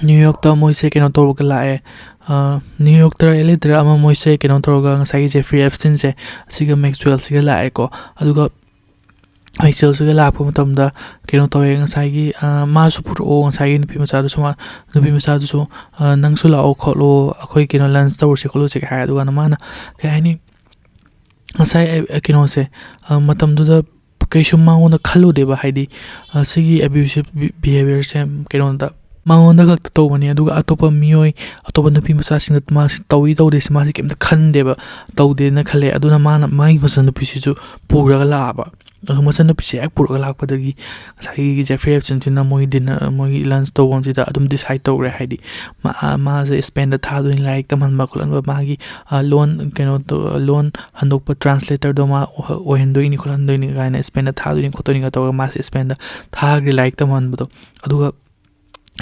ꯅ꯭ꯌꯨ ꯌꯣꯔꯛꯇ ꯃꯣꯏꯁꯦ ꯀꯩꯅꯣ ꯇꯧꯔꯒ ꯂꯥꯛꯑꯦ꯫ ꯑ, ꯅ꯭ꯌꯨ ꯌꯣꯔꯛꯇꯔ ꯑꯦꯜ ꯑꯦꯗꯔ ꯑꯃ ꯃꯣꯏꯁꯦ ꯀꯩꯅꯣ ꯇꯧꯔꯒ ꯉꯁꯥꯏꯒꯤ ꯖꯦꯐ꯭ꯔꯤ ꯑꯦꯞꯁꯇꯤꯟꯁꯦ ꯑꯁꯤꯒ ꯃꯦꯛꯁꯋꯦꯜꯁꯤꯒ ꯂꯥꯛꯑꯦꯀꯣ꯫ ꯑꯗꯨꯒ ꯃꯦꯛꯁꯋꯦꯜꯁꯤꯒ ꯂꯥꯛꯄ ꯃꯇꯝꯗ ꯀꯩꯅꯣ ꯇꯧꯋꯦ, ꯉꯁꯥꯏꯒꯤ, ꯑ, "ꯃꯥꯁꯨ ꯄꯨꯔꯛꯑꯣ, ꯉꯁꯥꯏꯒꯤ ꯅꯨꯄꯤ ꯃꯆꯥꯗꯨꯁꯨ, ꯃꯥ, ꯅꯨꯄꯤ ꯃꯆꯥꯗꯨꯁꯨ, ꯑ, ꯅꯪꯁꯨ ꯂꯥꯛꯑꯣ ꯈꯣꯠꯂꯣ, ꯑꯩꯈꯣꯏ ꯀꯩꯅꯣ lunch ꯇꯧꯔꯨꯁꯦ ꯈꯣꯠꯂꯨꯁꯦ" ꯍꯥꯏ꯫ ꯑꯗꯨꯒ ꯃꯥꯅ, ꯀꯩ ꯍꯥꯏꯅꯤ, ꯉꯁꯥꯏ, ꯑ, ꯀꯩꯅꯣꯁꯦ, ꯑ, ꯃꯇꯝꯗꯨꯗ ꯀꯩꯁꯨ ꯃꯉꯣꯟꯗ ꯈꯜꯂꯨꯗꯦꯕ, ꯍꯥꯏꯗꯤ, ꯑ, ꯁꯤꯒꯤ abusive be-, behaviorꯁꯦ ꯀꯩꯅꯣꯗ, ꯃꯉꯣꯟꯗ ꯈꯛꯇ ꯇꯧꯕꯅꯤ꯫ ꯑꯗꯨꯒ ꯑꯇꯣꯞꯄ ꯃꯤꯑꯣꯏ, ꯑꯇꯣꯞꯄ ꯅꯨꯄꯤ ꯃꯆꯥꯁꯤꯡꯗ ꯃꯥꯁꯤ ꯇꯧꯏ ꯇꯧꯗꯦꯁꯤ ꯃꯥꯁꯤ ꯀꯩꯝꯇ ꯈꯟꯗꯦꯕ, ꯇꯧꯗꯦꯅ ꯈꯜꯂꯦ꯫ ꯑꯗꯨꯅ ꯃꯥꯅ ꯃꯥꯒꯤ ꯃꯆꯟꯅꯨꯄꯤꯁꯤꯁꯨ ꯄꯨꯔꯒ ꯂꯥꯛꯑꯕ꯫ ꯑꯗꯨ ꯃꯆꯟꯅꯨꯄꯤꯁꯦ ꯍꯦꯛ ꯄꯨꯔꯒ ꯂꯥꯛꯄꯗꯒꯤ ꯉꯁꯥꯏꯒꯤ ꯖꯦꯐ꯭ꯔꯤ ꯑꯦꯞꯁꯇꯤꯟꯁꯤꯅ ꯃꯣꯏ ꯗꯤꯟꯅꯔ, ꯃꯣꯏꯒꯤ ꯂꯟꯁ ꯇꯧꯕ ꯃꯐꯝꯁꯤꯗ ꯑꯗꯨꯝ ꯗꯤꯁꯥꯏꯠ ꯇꯧꯈ꯭ꯔꯦ꯫ ꯍꯥꯏꯗꯤ ꯃꯥ-, ꯃꯥꯁꯦ ꯁ꯭ꯄꯦꯟꯗ ꯊꯥꯗꯣꯏꯅꯤ, ꯂꯥꯏꯔꯤꯛ ꯇꯝꯍꯟꯕ ꯈꯣꯠꯍꯟꯕ, ꯃꯥꯒꯤ, ꯑ, ꯂꯣꯟ ꯀꯩꯅꯣ ꯇꯧ-, ꯂꯣꯟ ꯍꯟꯗꯣꯛꯄ ꯇ꯭ꯔꯥꯟꯁꯂꯦꯇꯔꯗꯣ ꯃꯥ ꯑꯣꯏꯍ-, ꯑꯣꯏꯍꯟꯗꯣꯏꯅꯤ ꯈꯣꯠꯍꯟꯗꯣꯏꯅꯤ ꯀꯥꯏꯅ, ꯁ꯭ꯄꯦꯟꯗ ꯊꯥꯗꯣꯏꯅꯤ ꯈꯣꯠꯇꯣꯏꯅꯤꯒ ꯇꯧꯔꯒ ꯃꯥꯁꯦ ꯁ꯭ꯄꯦꯟꯗ ꯊꯥꯈ꯭ꯔꯦ ꯂꯥꯏꯔꯤꯛ ꯇꯝꯍꯟꯕꯗꯣ꯫ ꯑꯗꯨꯒ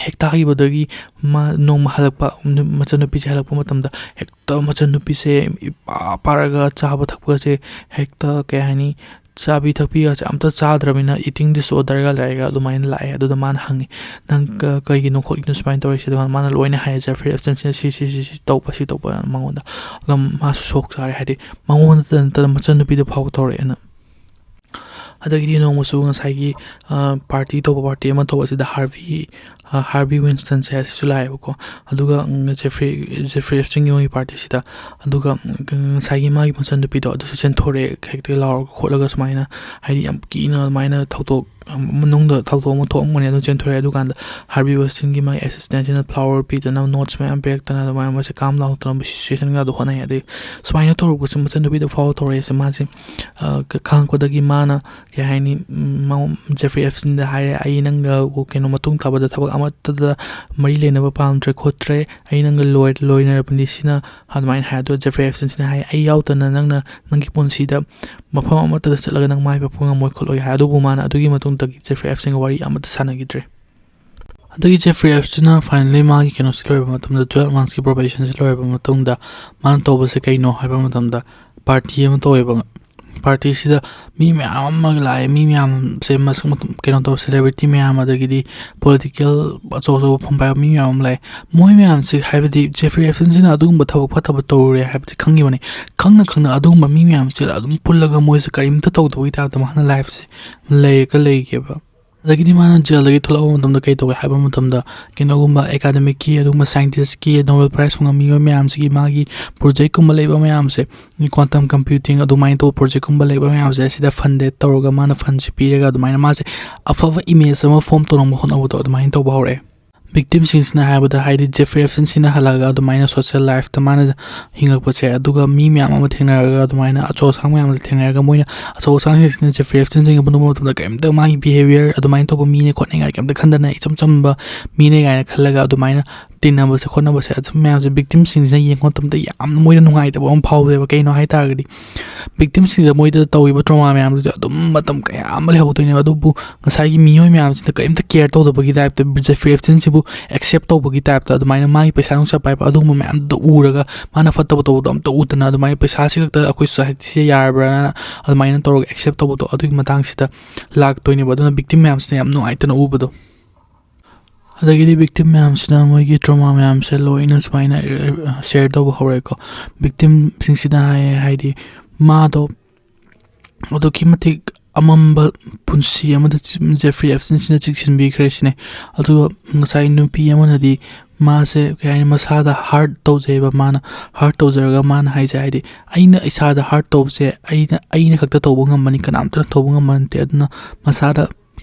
ꯍꯦꯛ ꯊꯥꯈꯤꯕꯗꯒꯤ ꯃꯥ ꯅꯣꯡꯃ ꯍꯜꯂꯛꯄ, ꯅꯨ-, ꯃꯆꯟꯅꯨꯄꯤꯁꯦ ꯍꯜꯂꯛꯄ ꯃꯇꯝꯗ ꯍꯦꯛꯇ ꯃꯆꯟꯅꯨꯄꯤꯁꯦ ꯏꯄꯥ ꯄꯥꯔꯒ ꯆꯥꯕ ꯊꯛꯄꯁꯦ ꯍꯦꯛꯇ, ꯀꯩ ꯍꯥꯏꯅꯤ, ꯆꯥꯕꯤ ꯊꯛꯄꯤꯒꯁꯦ ꯑꯝꯇ ꯆꯥꯗ꯭ꯔꯕꯅꯤꯅ ꯏꯇꯤꯡ ꯗꯤꯁꯑꯣꯔꯗꯔꯒ ꯂꯩꯔꯒ ꯑꯗꯨꯃꯥꯏꯅ ꯂꯥꯛꯑꯦ꯫ ꯑꯗꯨꯗ ꯃꯥꯅ ꯍꯪꯉꯤ, "ꯅꯪ ꯀ-, ꯀꯩꯒꯤꯅꯣ ꯈꯣꯠꯂꯤꯅꯣ ꯁꯨꯃꯥꯏꯅ ꯇꯧꯔꯤꯁꯦ?" ꯑꯗꯨꯒ ꯃꯥꯅ ꯂꯣꯏꯅ ꯍꯥꯏꯔꯦ, ꯖꯦꯐ꯭ꯔꯤ ꯑꯦꯞꯁꯇꯤꯟꯁꯤꯅ ꯁꯤ, ꯁꯤ, ꯁꯤ, ꯁꯤ ꯇꯧꯕ, ꯁꯤ ꯇꯧꯕ ꯃꯉꯣꯟꯗ꯫ ꯑꯗꯨꯒ ꯃꯥꯁꯨ ꯁꯣꯛ ꯆꯥꯔꯦ, ꯍꯥꯏꯗꯤ ꯃꯉꯣꯟꯗꯇ ꯅꯠꯇꯅ ꯃꯆꯟꯅꯨꯄꯤꯗ ꯐꯥꯎꯕ ꯇꯧꯔꯛꯑꯦꯅ꯫ ꯑꯗꯒꯤꯗꯤ ꯅꯣꯡꯃꯁꯨ ꯉꯁꯥꯏꯒꯤ, ꯑ, ꯄꯥꯔꯇꯤ ꯇꯧꯕ, ꯄꯥꯔꯇꯤ ꯑꯃ ꯇꯧꯕ ꯑꯁꯤꯗ ꯍꯥꯔꯚꯤ, ꯑ, ꯍꯥꯔꯚꯤ ꯋꯤꯟꯁꯇꯟꯁꯦ ꯑꯁꯤꯁꯨ ꯂꯥꯛꯑꯦꯕꯀꯣ꯫ ꯑꯗꯨꯒ, ꯎꯝ, ꯖꯦꯐ꯭ꯔꯤ, ꯖꯦꯐ꯭ꯔꯤ ꯑꯦꯞꯁꯇꯤꯟꯒꯤ ꯃꯣꯏꯒꯤ ꯄꯥꯔꯇꯤꯁꯤꯗ꯫ ꯑꯗꯨꯒ, ꯎꯝ, ꯉꯁꯥꯏꯒꯤ ꯃꯥꯒꯤ ꯃꯆꯟꯅꯨꯄꯤꯗꯣ ꯑꯗꯨꯁꯨ ꯆꯦꯟꯊꯣꯔꯛꯑꯦ, ꯍꯦꯛꯇ ꯂꯥꯎꯔꯒ ꯈꯣꯠꯂꯒ ꯁꯨꯃꯥꯏꯅ, ꯍꯥꯏꯗꯤ ꯌꯥꯝ ꯀꯤꯅ ꯑꯗꯨꯃꯥꯏꯅ ꯊꯧꯗꯣꯛ, ꯎꯝ, ꯃꯅꯨꯡꯗ ꯊꯧꯗꯣꯛ ꯑꯃ ꯊꯣꯛꯑꯝꯒꯅꯤ꯫ ꯑꯗꯨ ꯆꯦꯟꯊꯣꯔꯛꯑꯦ꯫ ꯑꯗꯨꯀꯥꯟꯗ ꯍꯥꯔꯚꯤ ꯋꯤꯟꯁꯇꯟꯒꯤ ꯃꯥꯒꯤ ꯑꯦꯁꯤꯁꯇꯦꯟꯁꯤꯅ ꯐ꯭ꯂꯥꯋꯔ ꯄꯤꯗꯅ, ꯅꯣꯠꯁ ꯃꯌꯥꯝ ꯄꯤꯔꯛꯇꯅ ꯑꯗꯨꯃꯥꯏꯅ ꯃꯣꯏꯁꯦ ꯀꯥꯝ ꯗꯥꯎꯟ ꯇꯧꯅꯕ ꯁꯤꯆꯨꯋꯦꯁꯟꯒꯗꯣ ꯍꯣꯠꯅꯩ꯫ ꯑꯗꯩ ꯁꯨꯃꯥꯏꯅ ꯇꯧꯔꯛꯄꯁꯦ ꯃꯆꯟꯅꯨꯄꯤꯗ ꯐꯥꯎꯕ ꯇꯧꯔꯛꯑꯦꯁꯦ ꯃꯥꯁꯦ, ꯑ, ꯈ-, ꯈꯪꯉꯛꯄꯗꯒꯤ ꯃꯥꯅ, ꯀꯩ ꯍꯥꯏꯅꯤ, ꯎꯝ, ꯃꯉꯣꯟ-, ꯖꯦꯐ꯭ꯔꯤ ꯑꯦꯞꯁꯇꯤꯟꯗ ꯍꯥꯏꯔꯦ, "ꯑꯩ ꯅꯪꯒ ꯀꯩꯅꯣ ꯃꯇꯨꯡ ꯇꯥꯕꯗ ꯊꯕꯛ ꯑꯃꯠꯇꯗ ꯃꯔꯤ ꯂꯩꯅꯕ ꯄꯥꯝꯗ꯭ꯔꯦ ꯈꯣꯠꯇ꯭ꯔꯦ, ꯑꯩ ꯅꯪꯒ ꯂꯣꯏ-, ꯂꯣꯏꯅꯔꯕꯅꯤ ꯁꯤꯅ", ꯑꯗꯨꯃꯥꯏꯅ ꯍꯥꯏ꯫ ꯑꯗꯣ ꯖꯦꯐ꯭ꯔꯤ ꯑꯦꯞꯁꯇꯤꯟꯁꯤꯅ ꯍꯥꯏ, "ꯑꯩ ꯌꯥꯎꯗꯅ ꯅꯪꯅ ꯅꯪꯒꯤ ꯄꯨꯟꯁꯤꯗ ꯃꯐꯝ ꯑꯃꯠꯇꯗ ꯆꯠꯂꯒ ꯅꯪ ꯃꯥꯏ ꯄꯥꯛꯄ ꯉꯝꯃꯣꯏ ꯈꯣꯠꯂꯣꯏ" ꯍꯥꯏ꯫ ꯑꯗꯨꯕꯨ ꯃꯥꯅ ꯑꯗꯨꯒꯤ ꯃꯇꯨꯡꯗꯒꯤ ꯖꯦꯐ꯭ꯔꯤ ꯑꯦꯞꯁꯇꯤꯟꯒ ꯋꯥꯔꯤ ꯑꯃꯠꯇ ꯁꯥꯟꯅꯈꯤꯗ꯭ꯔꯦ꯫ ꯑꯗꯒꯤ ꯖꯦꯐ꯭ꯔꯤ ꯑꯦꯞꯁꯇꯤꯟꯅ finally ꯃꯥꯒꯤ ꯀꯩꯅꯣꯁꯤ ꯂꯣꯏꯔꯕ ꯃꯇꯨꯡꯗ, ꯇ꯭ꯋꯦꯜꯐ ꯃꯟꯊꯁꯀꯤ ꯄ꯭ꯔꯣꯕꯦꯁꯟꯁꯤ ꯂꯣꯏꯔꯕ ꯃꯇꯨꯡꯗ, ꯃꯥꯅ ꯇꯧꯕꯁꯦ ꯀꯩꯅꯣ ꯍꯥꯏꯕ ꯃꯇꯝꯗ, ꯄꯥꯔꯇꯤ ꯑꯃ ꯇꯧꯋꯦꯕ꯫ ꯄꯥꯔꯇꯤꯁꯤꯗ ꯃꯤ ꯃꯌꯥꯝ ꯑꯃ ꯂꯥꯛꯑꯦ꯫ ꯃꯤ ꯃꯌꯥꯝꯁꯦ ꯃꯁꯛ ꯃꯇꯧ, ꯀꯩꯅꯣ ꯇꯧꯕ, ꯁꯦꯂꯦꯕ꯭ꯔꯤꯇꯤ ꯃꯌꯥꯝ, ꯑꯗꯒꯤꯗꯤ ꯄꯣꯂꯤꯇꯤꯀꯦꯜ ꯑꯆꯧ ꯑꯆꯧꯕ ꯐꯝ ꯄꯥꯏꯕ ꯃꯤ ꯃꯌꯥꯝ ꯑꯃ ꯂꯥꯛꯑꯦ꯫ ꯃꯣꯏ ꯃꯌꯥꯝꯁꯦ, ꯍꯥꯏꯕꯗꯤ ꯖꯦꯐ꯭ꯔꯤ ꯑꯦꯞꯁꯇꯤꯟꯁꯤꯅ ꯑꯗꯨꯒꯨꯝꯕ ꯊꯕꯛ ꯐꯠꯇꯕ ꯇꯧꯔꯨꯔꯦ ꯍꯥꯏꯕꯁꯦ ꯈꯪꯉꯤꯕꯅꯤ꯫ ꯈꯪꯅ ꯈꯪꯅ ꯑꯗꯨꯒꯨꯝꯕ ꯃꯤ ꯃꯌꯥꯝꯁꯦ ꯑꯗꯨꯝ ꯄꯨꯜꯂꯒ ꯃꯣꯏꯁꯦ ꯀꯔꯤꯝꯇ ꯇꯧꯗꯕꯒꯤ ꯇꯥꯏꯞꯇ ꯃꯥꯅ ꯂꯥꯏꯐꯁꯦ ꯂꯩꯔꯒ ꯂꯩꯒꯦꯕ꯫ ꯑꯗꯒꯤꯗꯤ ꯃꯥꯅ ꯖꯦꯜꯗꯒꯤ ꯊꯣꯛꯂꯛꯄ ꯃꯇꯝꯗ ꯀꯩ ꯇꯧꯒꯦ ꯍꯥꯏꯕ ꯃꯇꯝꯗ, ꯀꯩꯅꯣꯒꯨꯝꯕ ꯑꯦꯀꯥꯗꯦꯃꯤꯛꯀꯤ, ꯑꯗꯨꯒꯨꯝꯕ ꯁꯥꯏꯟꯇꯤꯁꯀꯤ, ꯅꯣꯕꯦꯜ ꯄ꯭ꯔꯥꯏꯖ ꯐꯪꯕ ꯃꯤꯑꯣꯏ ꯃꯌꯥꯝꯁꯤꯒꯤ ꯃꯥꯒꯤ ꯄ꯭ꯔꯣꯖꯦꯛꯀꯨꯝꯕ ꯂꯩꯕ ꯃꯌꯥꯝꯁꯦ, ꯀ꯭ꯋꯥꯟꯇꯝ ꯀꯝꯄ꯭ꯌꯨꯇꯤꯡ ꯑꯗꯨꯃꯥꯏꯅ ꯇꯧꯕ ꯄ꯭ꯔꯣꯖꯦꯛꯀꯨꯝꯕ ꯂꯩꯕ ꯃꯌꯥꯝꯁꯦ, ꯑꯁꯤꯗ ꯐꯟꯗꯦꯠ ꯇꯧꯔꯒ, ꯃꯥꯅ ꯐꯟꯁꯦ ꯄꯤꯔꯒ, ꯑꯗꯨꯃꯥꯏꯅ ꯃꯥꯁꯦ ꯑꯐꯕ ꯏꯃꯦꯖ ꯑꯃ ꯐꯣꯝ ꯇꯧꯅꯕ ꯍꯣꯠꯅꯕꯗꯣ ꯑꯗꯨꯃꯥꯏꯅ ꯇꯧꯕ ꯍꯧꯔꯛꯑꯦ꯫ ꯚꯤꯛꯇꯤꯝꯁꯤꯡꯁꯤꯅ ꯍꯥꯏꯕꯗ, ꯍꯥꯏꯗꯤ ꯖꯦꯐ꯭ꯔꯤ ꯑꯦꯞꯁꯇꯤꯟꯁꯤꯅ ꯍꯜꯂꯛꯑꯒ ꯑꯗꯨꯃꯥꯏꯅ ꯁꯣꯁꯦꯜ ꯂꯥꯏꯐꯇ ꯃꯥꯅ ꯍꯤꯡꯉꯛꯄꯁꯦ, ꯑꯗꯨꯒ ꯃꯤ ꯃꯌꯥꯝ ꯑꯃ ꯊꯦꯡꯅꯔꯒ, ꯑꯗꯨꯃꯥꯏꯅ ꯑꯆꯧ ꯑꯁꯥꯡ ꯃꯌꯥꯝꯁꯦ ꯊꯦꯡꯅꯔꯒ, ꯃꯣꯏꯅ, ꯑꯆꯧ ꯑꯁꯥꯡꯁꯤꯡꯁꯤꯅ ꯖꯦꯐ꯭ꯔꯤ ꯑꯦꯞꯁꯇꯤꯟꯁꯦ ꯌꯦꯡꯕ ꯃꯇꯝꯗ ꯀꯔꯤꯝꯇ ꯃꯥꯒꯤ ꯕꯤꯍꯦꯕꯤꯌꯔ ꯑꯗꯨꯃꯥꯏꯅ ꯇꯧꯕ ꯃꯤꯅꯦ ꯈꯣꯠꯅꯦ ꯀꯥꯏꯅ ꯀꯔꯤꯝꯇ ꯈꯟꯗꯅ, ꯏꯆꯝ ꯆꯝꯕ ꯃꯤꯅꯦ ꯀꯥꯏꯅ ꯈꯜꯂꯒ ꯑꯗꯨꯃꯥꯏꯅ ꯇꯤꯟꯅꯕꯁꯦ ꯈꯣꯠꯅꯕꯁꯦ, ꯑꯗꯨꯝ ꯃꯌꯥꯝꯁꯦ ꯚꯤꯛꯇꯤꯝꯁꯤꯡꯁꯤꯅ ꯌꯦꯡꯕ ꯃꯇꯝꯗ ꯌꯥꯝꯅ ꯃꯣꯏꯗ ꯅꯨꯡꯉꯥꯏꯇꯕ ꯑꯃ ꯐꯥꯎꯋꯦꯕ꯫ ꯀꯩꯅꯣ ꯍꯥꯏ ꯇꯥꯔꯒꯗꯤ, ꯚꯤꯛꯇꯤꯝꯁꯤꯡꯗ ꯃꯣꯏꯗ ꯇꯧꯔꯤꯕ ꯇ꯭ꯔꯣꯃꯥ ꯃꯌꯥꯝꯗꯨꯗꯤ ꯑꯗꯨꯝ ꯃꯇꯝ ꯀꯌꯥ ꯑꯃ ꯂꯩꯍꯧꯗꯣꯏꯅꯦꯕ꯫ ꯑꯗꯨꯕꯨ ꯉꯁꯥꯏꯒꯤ ꯃꯤꯑꯣꯏ ꯃꯌꯥꯝꯁꯤꯅ ꯀꯔꯤꯝꯇ ꯀꯦꯌꯔ ꯇꯧꯗꯕꯒꯤ ꯇꯥꯏꯞꯇ, ꯖꯦꯐ꯭ꯔꯤ ꯑꯦꯞꯁꯇꯤꯟꯁꯤꯕꯨ ꯑꯦꯛꯁꯦꯞ ꯇꯧꯕꯒꯤ ꯇꯥꯏꯞꯇ, ꯑꯗꯨꯃꯥꯏꯅ ꯃꯥꯒꯤ ꯄꯩꯁꯥ ꯅꯨꯡꯁꯥ ꯄꯥꯏꯕ ꯑꯗꯨꯒꯨꯝꯕ ꯃꯌꯥꯝꯗꯨꯗ ꯎꯔꯒ, ꯃꯥꯅ ꯐꯠꯇꯕ ꯇꯧꯕꯗꯣ ꯑꯝꯇ ꯎꯗꯅ, ꯑꯗꯨꯃꯥꯏꯅ ꯄꯩꯁꯥꯁꯤ ꯈꯛꯇ ꯑꯩꯈꯣꯏ ꯁꯣꯁꯥꯏꯇꯤꯁꯦ ꯌꯥꯔꯕ꯭ꯔꯥꯅ ꯑꯗꯨꯃꯥꯏꯅ ꯇꯧꯔꯒ ꯑꯦꯛꯁꯦꯞ ꯇꯧꯕꯗꯣ, ꯑꯗꯨꯒꯤ ꯃꯇꯥꯡꯁꯤꯗ ꯂꯥꯛꯇꯣꯏꯅꯦꯕ꯫ ꯑꯗꯨꯅ ꯚꯤꯛꯇꯤꯝ ꯃꯌꯥꯝꯁꯤꯅ ꯌꯥꯝ ꯅꯨꯡꯉꯥꯏꯇꯅ ꯎꯕꯗꯣ꯫ ꯑꯗꯒꯤꯗꯤ ꯚꯤꯛꯇꯤꯝ ꯃꯌꯥꯝꯁꯤꯅ ꯃꯣꯏꯒꯤ ꯇ꯭ꯔꯣꯃꯥ ꯃꯌꯥꯝꯁꯦ ꯂꯣꯏꯅ ꯁꯨꯃꯥꯏꯅ ꯁꯤꯌꯔ ꯇꯧꯕ ꯍꯧꯔꯦꯀꯣ꯫ ꯚꯤꯛꯇꯤꯝꯁꯤꯡꯁꯤꯅ ꯍꯥꯏꯌꯦ, ꯍꯥꯏꯗꯤ ꯃꯥꯗꯣ ꯑꯗꯨꯛꯀꯤ ꯃꯇꯤꯛ ꯑꯃꯝꯕ ꯄꯨꯟꯁꯤ ꯑꯃꯗ ꯆꯤ-, ꯖꯦꯐ꯭ꯔꯤ ꯑꯦꯞꯁꯇꯤꯟꯁꯤꯅ ꯆꯤꯡꯁꯤꯟꯕꯤꯈ꯭ꯔꯦ ꯁꯤꯅꯦ꯫ ꯑꯗꯨꯒ ꯉꯁꯥꯏ ꯅꯨꯄꯤ ꯑꯃꯅꯗꯤ ꯃꯥꯁꯦ, ꯀꯩ ꯍꯥꯏꯅꯤ, ꯃꯁꯥꯗ ꯍꯥꯔꯠ ꯇꯧꯖꯩꯑꯕ꯫ ꯃꯥꯅ ꯍꯥꯔꯠ ꯇꯧꯖꯔꯒ ꯃꯥꯅ ꯍꯥꯏꯁꯦ, ꯍꯥꯏꯗꯤ, "ꯑꯩꯅ ꯏꯁꯥꯗ ꯍꯥꯔꯠ ꯇꯧꯕꯁꯦ ꯑꯩꯅ, ꯑꯩꯅ ꯈꯛꯇ ꯇꯧꯕ ꯉꯝꯕꯅꯤ, ꯀꯅꯥꯝꯇꯅ ꯇꯧꯕ ꯉꯝꯕ ꯅꯠꯇꯦ"꯫ ꯑꯗꯨꯅ ꯃꯁꯥꯗ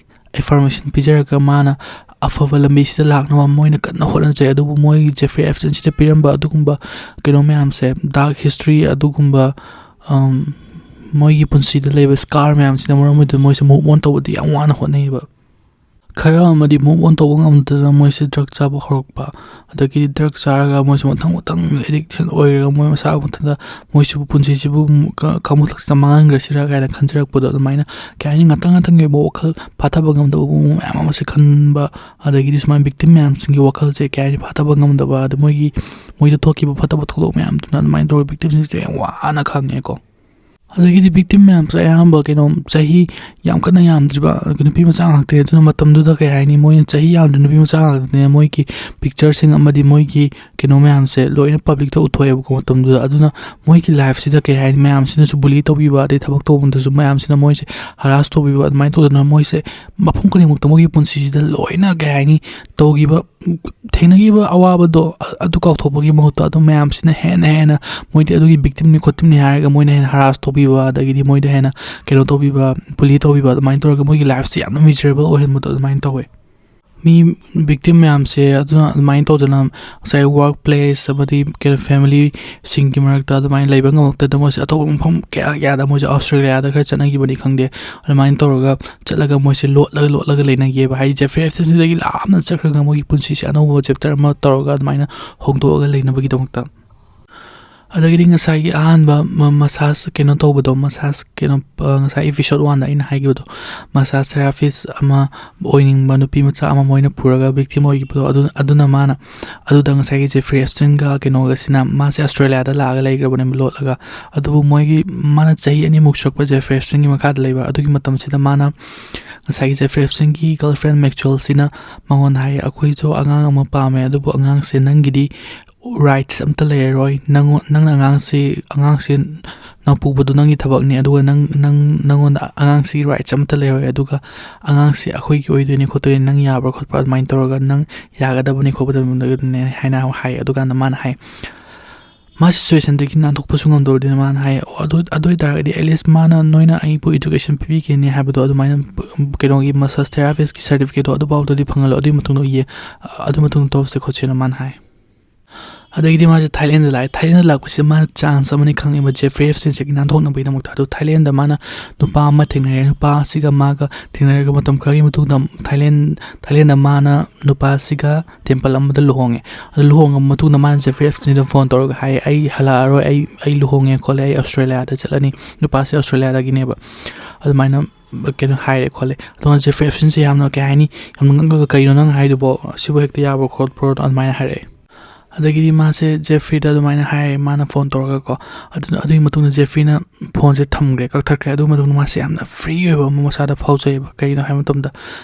ꯑꯦꯐꯔꯃꯦꯁꯟ ꯄꯤꯖꯔꯒ ꯃꯥꯅ ꯑꯐꯕ ꯂꯝꯕꯤꯁꯤꯗ ꯂꯥꯛꯅꯕ ꯃꯣꯏꯅ ꯀꯟꯅ ꯍꯣꯠꯅꯖꯩ꯫ ꯑꯗꯨꯕꯨ ꯃꯣꯏꯒꯤ ꯖꯦꯐ꯭ꯔꯤ ꯑꯦꯞꯁꯇꯤꯟꯁꯤꯗ ꯄꯤꯔꯝꯕ ꯑꯗꯨꯒꯨꯝꯕ ꯀꯩꯅꯣ ꯃꯌꯥꯝꯁꯦ, ꯗꯥꯔꯛ ꯍꯤꯁꯇ꯭ꯔꯤ ꯑꯗꯨꯒꯨꯝꯕ, ꯑꯝ, ꯃꯣꯏꯒꯤ ꯄꯨꯟꯁꯤꯗ ꯂꯩꯕ ꯁ꯭ꯀꯥꯔ ꯃꯌꯥꯝꯁꯤꯅ ꯃꯔꯝ ꯑꯣꯏꯗꯨꯅ ꯃꯣꯏꯁꯦ ꯃꯨꯚ ꯑꯣꯟ ꯇꯧꯕꯗ ꯌꯥꯝ ꯋꯥꯅ ꯍꯣꯠꯅꯩꯌꯦꯕ꯫ ꯈꯔ ꯑꯃꯗꯤ ꯃꯨꯚ ꯑꯣꯟ ꯇꯧꯕ ꯉꯝꯗꯗꯅ ꯃꯣꯏꯁꯦ ꯗ꯭ꯔꯒ ꯆꯥꯕ ꯍꯧꯔꯛꯄ, ꯑꯗꯒꯤꯗꯤ ꯗ꯭ꯔꯒ ꯆꯥꯔꯒ ꯃꯣꯏꯁꯦ ꯃꯊꯪ ꯃꯊꯪ ꯑꯦꯗꯤꯛꯁꯟ ꯑꯣꯏꯔꯒ ꯃꯣꯏ ꯃꯁꯥ ꯃꯊꯟꯇ ꯃꯣꯏꯁꯤꯕꯨ ꯄꯨꯟꯁꯤꯁꯤꯕꯨ ꯀ-, ꯀꯥꯡꯃꯊꯛꯁꯤꯗ ꯃꯥꯡꯍꯟꯈ꯭ꯔꯁꯤꯔꯥ ꯀꯥꯏꯅ ꯈꯟꯖꯔꯛꯄꯗꯣ, ꯑꯗꯨꯃꯥꯏꯅ, ꯀꯩ ꯍꯥꯏꯅꯤ, ꯉꯥꯛꯇꯪ ꯉꯥꯛꯇꯪꯒꯤ ꯑꯣꯏꯕ ꯋꯥꯈꯜ ꯐꯥꯊꯕ ꯉꯝꯗꯕ ꯃꯑꯣꯡ ꯃꯌꯥꯝ ꯑꯃꯁꯦ ꯈꯟꯕ, ꯑꯗꯒꯤꯗꯤ ꯁꯨꯃꯥꯏꯅ ꯚꯤꯛꯇꯤꯝ ꯃꯌꯥꯝꯁꯤꯡꯒꯤ ꯋꯥꯈꯜꯁꯦ, ꯀꯩ ꯍꯥꯏꯅꯤ, ꯐꯥꯊꯕ ꯉꯝꯗꯕ, ꯑꯗ ꯃꯣꯏꯒꯤ, ꯃꯣꯏꯗ ꯊꯣꯛꯈꯤꯕ ꯐꯠꯇꯕ ꯊꯧꯗꯣꯛ ꯃꯌꯥꯝꯗꯨꯅ ꯑꯗꯨꯃꯥꯏꯅ ꯇꯧꯔꯒ ꯚꯤꯛꯇꯤꯝꯁꯤꯡꯁꯦ ꯌꯥꯝ ꯋꯥꯅ ꯈꯪꯉꯦꯀꯣ꯫ ꯑꯗꯒꯤꯗꯤ ꯚꯤꯛꯇꯤꯝ ꯃꯌꯥꯝꯁꯦ ꯑꯌꯥꯝꯕ ꯀꯩꯅꯣ, ꯆꯍꯤ ꯌꯥꯝ ꯀꯟꯅ ꯌꯥꯝꯗ꯭ꯔꯤꯕ ꯅꯨꯄꯤ ꯃꯆꯥ ꯉꯥꯛꯇꯅꯦ꯫ ꯑꯗꯨꯅ ꯃꯇꯝꯗꯨꯗ, ꯀꯩ ꯍꯥꯏꯅꯤ, ꯃꯣꯏꯅ ꯆꯍꯤ ꯌꯥꯝꯗ꯭ꯔꯤ ꯅꯨꯄꯤ ꯃꯆꯥ ꯉꯥꯛꯇꯅꯦ꯫ ꯃꯣꯏꯒꯤ ꯄꯤꯛꯆꯔꯁꯤꯡ ꯑꯃꯗꯤ ꯃꯣꯏꯒꯤ ꯀꯩꯅꯣ ꯃꯌꯥꯝꯁꯦ ꯂꯣꯏꯅ ꯄꯕ꯭ꯂꯤꯛꯇ ꯎꯠꯊꯣꯛꯑꯦꯕꯀꯣ ꯃꯇꯝꯗꯨꯗ꯫ ꯑꯗꯨꯅ ꯃꯣꯏꯒꯤ ꯂꯥꯏꯐꯁꯤꯗ, ꯀꯩ ꯍꯥꯏꯅꯤ, ꯃꯌꯥꯝꯁꯤꯅꯁꯨ ꯕꯨꯂꯤ ꯇꯧꯕꯤꯕ, ꯑꯗꯩ ꯊꯕꯛ ꯇꯧꯕꯗꯁꯨ ꯃꯌꯥꯝꯁꯤꯅ ꯃꯣꯏꯁꯦ ꯍꯔꯥꯁ ꯇꯧꯕꯤꯕ, ꯑꯗꯨꯃꯥꯏꯅ ꯇꯧꯗꯅ ꯃꯣꯏꯁꯦ ꯃꯐꯝ ꯈꯨꯗꯤꯡꯃꯛꯇ ꯃꯣꯏꯒꯤ ꯄꯨꯟꯁꯤꯁꯤꯗ ꯂꯣꯏꯅ, ꯀꯩ ꯍꯥꯏꯅꯤ, ꯇꯧꯈꯤꯕ, ꯊꯦꯡꯅꯈꯤꯕ ꯑꯋꯥꯕꯗꯣ, ꯑ-, ꯑꯗꯨ ꯀꯥꯎꯊꯣꯛꯄꯒꯤ ꯃꯍꯨꯠꯇ ꯑꯗꯨꯝ ꯃꯌꯥꯝꯁꯤꯅ ꯍꯦꯟꯅ ꯍꯦꯟꯅ ꯃꯣꯏꯗꯤ ꯑꯗꯨꯒꯤ ꯚꯤꯛꯇꯤꯝꯅꯤ ꯈꯣꯠꯇꯤꯝꯅꯤ ꯍꯥꯏꯔꯒ ꯃꯣꯏꯅ ꯍꯦꯟꯅ ꯍꯔꯥꯁ ꯇꯧꯕꯤꯕ, ꯑꯗꯒꯤꯗꯤ ꯃꯣꯏꯗ ꯍꯦꯟꯅ ꯀꯩꯅꯣ ꯇꯧꯕꯤꯕ, ꯕꯨꯂꯤ ꯇꯧꯕꯤꯕ, ꯑꯗꯨꯃꯥꯏꯅ ꯇꯧꯔꯒ ꯃꯣꯏꯒꯤ ꯂꯥꯏꯐꯁꯦ ꯌꯥꯝꯅ ꯃꯤꯖꯔꯦꯕꯜ ꯑꯣꯏꯍꯟꯕꯗꯣ ꯑꯗꯨꯃꯥꯏꯅ ꯇꯧꯋꯦ꯫ ꯃꯤ ꯚꯤꯛꯇꯤꯝ ꯃꯌꯥꯝꯁꯦ ꯑꯗꯨꯅ ꯑꯗꯨꯃꯥꯏꯅ ꯇꯧꯗꯅ ꯉꯁꯥꯏ ꯋꯥꯔꯛ ꯄ꯭ꯂꯦꯁ ꯑꯃꯗꯤ ꯀꯩꯅꯣ ꯐꯦꯃꯤꯂꯤꯁꯤꯡꯒꯤ ꯃꯔꯛꯇ ꯑꯗꯨꯃꯥꯏꯅ ꯂꯩꯕ ꯉꯝꯃꯛꯇꯗ ꯃꯣꯏꯁꯦ ꯑꯇꯣꯞꯄ ꯃꯐꯝ ꯀꯌꯥ ꯀꯌꯥꯗ ꯃꯣꯏꯁꯦ ꯑꯣꯁꯇ꯭ꯔꯦꯂꯤꯌꯥꯗ ꯈꯔ ꯆꯠꯅꯈꯤꯕꯅꯤ ꯈꯪꯗꯦ, ꯑꯗꯨꯃꯥꯏꯅ ꯇꯧꯔꯒ ꯆꯠꯂꯒ ꯃꯣꯏꯁꯦ ꯂꯣꯠꯂꯒ ꯂꯣꯠꯂꯒ ꯂꯩꯅꯈꯤꯑꯕ꯫ ꯍꯥꯏꯗꯤ ꯖꯦꯐ꯭ꯔꯤ ꯑꯦꯞꯁꯇꯤꯟꯁꯤꯗꯒꯤ ꯂꯥꯞꯅ ꯆꯠꯈ꯭ꯔꯒ ꯃꯣꯏꯒꯤ ꯄꯨꯟꯁꯤꯁꯦ ꯑꯅꯧꯕ ꯆꯦꯞꯇꯔ ꯑꯃ ꯇꯧꯔꯒ ꯑꯗꯨꯃꯥꯏꯅ ꯍꯣꯡꯗꯣꯛꯑꯒ ꯂꯩꯅꯕꯒꯤꯗꯃꯛꯇ꯫ ꯑꯗꯒꯤꯗꯤ ꯉꯁꯥꯏꯒꯤ ꯑꯍꯥꯟꯕ ꯃ-, ꯃꯁꯥꯖ ꯀꯩꯅꯣ ꯇꯧꯕꯗꯣ, ꯃꯁꯥꯖ ꯀꯩꯅꯣ, ꯑ, ꯉꯁꯥꯏ ꯑꯦꯄꯤꯁꯣꯠ ꯋꯥꯟꯗ ꯑꯩꯅ ꯍꯥꯏꯈꯤꯕꯗꯣ, ꯃꯁꯥꯖ ꯊꯦꯔꯥꯄꯤꯁ ꯑꯃ ꯑꯣꯏꯅꯤꯡꯕ ꯅꯨꯄꯤ ꯃꯆꯥ ꯑꯃ ꯃꯣꯏꯅ ꯄꯨꯔꯒ ꯚꯤꯛꯇꯤꯝ ꯑꯣꯏꯈꯤꯕꯗꯣ, ꯑꯗꯨ-, ꯑꯗꯨꯅ ꯃꯥꯅ, ꯑꯗꯨꯗ ꯉꯁꯥꯏꯒꯤ ꯖꯦꯐ꯭ꯔꯤ ꯑꯦꯞꯁꯇꯤꯟꯒ ꯀꯩꯅꯣꯒꯁꯤꯅ, ꯃꯥꯁꯦ ꯑꯣꯁꯇ꯭ꯔꯦꯂꯤꯌꯥꯗ ꯂꯥꯛꯑꯒ ꯂꯩꯈ꯭ꯔꯕꯅꯦꯕ ꯂꯣꯠꯂꯒ꯫ ꯑꯗꯨꯕꯨ ꯃꯣꯏꯒꯤ, ꯃꯥꯅ ꯆꯍꯤ ꯑꯅꯤꯃꯨꯛ ꯁꯨꯔꯛꯄ ꯖꯦꯐ꯭ꯔꯤ ꯑꯦꯞꯁꯇꯤꯟꯒꯤ ꯃꯈꯥꯗ ꯂꯩꯕ꯫ ꯑꯗꯨꯒꯤ ꯃꯇꯝꯁꯤꯗ ꯃꯥꯅ ꯉꯁꯥꯏꯒꯤ ꯖꯦꯐ꯭ꯔꯤ ꯑꯦꯞꯁꯇꯤꯟꯒꯤ ꯒꯔꯜꯐ꯭ꯔꯦꯟ ꯃꯦꯛꯆꯨꯋꯦꯜꯁꯤꯅ ꯃꯉꯣꯟꯗ ꯍꯥꯏ, "ꯑꯩꯈꯣꯏꯁꯨ ꯑꯉꯥꯡ ꯑꯃ ꯄꯥꯝꯃꯦ, ꯑꯗꯨꯕꯨ ꯑꯉꯥꯡꯁꯦ ꯅꯪꯒꯤꯗꯤ ꯔꯥꯏꯠꯁ ꯑꯝꯇ ꯂꯩꯔꯔꯣꯏ꯫ ꯅꯪꯉꯣ-, ꯅꯪꯅ ꯑꯉꯥꯡꯁꯤ, ꯑꯉꯥꯡꯁꯤ ꯅꯪ ꯄꯨꯕꯗꯣ ꯅꯪꯒꯤ ꯊꯕꯛꯅꯤ, ꯑꯗꯨꯒ ꯅꯪ, ꯅꯪ, ꯅꯪꯉꯣꯟꯗ ꯑꯉꯥꯡꯁꯤ ꯔꯥꯏꯠꯁ ꯑꯝꯇ ꯂꯩꯔꯔꯣꯏ, ꯑꯗꯨꯒ ꯑꯉꯥꯡꯁꯤ ꯑꯩꯈꯣꯏꯒꯤ ꯑꯣꯏꯗꯣꯏꯅꯤ ꯈꯣꯠꯇꯣꯏꯅꯤ, ꯅꯪ ꯌꯥꯕ꯭ꯔꯥ ꯈꯣꯠꯄ꯭ꯔꯥ?" ꯑꯗꯨꯃꯥꯏꯅ ꯇꯧꯔꯒ, "ꯅꯪ ꯌꯥꯒꯗꯕꯅꯤ ꯈꯣꯠꯀꯗꯕꯅꯤ" ꯍꯥꯏꯅ ꯍꯥꯏ꯫ ꯑꯗꯨꯀꯥꯟꯗ ꯃꯥꯅ ꯍꯥꯏ, "ꯃꯥ ꯁꯤꯆꯨꯋꯦꯁꯟꯗꯒꯤ ꯅꯥꯟꯊꯣꯛꯄꯁꯨ ꯉꯝꯗꯕꯅꯤꯅ", ꯃꯥꯅ ꯍꯥꯏ, "ꯑꯣ, ꯑꯗꯨ, ꯑꯗꯨ ꯑꯣꯏ ꯇꯥꯔꯒꯗꯤ ꯑꯦꯠꯂꯤꯁ ꯃꯥꯅ, ꯅꯣꯏꯅ ꯑꯩꯕꯨ ꯏꯗꯨꯀꯦꯁꯟ ꯄꯤꯕꯤꯒꯅꯤ ꯍꯥꯏꯕꯗꯣ, ꯑꯗꯨꯃꯥꯏꯅ ꯀꯩꯅꯣꯒꯤ ꯃꯁꯥꯖ ꯊꯦꯔꯥꯄꯤꯁꯀꯤ ꯁꯥꯔꯇꯤꯐꯤꯀꯦꯠꯇꯣ ꯑꯗꯨꯐꯥꯎꯗꯗꯤ ꯐꯪꯍꯜꯂꯣ, ꯑꯗꯨꯒꯤ ꯃꯇꯨꯡꯗ ꯌꯦ-, ꯑꯗꯨ ꯃꯇꯨꯡꯗ ꯇꯧꯔꯁꯦ ꯈꯣꯠꯁꯦꯅ" ꯃꯥꯅ ꯍꯥꯏ꯫ ꯑꯗꯒꯤꯗꯤ ꯃꯥꯁꯦ ꯊꯥꯏꯂꯦꯟꯗ ꯂꯥꯛꯑꯦ꯫ ꯊꯥꯏꯂꯦꯟꯗ ꯂꯥꯛꯄꯁꯤꯗ ꯃꯥꯅ ꯆꯥꯟꯁ ꯑꯃꯅꯤ ꯈꯪꯉꯦꯕ ꯖꯦꯐ꯭ꯔꯤ ꯑꯦꯞꯁꯇꯤꯟꯁꯦ ꯅꯥꯟꯊꯣꯛꯅꯕꯒꯤꯗꯃꯛꯇ꯫ ꯑꯗꯣ ꯊꯥꯏꯂꯦꯟꯗ ꯃꯥꯅ ꯅꯨꯄꯥ ꯑꯃ ꯊꯦꯡꯅꯔꯦ꯫ ꯅꯨꯄꯥꯁꯤꯒ ꯃꯥꯒ ꯊꯦꯡꯅꯔꯒ ꯃꯇꯝ ꯈꯔꯒꯤ ꯃꯇꯨꯡꯗ ꯊꯥꯏꯂꯦꯟ-, ꯊꯥꯏꯂꯦꯟꯗ ꯃꯥꯅ ꯅꯨꯄꯥꯁꯤꯒ ꯇꯦꯝꯄꯜ ꯑꯃꯗ ꯂꯨꯍꯣꯡꯉꯦ꯫ ꯑꯗꯨ ꯂꯨꯍꯣꯡꯉꯕ ꯃꯇꯨꯡꯗ ꯃꯥꯅ ꯖꯦꯐ꯭ꯔꯤ ꯑꯦꯞꯁꯇꯤꯟꯗ ꯐꯣꯟ ꯇꯧꯔꯒ ꯍꯥꯏ, "ꯑꯩ ꯍꯜꯂꯛꯑꯔꯣꯏ, ꯑꯩ, ꯑꯩ ꯂꯨꯍꯣꯡꯉꯦ ꯈꯣꯠꯂꯦ, ꯑꯩ ꯑꯣꯁꯇ꯭ꯔꯦꯂꯤꯌꯥꯗ ꯆꯠꯂꯅꯤ"꯫ ꯅꯨꯄꯥꯁꯦ ꯑꯣꯁꯇ꯭ꯔꯦꯂꯤꯌꯥꯗꯒꯤꯅꯦꯕ꯫ ꯑꯗꯨꯃꯥꯏꯅ ꯀꯩꯅꯣ ꯍꯥꯏꯔꯦ ꯈꯣꯠꯂꯦ꯫ ꯑꯗꯨꯒ ꯖꯦꯐ꯭ꯔꯤ ꯑꯦꯞꯁꯇꯤꯟꯁꯦ ꯌꯥꯝꯅ, ꯀꯩ ꯍꯥꯏꯅꯤ, ꯌꯥꯝꯅ ꯉꯛꯑꯒ, "ꯀꯩꯅꯣ ꯅꯪ ꯍꯥꯏꯗꯨꯕꯣ? ꯁꯤꯕꯨ ꯍꯦꯛꯇ ꯌꯥꯕ꯭ꯔꯣ ꯈꯣꯠꯄ꯭ꯔꯣ?" ꯑꯗꯨꯃꯥꯏꯅ ꯍꯥꯏꯔꯛꯑꯦ꯫ ꯑꯗꯒꯤꯗꯤ ꯃꯥꯁꯦ ꯖꯦꯐ꯭ꯔꯤꯗ ꯑꯗꯨꯃꯥꯏꯅ ꯍꯥꯏꯔꯦ, ꯃꯥꯅ ꯐꯣꯟ ꯇꯧꯔꯒꯀꯣ꯫ ꯑꯗꯨ, ꯑꯗꯨꯒꯤ ꯃꯇꯨꯡꯗ ꯖꯦꯐ꯭ꯔꯤꯅ ꯐꯣꯟꯁꯦ ꯊꯝꯈ꯭ꯔꯦ, ꯀꯛꯊꯠꯈ꯭ꯔꯦ꯫ ꯑꯗꯨꯒꯤ ꯃꯇꯨꯡꯗ ꯃꯥꯁꯦ ꯌꯥꯝꯅ ꯐ꯭ꯔꯤ ꯑꯣꯏꯕ ꯑꯃ ꯃꯁꯥꯗ ꯐꯥꯎꯖꯩꯑꯕ꯫ ꯀꯩꯒꯤꯅꯣ ꯍꯥꯏꯕ ꯃꯇꯝꯗ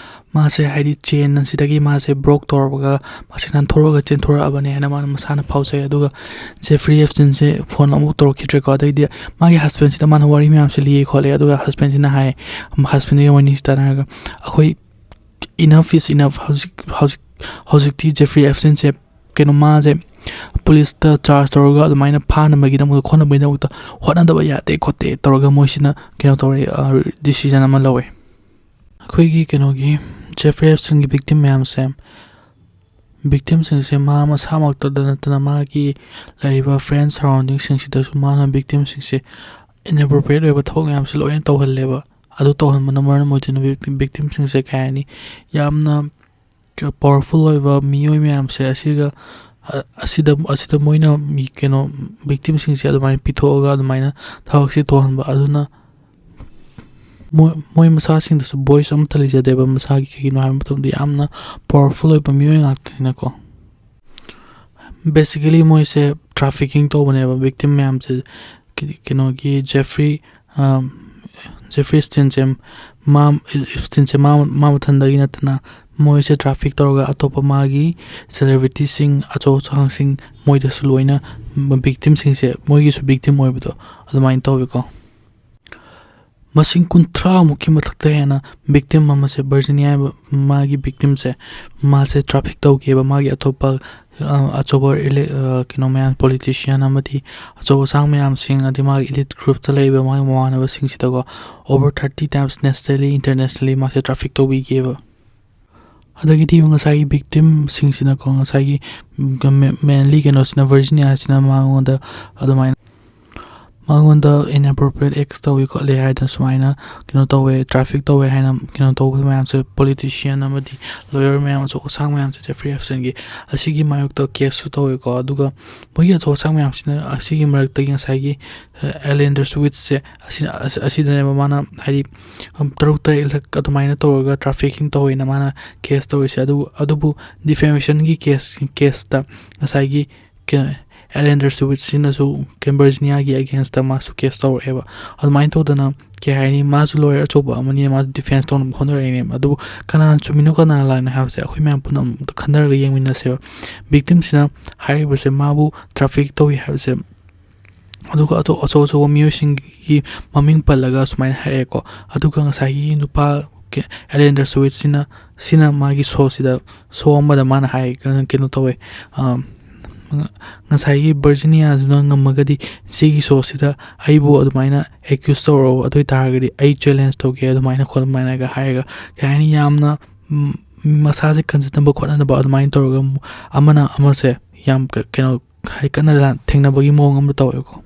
ꯃꯥꯁꯦ, ꯍꯥꯏꯗꯤ, ꯆꯦꯟ ꯑꯁꯤꯗꯒꯤ ꯃꯥꯁꯦ ꯕ꯭ꯔꯣꯛ ꯇꯧꯔꯕꯒ ꯃꯥꯁꯦ ꯅꯥꯟꯊꯣꯔꯛꯑꯒ ꯆꯦꯟꯊꯣꯔꯛꯑꯕꯅꯦ ꯍꯥꯏꯅ ꯃꯥꯅ ꯃꯁꯥꯅ ꯐꯥꯎꯖꯩ꯫ ꯑꯗꯨꯒ ꯖꯦꯐ꯭ꯔꯤ ꯑꯦꯞꯁꯇꯤꯟꯁꯦ ꯐꯣꯟ ꯑꯃꯨꯛ ꯇꯧꯔꯛꯈꯤꯗ꯭ꯔꯦꯀꯣ꯫ ꯑꯗꯩꯗꯤ ꯃꯥꯒꯤ ꯍꯁꯕꯦꯟꯁꯤꯗ ꯃꯥꯅ ꯋꯥꯔꯤ ꯃꯌꯥꯝꯁꯦ ꯂꯤꯌꯦ ꯈꯣꯠꯂꯦ꯫ ꯑꯗꯨꯒ ꯍꯁꯕꯦꯟꯁꯤꯅ ꯍꯥꯏ, ꯍꯁꯕꯦꯟꯒ ꯋꯥꯔꯤꯁꯤ ꯇꯥꯟꯅꯔꯒ, "ꯑꯩꯈꯣꯏ, enough is enough, ꯍꯧꯖꯤꯛ, ꯍꯧꯖꯤꯛ, ꯍꯧꯖꯤꯛꯇꯤ ꯖꯦꯐ꯭ꯔꯤ ꯑꯦꯞꯁꯇꯤꯟꯁꯦ, ꯀꯩꯅꯣ, ꯃꯥꯁꯦ ꯄꯨꯂꯤꯁꯇ ꯆꯥꯔꯖ ꯇꯧꯔꯒ ꯑꯗꯨꯃꯥꯏꯅ ꯐꯥꯅꯕꯒꯤꯗꯃꯛꯇ, ꯈꯣꯠꯅꯕꯒꯤꯗꯃꯛꯇ ꯍꯣꯠꯅꯗꯕ ꯌꯥꯗꯦ ꯈꯣꯠꯇꯦ" ꯇꯧꯔꯒ ꯃꯣꯏꯁꯤꯅ, ꯀꯩꯅꯣ ꯇꯧꯔꯦ, ꯑ, ꯗꯤꯁꯤꯖꯟ ꯑꯃ ꯂꯧꯋꯦ꯫ ꯑꯩꯈꯣꯏꯒꯤ ꯀꯩꯅꯣꯒꯤ ꯖꯦꯐ꯭ꯔꯤ ꯑꯦꯞꯁꯇꯤꯟꯒꯤ ꯕꯤꯛꯇꯤꯝ ꯃꯌꯥꯝꯁꯦ, ꯕꯤꯛꯇꯤꯝꯁꯤꯡꯁꯦ ꯃꯥ ꯃꯁꯥꯃꯛꯇꯗ ꯅꯠꯇꯅ ꯃꯥꯒꯤ ꯂꯩꯔꯤꯕ ꯐ꯭ꯔꯦꯟ ꯁꯔꯥꯎꯟꯗꯤꯡꯁꯤꯡꯁꯤꯗꯁꯨ ꯃꯥꯅ ꯕꯤꯛꯇꯤꯝꯁꯤꯡꯁꯦ ꯏꯟꯑꯦꯄ꯭ꯔꯣꯄ꯭ꯔꯤꯌꯦꯠ ꯑꯣꯏꯕ ꯊꯕꯛ ꯃꯌꯥꯝꯁꯦ ꯂꯣꯏꯅ ꯇꯧꯍꯜꯂꯦꯕ꯫ ꯑꯗꯨ ꯇꯧꯍꯟꯕꯅ ꯃꯔꯝ ꯑꯣꯏꯗꯨꯅ ꯕꯤꯛꯇꯤꯝꯁꯤꯡꯁꯦ ꯀꯩ ꯍꯥꯏꯅꯤ, ꯌꯥꯝꯅ ꯄꯋꯥꯔꯐꯨꯜ ꯑꯣꯏꯕ ꯃꯤꯑꯣꯏ ꯃꯌꯥꯝꯁꯦ ꯑꯁꯤꯒ, ꯑ-, ꯑꯁꯤꯗ, ꯑꯁꯤꯗ ꯃꯣꯏꯅ ꯃꯤ, ꯀꯩꯅꯣ, ꯕꯤꯛꯇꯤꯝꯁꯤꯡꯁꯦ ꯑꯗꯨꯃꯥꯏꯅ ꯄꯤꯊꯣꯛꯑꯒ ꯑꯗꯨꯃꯥꯏꯅ ꯊꯕꯛꯁꯦ ꯇꯧꯍꯟꯕ꯫ ꯑꯗꯨꯅ ꯃꯣꯏ, ꯃꯣꯏ ꯃꯁꯥꯁꯤꯡꯗꯁꯨ ꯚꯣꯏꯁ ꯑꯃꯠꯇ ꯂꯩꯖꯗꯦꯕ, ꯃꯁꯥꯒꯤ ꯀꯩꯒꯤꯅꯣ ꯍꯥꯏꯕ ꯃꯇꯝꯗ ꯌꯥꯝꯅ ꯄꯋꯥꯔꯐꯨꯜ ꯑꯣꯏꯕ ꯃꯤꯑꯣꯏ ꯉꯥꯛꯇꯅꯤꯅꯀꯣ꯫ ꯕꯦꯁꯤꯀꯦꯂꯤ ꯃꯣꯏꯁꯦ ꯇ꯭ꯔꯥꯐꯤꯀꯤꯡ ꯇꯧꯕꯅꯦꯕ, ꯕꯤꯛꯇꯤꯝ ꯃꯌꯥꯝꯁꯦ꯫ ꯀꯩ-, ꯀꯩꯅꯣꯒꯤ ꯖꯦꯐ꯭ꯔꯤ, ꯑꯝ, ꯖꯦꯐ꯭ꯔꯤ ꯁ꯭ꯇꯤꯟꯁꯦ ꯃꯥ, ꯁ꯭ꯇꯤꯟꯁꯦ ꯃꯥ, ꯃꯥ ꯃꯊꯟꯗꯒꯤ ꯅꯠꯇꯅ ꯃꯣꯏꯁꯦ ꯇ꯭ꯔꯥꯐꯤꯛ ꯇꯧꯔꯒ ꯑꯇꯣꯞꯄ ꯃꯥꯒꯤ ꯁꯦꯂꯦꯕ꯭ꯔꯤꯇꯤꯁꯤꯡ, ꯑꯆꯧ ꯑꯁꯥꯡꯁꯤꯡ, ꯃꯣꯏꯗꯁꯨ ꯂꯣꯏꯅ ꯕꯤꯛꯇꯤꯝꯁꯤꯡꯁꯦ, ꯃꯣꯏꯒꯤꯁꯨ ꯕꯤꯛꯇꯤꯝ ꯑꯣꯏꯕꯗꯣ ꯑꯗꯨꯃꯥꯏꯅ ꯇꯧꯋꯤꯀꯣ꯫ ꯃꯁꯤꯡ ꯀꯨꯟꯊ꯭ꯔꯥꯃꯨꯛꯀꯤ ꯃꯊꯛꯇ ꯍꯦꯟꯅ ꯕꯤꯛꯇꯤꯝ ꯑꯃꯁꯦ ꯚꯔꯖꯤꯅꯤꯌꯥ ꯍꯥꯏꯕ ꯃꯥꯒꯤ ꯕꯤꯛꯇꯤꯝꯁꯦ, ꯃꯥꯁꯦ ꯇ꯭ꯔꯥꯐꯤꯛ ꯇꯧꯈꯤꯑꯕ ꯃꯥꯒꯤ ꯑꯇꯣꯞꯄ, ꯑ, ꯑꯆꯧꯕ ꯏꯂꯦ-, ꯑ, ꯀꯩꯅꯣ ꯃꯌꯥꯝ, ꯄꯣꯂꯤꯇꯤꯁꯤꯌꯥꯟ ꯑꯃꯗꯤ ꯑꯆꯧ ꯑꯁꯥꯡ ꯃꯌꯥꯝꯁꯤꯡ, ꯑꯗꯩ ꯃꯥꯒꯤ ꯏꯂꯤꯠ ꯒ꯭ꯔꯨꯞꯇ ꯂꯩꯔꯤꯕ ꯃꯥꯒꯤ ꯃꯃꯥꯟꯅꯕꯁꯤꯡꯁꯤꯗꯀꯣ꯫ Over thirty times nationally, internationally ꯃꯥꯁꯦ ꯇ꯭ꯔꯥꯐꯤꯛ ꯇꯧꯕꯤꯈꯤꯑꯕ꯫ ꯑꯗꯒꯤꯗꯤ ꯉꯁꯥꯏꯒꯤ ꯕꯤꯛꯇꯤꯝꯁꯤꯡꯁꯤꯅꯀꯣ, ꯉꯁꯥꯏꯒꯤ, ꯎꯝ, ꯃꯦ-, ꯃꯦꯟꯂꯤ ꯀꯩꯅꯣꯁꯤꯅ, ꯚꯔꯖꯤꯅꯤꯌꯥꯁꯤꯅ ꯃꯉꯣꯟꯗ ꯑꯗꯨꯃꯥꯏꯅ, ꯃꯉꯣꯟꯗ ꯏꯟꯑꯦꯄ꯭ꯔꯣꯄ꯭ꯔꯤꯌꯦꯠ ꯑꯦꯛꯁ ꯇꯧꯏ ꯈꯣꯠꯂꯤ ꯍꯥꯏꯗꯅ ꯁꯨꯃꯥꯏꯅ ꯀꯩꯅꯣ ꯇꯧꯋꯦ, ꯇ꯭ꯔꯥꯐꯤꯛ ꯇꯧꯋꯦ ꯍꯥꯏꯅ ꯀꯩꯅꯣ ꯇꯧꯕ ꯃꯌꯥꯝꯁꯦ, ꯄꯣꯂꯤꯇꯤꯁꯤꯌꯥꯟ ꯑꯃꯗꯤ ꯂꯣꯌꯔ ꯃꯌꯥꯝ, ꯑꯆꯧ ꯑꯁꯥꯡ ꯃꯌꯥꯝꯁꯦ ꯖꯦꯐ꯭ꯔꯤ ꯑꯦꯞꯁꯇꯤꯟꯒꯤ, ꯑꯁꯤꯒꯤ ꯃꯥꯌꯣꯛꯇ ꯀꯦꯁꯁꯨ ꯇꯧꯋꯦꯀꯣ꯫ ꯑꯗꯨꯒ ꯃꯣꯏꯒꯤ ꯑꯆꯧ ꯑꯁꯥꯡ ꯃꯌꯥꯝꯁꯤꯅ ꯑꯁꯤꯒꯤ ꯃꯔꯛꯇꯒꯤ ꯉꯁꯥꯏꯒꯤ, ꯑ, ꯑꯦꯂꯦꯟ ꯗꯔꯁꯣꯋꯤꯠꯁꯁꯦ ꯑꯁꯤꯅ, ꯑꯁ-, ꯑꯁꯤꯗꯅꯦꯕ ꯃꯥꯅ ꯍꯥꯏꯗꯤ, ꯎꯝ, ꯇꯔꯨꯛ ꯇꯔꯦꯠꯂꯛ ꯑꯗꯨꯃꯥꯏꯅ ꯇꯧꯔꯒ ꯇ꯭ꯔꯥꯐꯤꯀꯤꯡ ꯇꯧꯋꯦꯅ ꯃꯥꯅ ꯀꯦꯁ ꯇꯧꯔꯤꯁꯦ꯫ ꯑꯗꯨꯕꯨ, ꯑꯗꯨꯕꯨ ꯗꯤꯐꯦꯃꯦꯁꯟꯒꯤ ꯀꯦꯁ, ꯀꯦꯁꯇ ꯉꯁꯥꯏꯒꯤ ꯀꯦ-, ꯑꯦꯂꯦꯟ ꯗꯔꯁꯣꯋꯤꯠꯁꯤꯅꯁꯨ ꯀꯦꯝ ꯚꯔꯖꯤꯅꯤꯌꯥꯒꯤ ꯑꯒꯦꯟꯁꯇ ꯃꯥꯁꯨ ꯀꯦꯁ ꯇꯧꯔꯛꯑꯦꯕ꯫ ꯑꯗꯨꯃꯥꯏꯅ ꯇꯧꯗꯅ, ꯀꯩ ꯍꯥꯏꯅꯤ, ꯃꯥꯁꯨ ꯂꯣꯌꯔ ꯑꯆꯧꯕ ꯑꯃꯅꯤꯅ ꯃꯥꯁꯨ ꯗꯤꯐꯦꯟꯁ ꯇꯧꯅꯕ ꯍꯣꯠꯅꯔꯛꯏꯅꯦꯕ꯫ ꯑꯗꯨꯕꯨ ꯀꯅꯥꯅ ꯆꯨꯝꯃꯤꯅꯣ ꯀꯅꯥꯅ ꯂꯥꯟꯅꯣ ꯍꯥꯏꯕꯁꯦ ꯑꯩꯈꯣꯏ ꯃꯌꯥꯝ ꯄꯨꯟꯅ ꯑꯃꯨꯛꯇ ꯈꯟꯅꯔꯒ ꯌꯦꯡꯃꯤꯟꯅꯁꯦꯕ꯫ ꯕꯤꯛꯇꯤꯝꯁꯤꯅ ꯍꯥꯏꯔꯤꯕꯁꯦ ꯃꯥꯕꯨ ꯇ꯭ꯔꯥꯐꯤꯛ ꯇꯧꯏ ꯍꯥꯏꯕꯁꯦ, ꯑꯗꯨꯒ ꯑꯇꯣꯞ-, ꯑꯆꯧ ꯑꯆꯧꯕ ꯃꯤꯑꯣꯏꯁꯤꯡꯒꯤ ꯃꯃꯤꯡ ꯄꯜꯂꯒ ꯁꯨꯃꯥꯏꯅ ꯍꯥꯏꯔꯛꯑꯦꯀꯣ꯫ ꯑꯗꯨꯒ ꯉꯁꯥꯏꯒꯤ ꯅꯨꯄꯥ ꯀꯦ-, ꯑꯦꯂꯦꯟ ꯗꯔꯁꯣꯋꯤꯠꯁꯤꯅ, ꯁꯤꯅ ꯃꯥꯒꯤ ꯁꯣꯁꯤꯗ, ꯁꯣ ꯑꯃꯗ ꯃꯥꯅ ꯍꯥꯏ, ꯀꯩꯅꯣ ꯇꯧꯋꯦ, ꯑꯝ, ꯉ-, ꯉꯁꯥꯏꯒꯤ ꯚꯔꯖꯤꯅꯤꯌꯥꯗꯨꯅ ꯉꯝꯃꯒꯗꯤ ꯁꯤꯒꯤ ꯁꯣꯁꯤꯗ ꯑꯩꯕꯨ ꯑꯗꯨꯃꯥꯏꯅ ꯑꯦꯀ꯭ꯌꯨꯁ ꯇꯧꯔꯛꯑꯣ, ꯑꯗꯨ ꯑꯣꯏ ꯇꯥꯔꯒꯗꯤ ꯑꯩ ꯆꯦꯂꯦꯟꯖ ꯇꯧꯒꯦ, ꯑꯗꯨꯃꯥꯏꯅ ꯈꯣꯠ ꯑꯗꯨꯃꯥꯏꯅꯒ ꯍꯥꯏꯔꯒ, ꯀꯩ ꯍꯥꯏꯅꯤ, ꯌꯥꯝꯅ ꯎꯝ, ꯃꯁꯥꯁꯦ ꯀꯟꯖꯟꯅꯕ ꯈꯣꯠꯅꯅꯕ ꯑꯗꯨꯃꯥꯏꯅ ꯇꯧꯔꯒ ꯑꯃꯨꯛ ꯑꯃꯅ ꯑꯃꯁꯦ ꯌꯥꯝ ꯀ-, ꯀꯩꯅꯣ, ꯍꯥꯏ-, ꯀꯟꯅ ꯂꯥꯟ-, ꯊꯦꯡꯅꯕꯒꯤ ꯃꯑꯣꯡ ꯑꯃ ꯇꯧꯋꯦꯀꯣ꯫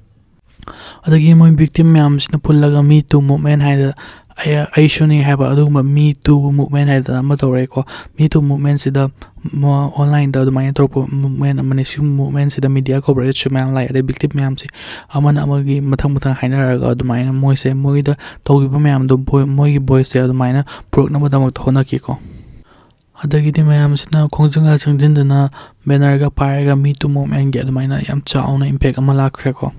ꯑꯗꯒꯤ ꯃꯣꯏ victim ꯃꯌꯥꯝꯁꯤꯅ ꯄꯨꯜꯂꯒ Me Too Movement ꯍꯥꯏꯗꯅ, ꯑꯩ-, ꯑꯩꯁꯨꯅꯤ ꯍꯥꯏꯕ ꯑꯗꯨꯒꯨꯝꯕ Me Too Movement ꯍꯥꯏꯗꯅ ꯑꯃ ꯇꯧꯔꯦꯀꯣ꯫ Me Too Movementꯁꯤꯗ ꯃ-, onlineꯗ ꯑꯗꯨꯃꯥꯏꯅ ꯇꯧꯔꯛꯄ movement ꯑꯃꯅꯤ꯫ ꯁꯤꯒꯨꯝꯕ movementꯁꯤꯗ media coverage ꯁꯨ ꯃꯌꯥꯝ ꯂꯥꯛꯑꯦ, ꯑꯗꯩ victim ꯃꯌꯥꯝꯁꯦ ꯑꯃꯅ ꯑꯃꯒꯤ ꯃꯊꯪ ꯃꯊꯪ ꯍꯥꯏꯅꯔꯒ ꯑꯗꯨꯃꯥꯏꯅ ꯃꯣꯏꯁꯦ, ꯃꯣꯏꯗ ꯇꯧꯈꯤꯕ ꯃꯌꯥꯝꯗꯣ ꯕꯣꯏ-, ꯃꯣꯏꯒꯤ voiceꯁꯦ ꯑꯗꯨꯃꯥꯏꯅ ꯄꯨꯔꯛꯅꯕꯗꯃꯛꯇ ꯍꯣꯠꯅꯈꯤꯀꯣ꯫ ꯑꯗꯒꯤꯗꯤ ꯃꯌꯥꯝꯁꯤꯅ ꯈꯣꯡꯖꯪꯒ ꯆꯪꯁꯤꯟꯗꯅ bannerꯒ ꯄꯥꯏꯔꯒ Me Too Movementꯀꯤ ꯑꯗꯨꯃꯥꯏꯅ ꯌꯥꯝ ꯆꯥꯎꯅ impact ꯑꯃ ꯂꯥꯛꯈ꯭ꯔꯦꯀꯣ꯫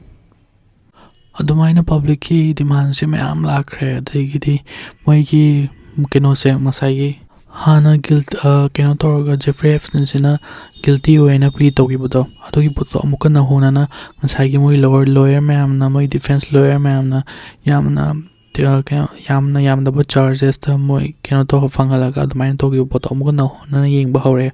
ꯑꯗꯨꯃꯥꯏꯅ publicꯀꯤ demandꯁꯦ ꯃꯌꯥꯝ ꯂꯥꯛꯈ꯭ꯔꯦ꯫ ꯑꯗꯒꯤꯗꯤ ꯃꯣꯏꯒꯤ ꯀꯩꯅꯣꯁꯦ, ꯉꯁꯥꯏꯒꯤ ꯍꯥꯟꯅ guilt-, ꯑ, ꯀꯩꯅꯣ ꯇꯧꯔꯒ Jeffrey Epsteinꯁꯤꯅ guilty ꯑꯣꯏꯅ plea ꯇꯧꯈꯤꯕꯗꯣ, ꯑꯗꯨꯒꯤ ꯄꯣꯠꯇꯣ ꯑꯃꯨꯛꯀ ꯅꯧꯍꯧꯅꯅ ꯉꯁꯥꯏꯒꯤ ꯃꯣꯏ lower lawyer ꯃꯌꯥꯝꯅ, ꯃꯣꯏ defense lawyer ꯃꯌꯥꯝꯅ ꯌꯥꯝꯅ, ꯑ, ꯀꯩꯅꯣ, ꯌꯥꯝꯅ ꯌꯥꯝꯗꯕ chargesꯇ ꯃꯣꯏ ꯀꯩꯅꯣ ꯇꯧ ꯐꯪꯍꯜꯂꯒ ꯑꯗꯨꯃꯥꯏꯅ ꯇꯧꯈꯤꯕ ꯄꯣꯠꯇꯣ ꯑꯃꯨꯛꯀ ꯅꯧꯍꯧꯅꯅ ꯌꯦꯡꯕ ꯍꯧꯔꯦ꯫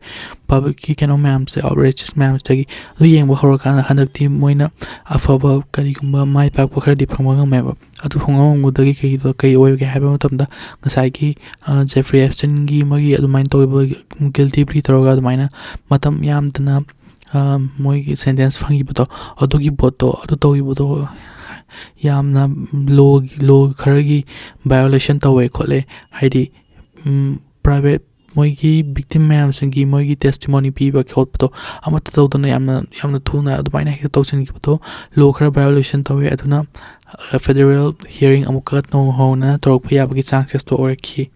Publicꯀꯤ ꯀꯩꯅꯣ ꯃꯌꯥꯝꯁꯦ, outrages ꯃꯌꯥꯝꯁꯤꯗꯒꯤ ꯑꯗꯨ ꯌꯦꯡꯕ ꯍꯧꯔꯀꯥꯟꯗ ꯍꯟꯗꯛꯇꯤ ꯃꯣꯏꯅ ꯑꯐꯕ ꯀꯔꯤꯒꯨꯝꯕ ꯃꯥꯏ ꯄꯥꯛꯄ ꯈꯔꯗꯤ ꯐꯪꯕ ꯉꯝꯃꯦꯕ꯫ ꯑꯗꯨ ꯐꯪꯕ ꯉꯝꯕꯗꯒꯤ ꯀꯩꯗꯣ, ꯀꯩ ꯑꯣꯏꯒꯦ ꯍꯥꯏꯕ ꯃꯇꯝꯗ ꯉꯁꯥꯏꯒꯤ, ꯑ, Jeffrey Epsteinꯒꯤ ꯃꯣꯏꯒꯤ ꯑꯗꯨꯃꯥꯏꯅ ꯇꯧꯈꯤꯕ guilty plea ꯇꯧꯔꯒ ꯑꯗꯨꯃꯥꯏꯅ ꯃꯇꯝ ꯌꯥꯝꯗꯅ, ꯑ, ꯃꯣꯏꯒꯤ sentence ꯐꯪꯈꯤꯕꯗꯣ, ꯑꯗꯨꯒꯤ ꯄꯣꯠꯇꯣ, ꯑꯗꯨ ꯇꯧꯈꯤꯕꯗꯣ ꯌꯥꯝꯅ law, law ꯈꯔꯒꯤ violation ꯇꯧꯋꯦ ꯈꯣꯠꯂꯦ, ꯍꯥꯏꯗꯤ, ꯎꯝ, private ꯃꯣꯏꯒꯤ victim ꯃꯌꯥꯝꯁꯤꯡꯒꯤ ꯃꯣꯏꯒꯤ testimony ꯄꯤꯕ ꯈꯣꯠꯄꯗꯣ ꯑꯃꯠꯇ ꯇꯧꯗꯅ ꯌꯥꯝꯅ, ꯌꯥꯝꯅ ꯊꯨꯅ ꯑꯗꯨꯃꯥꯏꯅ ꯍꯦꯛꯇ ꯇꯧꯁꯤꯟꯈꯤꯕꯗꯣ law ꯈꯔ violation ꯇꯧꯋꯦ꯫ ꯑꯗꯨꯅ, ꯑ, federal hearing ꯑꯃꯨꯛꯀ ꯅꯧꯍꯧꯅꯅ ꯇꯧꯔꯛꯄ ꯌꯥꯕꯒꯤ chancesꯇꯣ ꯑꯣꯏꯔꯛꯈꯤ꯫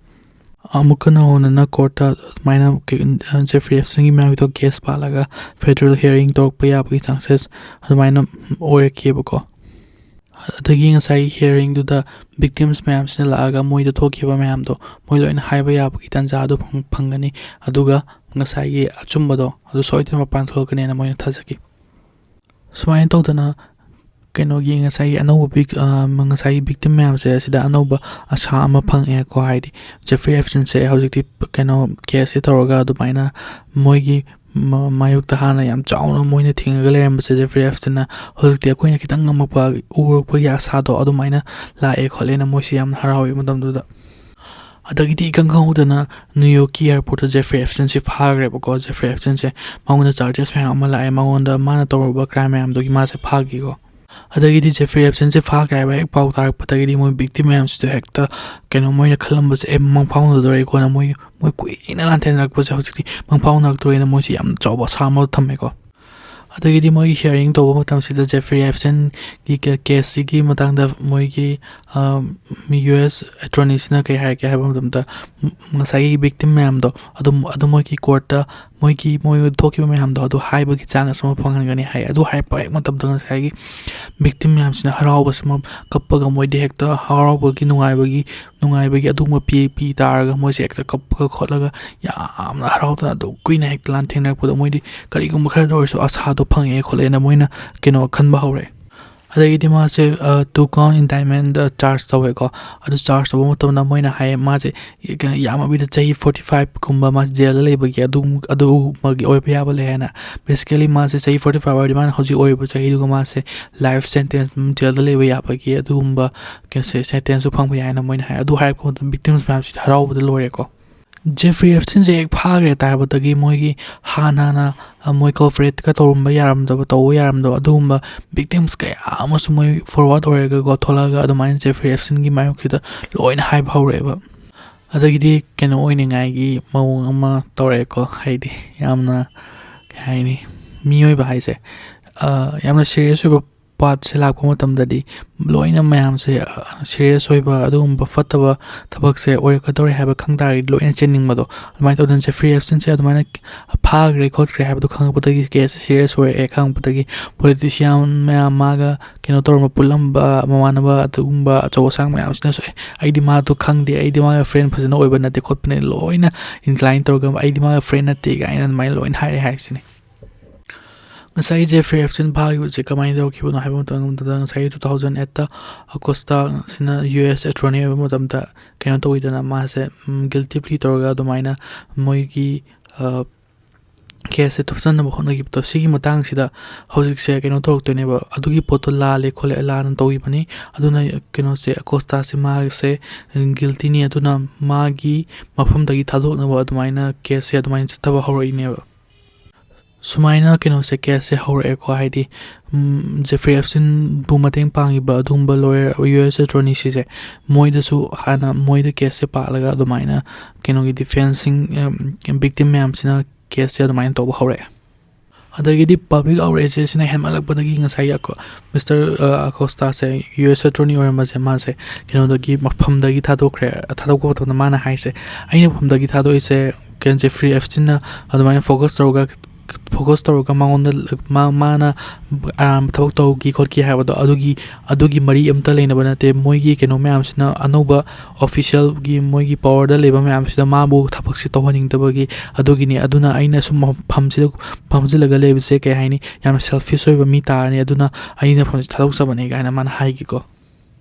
ꯑꯃꯨꯛꯀ ꯅꯧꯍꯧꯅꯅ courtꯇ ꯑꯗꯨꯃꯥꯏꯅ ꯀꯩ-, ꯑ, Jeffrey Epsteinꯒꯤ ꯃꯌꯥꯝꯒꯤꯗꯣ case ꯄꯥꯜꯂꯒ federal hearing ꯇꯧꯔꯛꯄ ꯌꯥꯕꯒꯤ chances ꯑꯗꯨꯃꯥꯏꯅ ꯑꯣꯏꯔꯛꯈꯤꯕꯀꯣ꯫ ꯑꯗꯒꯤ ꯉꯁꯥꯏꯒꯤ hearingꯗꯨꯗ victims ꯃꯌꯥꯝꯁꯤꯅ ꯂꯥꯛꯑꯒ ꯃꯣꯏꯗ ꯊꯣꯛꯈꯤꯕ ꯃꯌꯥꯝꯗꯣ ꯃꯣꯏ ꯂꯣꯏꯅ ꯍꯥꯏꯕ ꯌꯥꯕꯒꯤ ꯇꯥꯟꯖꯥ ꯑꯗꯨ ꯐꯪ-, ꯐꯪꯒꯅꯤ꯫ ꯑꯗꯨꯒ ꯉꯁꯥꯏꯒꯤ ꯑꯆꯨꯝꯕꯗꯣ ꯑꯗꯨ ꯁꯣꯏꯗꯅ ꯃꯄꯥꯟ ꯊꯣꯛꯂꯛꯀꯅꯦꯅ ꯃꯣꯏꯅ ꯊꯥꯖꯈꯤ꯫ ꯁꯨꯃꯥꯏꯅ ꯇꯧꯗꯅ ꯀꯩꯅꯣꯒꯤ ꯉꯁꯥꯏꯒꯤ ꯑꯅꯧꯕ vic-, ꯑ, ꯉꯁꯥꯏꯒꯤ victim ꯃꯌꯥꯝꯁꯦ ꯑꯁꯤꯗ ꯑꯅꯧꯕ ꯑꯁꯥ ꯑꯃ ꯐꯪꯉꯦꯀꯣ꯫ ꯍꯥꯏꯗꯤ Jeffrey Epsteinꯁꯦ ꯍꯧꯖꯤꯛꯇꯤ ꯀꯩꯅꯣ caseꯁꯦ ꯇꯧꯔꯒ ꯑꯗꯨꯃꯥꯏꯅ ꯃꯣꯏꯒꯤ ꯃ-, ꯃꯥꯌꯣꯛꯇ ꯍꯥꯟꯅ ꯌꯥꯝ ꯆꯥꯎꯅ ꯃꯣꯏꯅ ꯊꯤꯡꯉꯒ ꯂꯩꯔꯝꯕꯁꯦ Jeffrey Epsteinꯅ ꯍꯧꯖꯤꯛꯇꯤ ꯑꯩꯈꯣꯏꯅ ꯈꯤꯇꯪ ꯉꯝꯃꯛꯄ, ꯎꯔꯛꯄꯒꯤ ꯑꯁꯥꯗꯣ ꯑꯗꯨꯃꯥꯏꯅ ꯂꯥꯛꯑꯦ ꯈꯣꯠꯂꯦꯅ ꯃꯣꯏꯁꯦ ꯌꯥꯝꯅ ꯍꯔꯥꯎꯋꯦ ꯃꯇꯝꯗꯨꯗ꯫ ꯑꯗꯒꯤꯗꯤ ꯏꯈꯪ ꯈꯪꯍꯧꯗꯅ ꯅ꯭ꯌꯨ ꯌꯣꯔꯛꯀꯤ ꯑꯦꯌꯥꯔꯄꯣꯔꯠꯇ ꯖꯦꯐ꯭ꯔꯤ ꯑꯦꯞꯁꯇꯤꯟꯁꯦ ꯐꯥꯈ꯭ꯔꯦꯕꯀꯣ꯫ ꯖꯦꯐ꯭ꯔꯤ ꯑꯦꯞꯁꯇꯤꯟꯁꯦ ꯃꯉꯣꯟꯗ ꯆꯥꯔꯖꯦꯁ ꯃꯌꯥꯝ ꯑꯃ ꯂꯥꯛꯑꯦ, ꯃꯉꯣꯟꯗ ꯃꯥꯅ ꯇꯧꯔꯨꯕ ꯀ꯭ꯔꯥꯏꯝ ꯃꯌꯥꯝꯗꯨꯒꯤ ꯃꯥꯁꯦ ꯐꯥꯈꯤꯀꯣ꯫ ꯑꯗꯒꯤꯗꯤ ꯖꯦꯐ꯭ꯔꯤ ꯑꯦꯞꯁꯇꯤꯟꯁꯦ ꯐꯥꯈ꯭ꯔꯦ ꯍꯥꯏꯕ ꯍꯦꯛ ꯄꯥꯎ ꯇꯥꯔꯛꯄꯗꯒꯤꯗꯤ ꯃꯣꯏ ꯚꯤꯛꯇꯤꯝ ꯃꯌꯥꯝꯁꯤꯁꯨ ꯍꯦꯛꯇ ꯀꯩꯅꯣ, ꯃꯣꯏꯅ ꯈꯜꯂꯝꯕꯁꯦ ꯑꯦ ꯃꯪꯐꯥꯎꯅꯗꯣꯔꯦꯀꯣꯅ, ꯃꯣꯏ ꯃꯣꯏ ꯀꯨꯏꯅ ꯂꯥꯟꯊꯦꯡꯅꯔꯛꯄꯁꯦ ꯍꯧꯖꯤꯛꯇꯤ ꯃꯪꯐꯥꯎꯅꯔꯛꯇꯣꯔꯦꯅ ꯃꯣꯏꯁꯦ ꯌꯥꯝ ꯆꯥꯎꯕ ꯑꯁꯥ ꯑꯃ ꯊꯝꯃꯦꯀꯣ꯫ ꯑꯗꯒꯤꯗꯤ ꯃꯣꯏꯒꯤ ꯍꯤꯌꯥꯔꯤꯡ ꯇꯧꯕ ꯃꯇꯝꯁꯤꯗ ꯖꯦꯐ꯭ꯔꯤ ꯑꯦꯞꯁꯇꯤꯟꯒꯤ ꯀꯦ-, ꯀꯦꯁꯁꯤꯒꯤ ꯃꯇꯥꯡꯗ ꯃꯣꯏꯒꯤ, ꯑ, ꯌꯨ ꯑꯦꯁ ꯑꯦꯇꯣꯔꯅꯤꯁꯤꯅ ꯀꯩ ꯍꯥꯏꯔꯛꯀꯦ ꯍꯥꯏꯕ ꯃꯇꯝꯗ, ꯉꯁꯥꯏꯒꯤ ꯚꯤꯛꯇꯤꯝ ꯃꯌꯥꯝꯗꯣ ꯑꯗꯨꯝ, ꯑꯗꯨ ꯃꯣꯏꯒꯤ ꯀꯣꯔꯠꯇ ꯃꯣꯏꯒꯤ, ꯃꯣꯏ ꯊꯣꯛꯈꯤꯕ ꯃꯌꯥꯝꯗꯣ ꯑꯗꯨ ꯍꯥꯏꯕꯒꯤ ꯆꯥꯟꯁ ꯑꯃ ꯐꯪꯍꯟꯒꯅꯤ ꯍꯥꯏ꯫ ꯑꯗꯨ ꯍꯥꯏꯔꯛꯄ ꯍꯦꯛ ꯃꯇꯝꯗ ꯉꯁꯥꯏꯒꯤ ꯚꯤꯛꯇꯤꯝ ꯃꯌꯥꯝꯁꯤꯅ ꯍꯔꯥꯎꯕꯁꯤꯃ ꯀꯞꯄꯒ ꯃꯣꯏꯗꯤ ꯍꯦꯛꯇ ꯍꯔꯥꯎꯕꯒꯤ, ꯅꯨꯡꯉꯥꯏꯕꯒꯤ, ꯅꯨꯡꯉꯥꯏꯕꯒꯤ ꯑꯗꯨꯒꯨꯝꯕ ꯄꯤ, ꯄꯤ ꯇꯥꯔꯒ ꯃꯣꯏꯁꯦ ꯍꯦꯛꯇ ꯀꯞꯄꯒ ꯈꯣꯠꯂꯒ ꯌꯥꯝꯅ ꯍꯔꯥꯎꯗꯅ ꯑꯗꯨ ꯀꯨꯏꯅ ꯍꯦꯛꯇ ꯂꯥꯟꯊꯦꯡꯅꯔꯛꯄꯗꯣ ꯃꯣꯏꯗꯤ ꯀꯔꯤꯒꯨꯝꯕ ꯈꯔꯗ ꯑꯣꯏꯔꯁꯨ ꯑꯁꯥꯗꯣ ꯐꯪꯉꯛꯑꯦ ꯈꯣꯠꯂꯦꯅ ꯃꯣꯏꯅ ꯀꯩꯅꯣ ꯈꯟꯕ ꯍꯧꯔꯛꯑꯦ꯫ ꯑꯗꯒꯤꯗꯤ ꯃꯥꯁꯦ, ꯑ, two count indictment charge ꯇꯧꯋꯦꯀꯣ꯫ ꯑꯗꯨ ꯆꯥꯔꯖ ꯇꯧꯕ ꯃꯇꯝꯗ ꯃꯣꯏꯅ ꯍꯥꯏꯌꯦ ꯃꯥꯁꯦ ꯌꯥꯝꯃꯕꯤꯗ ꯆꯍꯤ forty five ꯀꯨꯝꯕ ꯃꯥꯁꯦ ꯖꯦꯜꯗ ꯂꯩꯕꯒꯤ ꯑꯗꯨꯝ, ꯑꯗꯨꯒꯨꯝꯕꯒꯤ ꯑꯣꯏꯕ ꯌꯥꯕ ꯂꯩ ꯍꯥꯏꯅ꯫ ꯕꯦꯁꯤꯀꯦꯂꯤ ꯃꯥꯁꯦ ꯆꯍꯤ forty five ꯑꯣꯏꯔꯗꯤ ꯃꯥꯅ ꯍꯧꯖꯤꯛ ꯑꯣꯏꯔꯤꯕ ꯆꯍꯤꯗꯨꯒ ꯃꯥꯁꯦ ꯂꯥꯏꯐ ꯁꯦꯟꯇꯦꯟꯁ ꯖꯦꯜꯗ ꯂꯩꯕ ꯌꯥꯕꯒꯤ ꯑꯗꯨꯒꯨꯝꯕ ꯀꯩꯅꯣꯁꯦ, ꯁꯦꯟꯇꯦꯟꯁꯁꯨ ꯐꯪꯕ ꯌꯥꯏ ꯍꯥꯏꯅ ꯃꯣꯏꯅ ꯍꯥꯏ꯫ ꯑꯗꯨ ꯍꯥꯏꯔꯛꯄ ꯃꯇꯝꯗ ꯚꯤꯛꯇꯤꯝꯁ ꯃꯌꯥꯝꯁꯤꯗꯤ ꯍꯔꯥꯎꯕꯗ ꯂꯣꯏꯔꯦꯀꯣ꯫ ꯖꯦꯐ꯭ꯔꯤ ꯑꯦꯞꯁꯇꯤꯟꯁꯦ ꯍꯦꯛ ꯐꯥꯈ꯭ꯔꯦ ꯇꯥꯔꯕꯗꯒꯤ ꯃꯣꯏꯒꯤ ꯍꯥꯟꯅ ꯍꯥꯟꯅ, ꯑ, ꯃꯣꯏ ꯀꯣꯑꯣꯄꯔꯦꯠꯀ ꯇꯧꯔꯝꯕ ꯌꯥꯔꯝꯗꯕ, ꯇꯧꯕ ꯌꯥꯔꯝꯗꯕ ꯑꯗꯨꯒꯨꯝꯕ ꯚꯤꯛꯇꯤꯝꯁ ꯀꯌꯥ ꯑꯃꯁꯨ ꯃꯣꯏ ꯐꯣꯔꯋꯥꯔꯗ ꯑꯣꯏꯔꯒꯀꯣ ꯊꯣꯛꯂꯛꯑꯒ ꯑꯗꯨꯃꯥꯏꯅ ꯖꯦꯐ꯭ꯔꯤ ꯑꯦꯞꯁꯇꯤꯟꯒꯤ ꯃꯥꯌꯣꯛꯁꯤꯗ ꯂꯣꯏꯅ ꯍꯥꯏꯕ ꯍꯧꯔꯛꯑꯦꯕ꯫ ꯑꯗꯒꯤꯗꯤ ꯀꯩꯅꯣ ꯑꯣꯏꯅꯤꯡꯉꯥꯏꯒꯤ ꯃꯑꯣꯡ ꯑꯃ ꯇꯧꯔꯛꯑꯦꯀꯣ, ꯍꯥꯏꯗꯤ ꯌꯥꯝꯅ, ꯀꯩ ꯍꯥꯏꯅꯤ, ꯃꯤꯑꯣꯏꯕ ꯍꯥꯏꯁꯦ, ꯑ, ꯌꯥꯝꯅ ꯁꯤꯔꯤꯌꯁ ꯑꯣꯏꯕ ꯄꯥꯠꯁꯦ ꯂꯥꯛꯄ ꯃꯇꯝꯗꯗꯤ ꯂꯣꯏꯅ ꯃꯌꯥꯝꯁꯦ, ꯑ, ꯁꯤꯔꯤꯌꯁ ꯑꯣꯏꯕ ꯑꯗꯨꯒꯨꯝꯕ ꯐꯠꯇꯕ ꯊꯕꯛꯁꯦ ꯑꯣꯏꯔꯛꯀꯗꯧꯔꯦ ꯍꯥꯏꯕ ꯈꯪ ꯇꯥꯔꯒꯗꯤ ꯂꯣꯏꯅ ꯆꯦꯟꯅꯤꯡꯕꯗꯣ꯫ ꯑꯗꯨꯃꯥꯏꯅ ꯇꯧꯗꯅ ꯖꯦꯐ꯭ꯔꯤ ꯑꯦꯞꯁꯇꯤꯟꯁꯦ ꯑꯗꯨꯃꯥꯏꯅ ꯐꯥꯈ꯭ꯔꯦ ꯈꯣꯠꯈ꯭ꯔꯦ ꯍꯥꯏꯕꯗꯣ ꯈꯪꯉꯛꯄꯗꯒꯤ, ꯀꯦꯁꯁꯦ ꯁꯤꯔꯤꯌꯁ ꯑꯣꯏꯔꯛꯑꯦ ꯈꯪꯉꯛꯄꯗꯒꯤ ꯄꯣꯂꯤꯇꯤꯁꯤꯌꯥꯟ ꯃꯌꯥꯝ, ꯃꯥꯒ ꯀꯩꯅꯣ ꯇꯧꯔꯝꯕ ꯄꯨꯜꯂꯝꯕ ꯃꯃꯥꯟꯅꯕ ꯑꯗꯨꯒꯨꯝꯕ ꯑꯆꯧ ꯑꯁꯥꯡ ꯃꯌꯥꯝꯁꯤꯅꯁꯨ "ꯑꯦ, ꯑꯩꯗꯤ ꯃꯥꯗꯣ ꯈꯪꯗꯦ, ꯑꯩꯗꯤ ꯃꯥꯒ ꯐ꯭ꯔꯦꯟ ꯐꯖꯅ ꯑꯣꯏꯕ ꯅꯠꯇꯦ ꯈꯣꯠꯄꯅꯦ", ꯂꯣꯏꯅ ꯏꯟꯀ꯭ꯂꯥꯏꯟ ꯇꯧꯔꯒ "ꯑꯩꯗꯤ ꯃꯥꯒ ꯐ꯭ꯔꯦꯟ ꯅꯠꯇꯦ" ꯀꯥꯏꯅ ꯑꯗꯨꯃꯥꯏꯅ ꯂꯣꯏꯅ ꯍꯥꯏꯔꯦ ꯍꯥꯏꯁꯤꯅꯤ꯫ ꯉꯁꯥꯏꯒꯤ ꯖꯦꯐ꯭ꯔꯤ ꯑꯦꯞꯁꯇꯤꯟ ꯐꯥꯈꯤꯕꯁꯦ ꯀꯃꯥꯏꯅ ꯇꯧꯈꯤꯕꯅꯣ ꯍꯥꯏꯕ ꯃꯇꯝꯗ, ꯉꯁꯥꯏꯒꯤ two thousand eight Acosta ꯁꯤꯅ ꯌꯨ ꯑꯦꯁ ꯑꯦꯇꯣꯔꯅꯤ ꯑꯣꯏꯕ ꯃꯇꯝꯗ ꯀꯩꯅꯣ ꯇꯧꯋꯤꯗꯅ, ꯃꯥꯁꯦ, ꯎꯝ, ꯒꯤꯜꯇꯤ ꯄ꯭ꯂꯤ ꯇꯧꯔꯒ ꯑꯗꯨꯃꯥꯏꯅ ꯃꯣꯏꯒꯤ, ꯑ, ꯀꯦꯁꯁꯦ ꯊꯨꯞꯆꯟꯅꯕ ꯍꯣꯠꯅꯈꯤꯕꯗꯣ, ꯁꯤꯒꯤ ꯃꯇꯥꯡꯁꯤꯗ ꯍꯧꯖꯤꯛꯁꯦ ꯀꯩꯅꯣ ꯇꯧꯔꯛꯇꯣꯏꯅꯦꯕ, ꯑꯗꯨꯒꯤ ꯄꯣꯠꯇꯣ ꯂꯥꯜꯂꯦ ꯈꯣꯠꯂꯦ, ꯂꯥꯟꯅ ꯇꯧꯈꯤꯕꯅꯤ꯫ ꯑꯗꯨꯅ ꯀꯩꯅꯣꯁꯦ, ꯑꯀꯣꯁꯇꯥꯁꯦ ꯃꯥꯁꯦ ꯒꯤꯜꯇꯤꯅꯤ, ꯑꯗꯨꯅ ꯃꯥꯒꯤ ꯃꯐꯝꯗꯒꯤ ꯊꯥꯗꯣꯛꯅꯕ ꯑꯗꯨꯃꯥꯏꯅ ꯀꯦꯁꯁꯦ ꯑꯗꯨꯃꯥꯏꯅ ꯆꯠꯊꯕ ꯍꯧꯔꯛꯏꯅꯦꯕ꯫ ꯁꯨꯃꯥꯏꯅ ꯀꯩꯅꯣꯁꯦ, ꯀꯦꯁꯁꯦ ꯍꯧꯔꯛꯑꯦꯀꯣ, ꯍꯥꯏꯗꯤ, ꯎꯝ, ꯖꯦꯐ꯭ꯔꯤ ꯑꯦꯞꯁꯤꯟꯕꯨ ꯃꯇꯦꯡ ꯄꯥꯡꯉꯤꯕ ꯑꯗꯨꯒꯨꯝꯕ ꯂꯣꯌꯔ, ꯌꯨ ꯑꯦꯁ ꯑꯦꯇꯣꯔꯅꯤꯁꯤꯡꯁꯦ, ꯃꯣꯏꯗꯁꯨ ꯍꯥꯟꯅ ꯃꯣꯏꯗ ꯀꯦꯁꯁꯦ ꯄꯥꯜꯂꯒ ꯑꯗꯨꯃꯥꯏꯅ ꯀꯩꯅꯣꯒꯤ ꯗꯤꯐꯦꯟꯁꯤꯡ, ꯎꯝ, ꯚꯤꯛꯇꯤꯝ ꯃꯌꯥꯝꯁꯤꯅ ꯀꯦꯁꯁꯦ ꯑꯗꯨꯃꯥꯏꯅ ꯇꯧꯕ ꯍꯧꯔꯛꯑꯦ꯫ ꯑꯗꯒꯤꯗꯤ ꯄꯕ꯭ꯂꯤꯛ ꯑꯥꯎꯠꯔꯦꯖꯁꯤꯅ ꯍꯦꯟꯃꯠꯂꯛꯄꯗꯒꯤ ꯉꯁꯥꯏꯒꯤ ꯑꯀꯣ-, ꯃꯤꯁꯇꯔ, ꯑ, ꯑꯀꯣꯁꯇꯥꯁꯦ, ꯌꯨ ꯑꯦꯁ ꯑꯦꯇꯣꯔꯅꯤ ꯑꯣꯏꯔꯝꯕꯁꯦ, ꯃꯥꯁꯦ ꯀꯩꯅꯣꯗꯒꯤ, ꯃꯐꯝꯗꯒꯤ ꯊꯥꯗꯣꯛꯈ꯭ꯔꯦ꯫ ꯊꯥꯗꯣꯛꯄ ꯃꯇꯝꯗ ꯃꯥꯅ ꯍꯥꯏꯁꯦ, "ꯑꯩꯅ ꯃꯐꯝꯗꯒꯤ ꯊꯥꯗꯣꯛꯏꯁꯦ ꯀꯩꯅꯣ, ꯖꯦꯐ꯭ꯔꯤ ꯑꯦꯞꯁꯇꯤꯟꯅ ꯑꯗꯨꯃꯥꯏꯅ ꯐꯣꯀꯁ ꯇꯧꯔꯒ, ꯐꯣꯀꯁ ꯇꯧꯔꯒ ꯃꯉꯣꯟꯗ, ꯃꯥ-, ꯃꯥꯅ ꯑꯔꯥꯟꯕ ꯊꯕꯛ ꯇꯧꯈꯤ ꯈꯣꯠꯈꯤ ꯍꯥꯏꯕꯗꯣ, ꯑꯗꯨꯒꯤ, ꯑꯗꯨꯒꯤ ꯃꯔꯤ ꯑꯝꯇ ꯂꯩꯅꯕ ꯅꯠꯇꯦ꯫ ꯃꯣꯏꯒꯤ ꯀꯩꯅꯣ ꯃꯌꯥꯝꯁꯤꯅ, ꯑꯅꯧꯕ ꯑꯣꯐꯤꯁꯤꯌꯦꯜꯒꯤ ꯃꯣꯏꯒꯤ ꯄꯋꯥꯔꯗ ꯂꯩꯕ ꯃꯌꯥꯝꯁꯤꯅ ꯃꯥꯕꯨ ꯊꯕꯛꯁꯦ ꯇꯧꯍꯟꯅꯤꯡꯗꯕꯒꯤ ꯑꯗꯨꯒꯤꯅꯤ꯫ ꯑꯗꯨꯅ ꯑꯩꯅ ꯁꯨꯝ ꯃꯐꯝꯁꯤꯗ ꯐꯝꯖꯤꯜꯂꯒ ꯂꯩꯕꯁꯦ, ꯀꯩ ꯍꯥꯏꯅꯤ, ꯌꯥꯝꯅ ꯁꯦꯜꯐꯤꯁ ꯑꯣꯏꯕ ꯃꯤ ꯇꯥꯔꯅꯤ, ꯑꯗꯨꯅ ꯑꯩꯅ ꯐꯝꯁꯦ ꯊꯥꯗꯣꯛꯆꯕꯅꯦ" ꯀꯥꯏꯅ ꯃꯥꯅ ꯍꯥꯏꯒꯤꯀꯣ꯫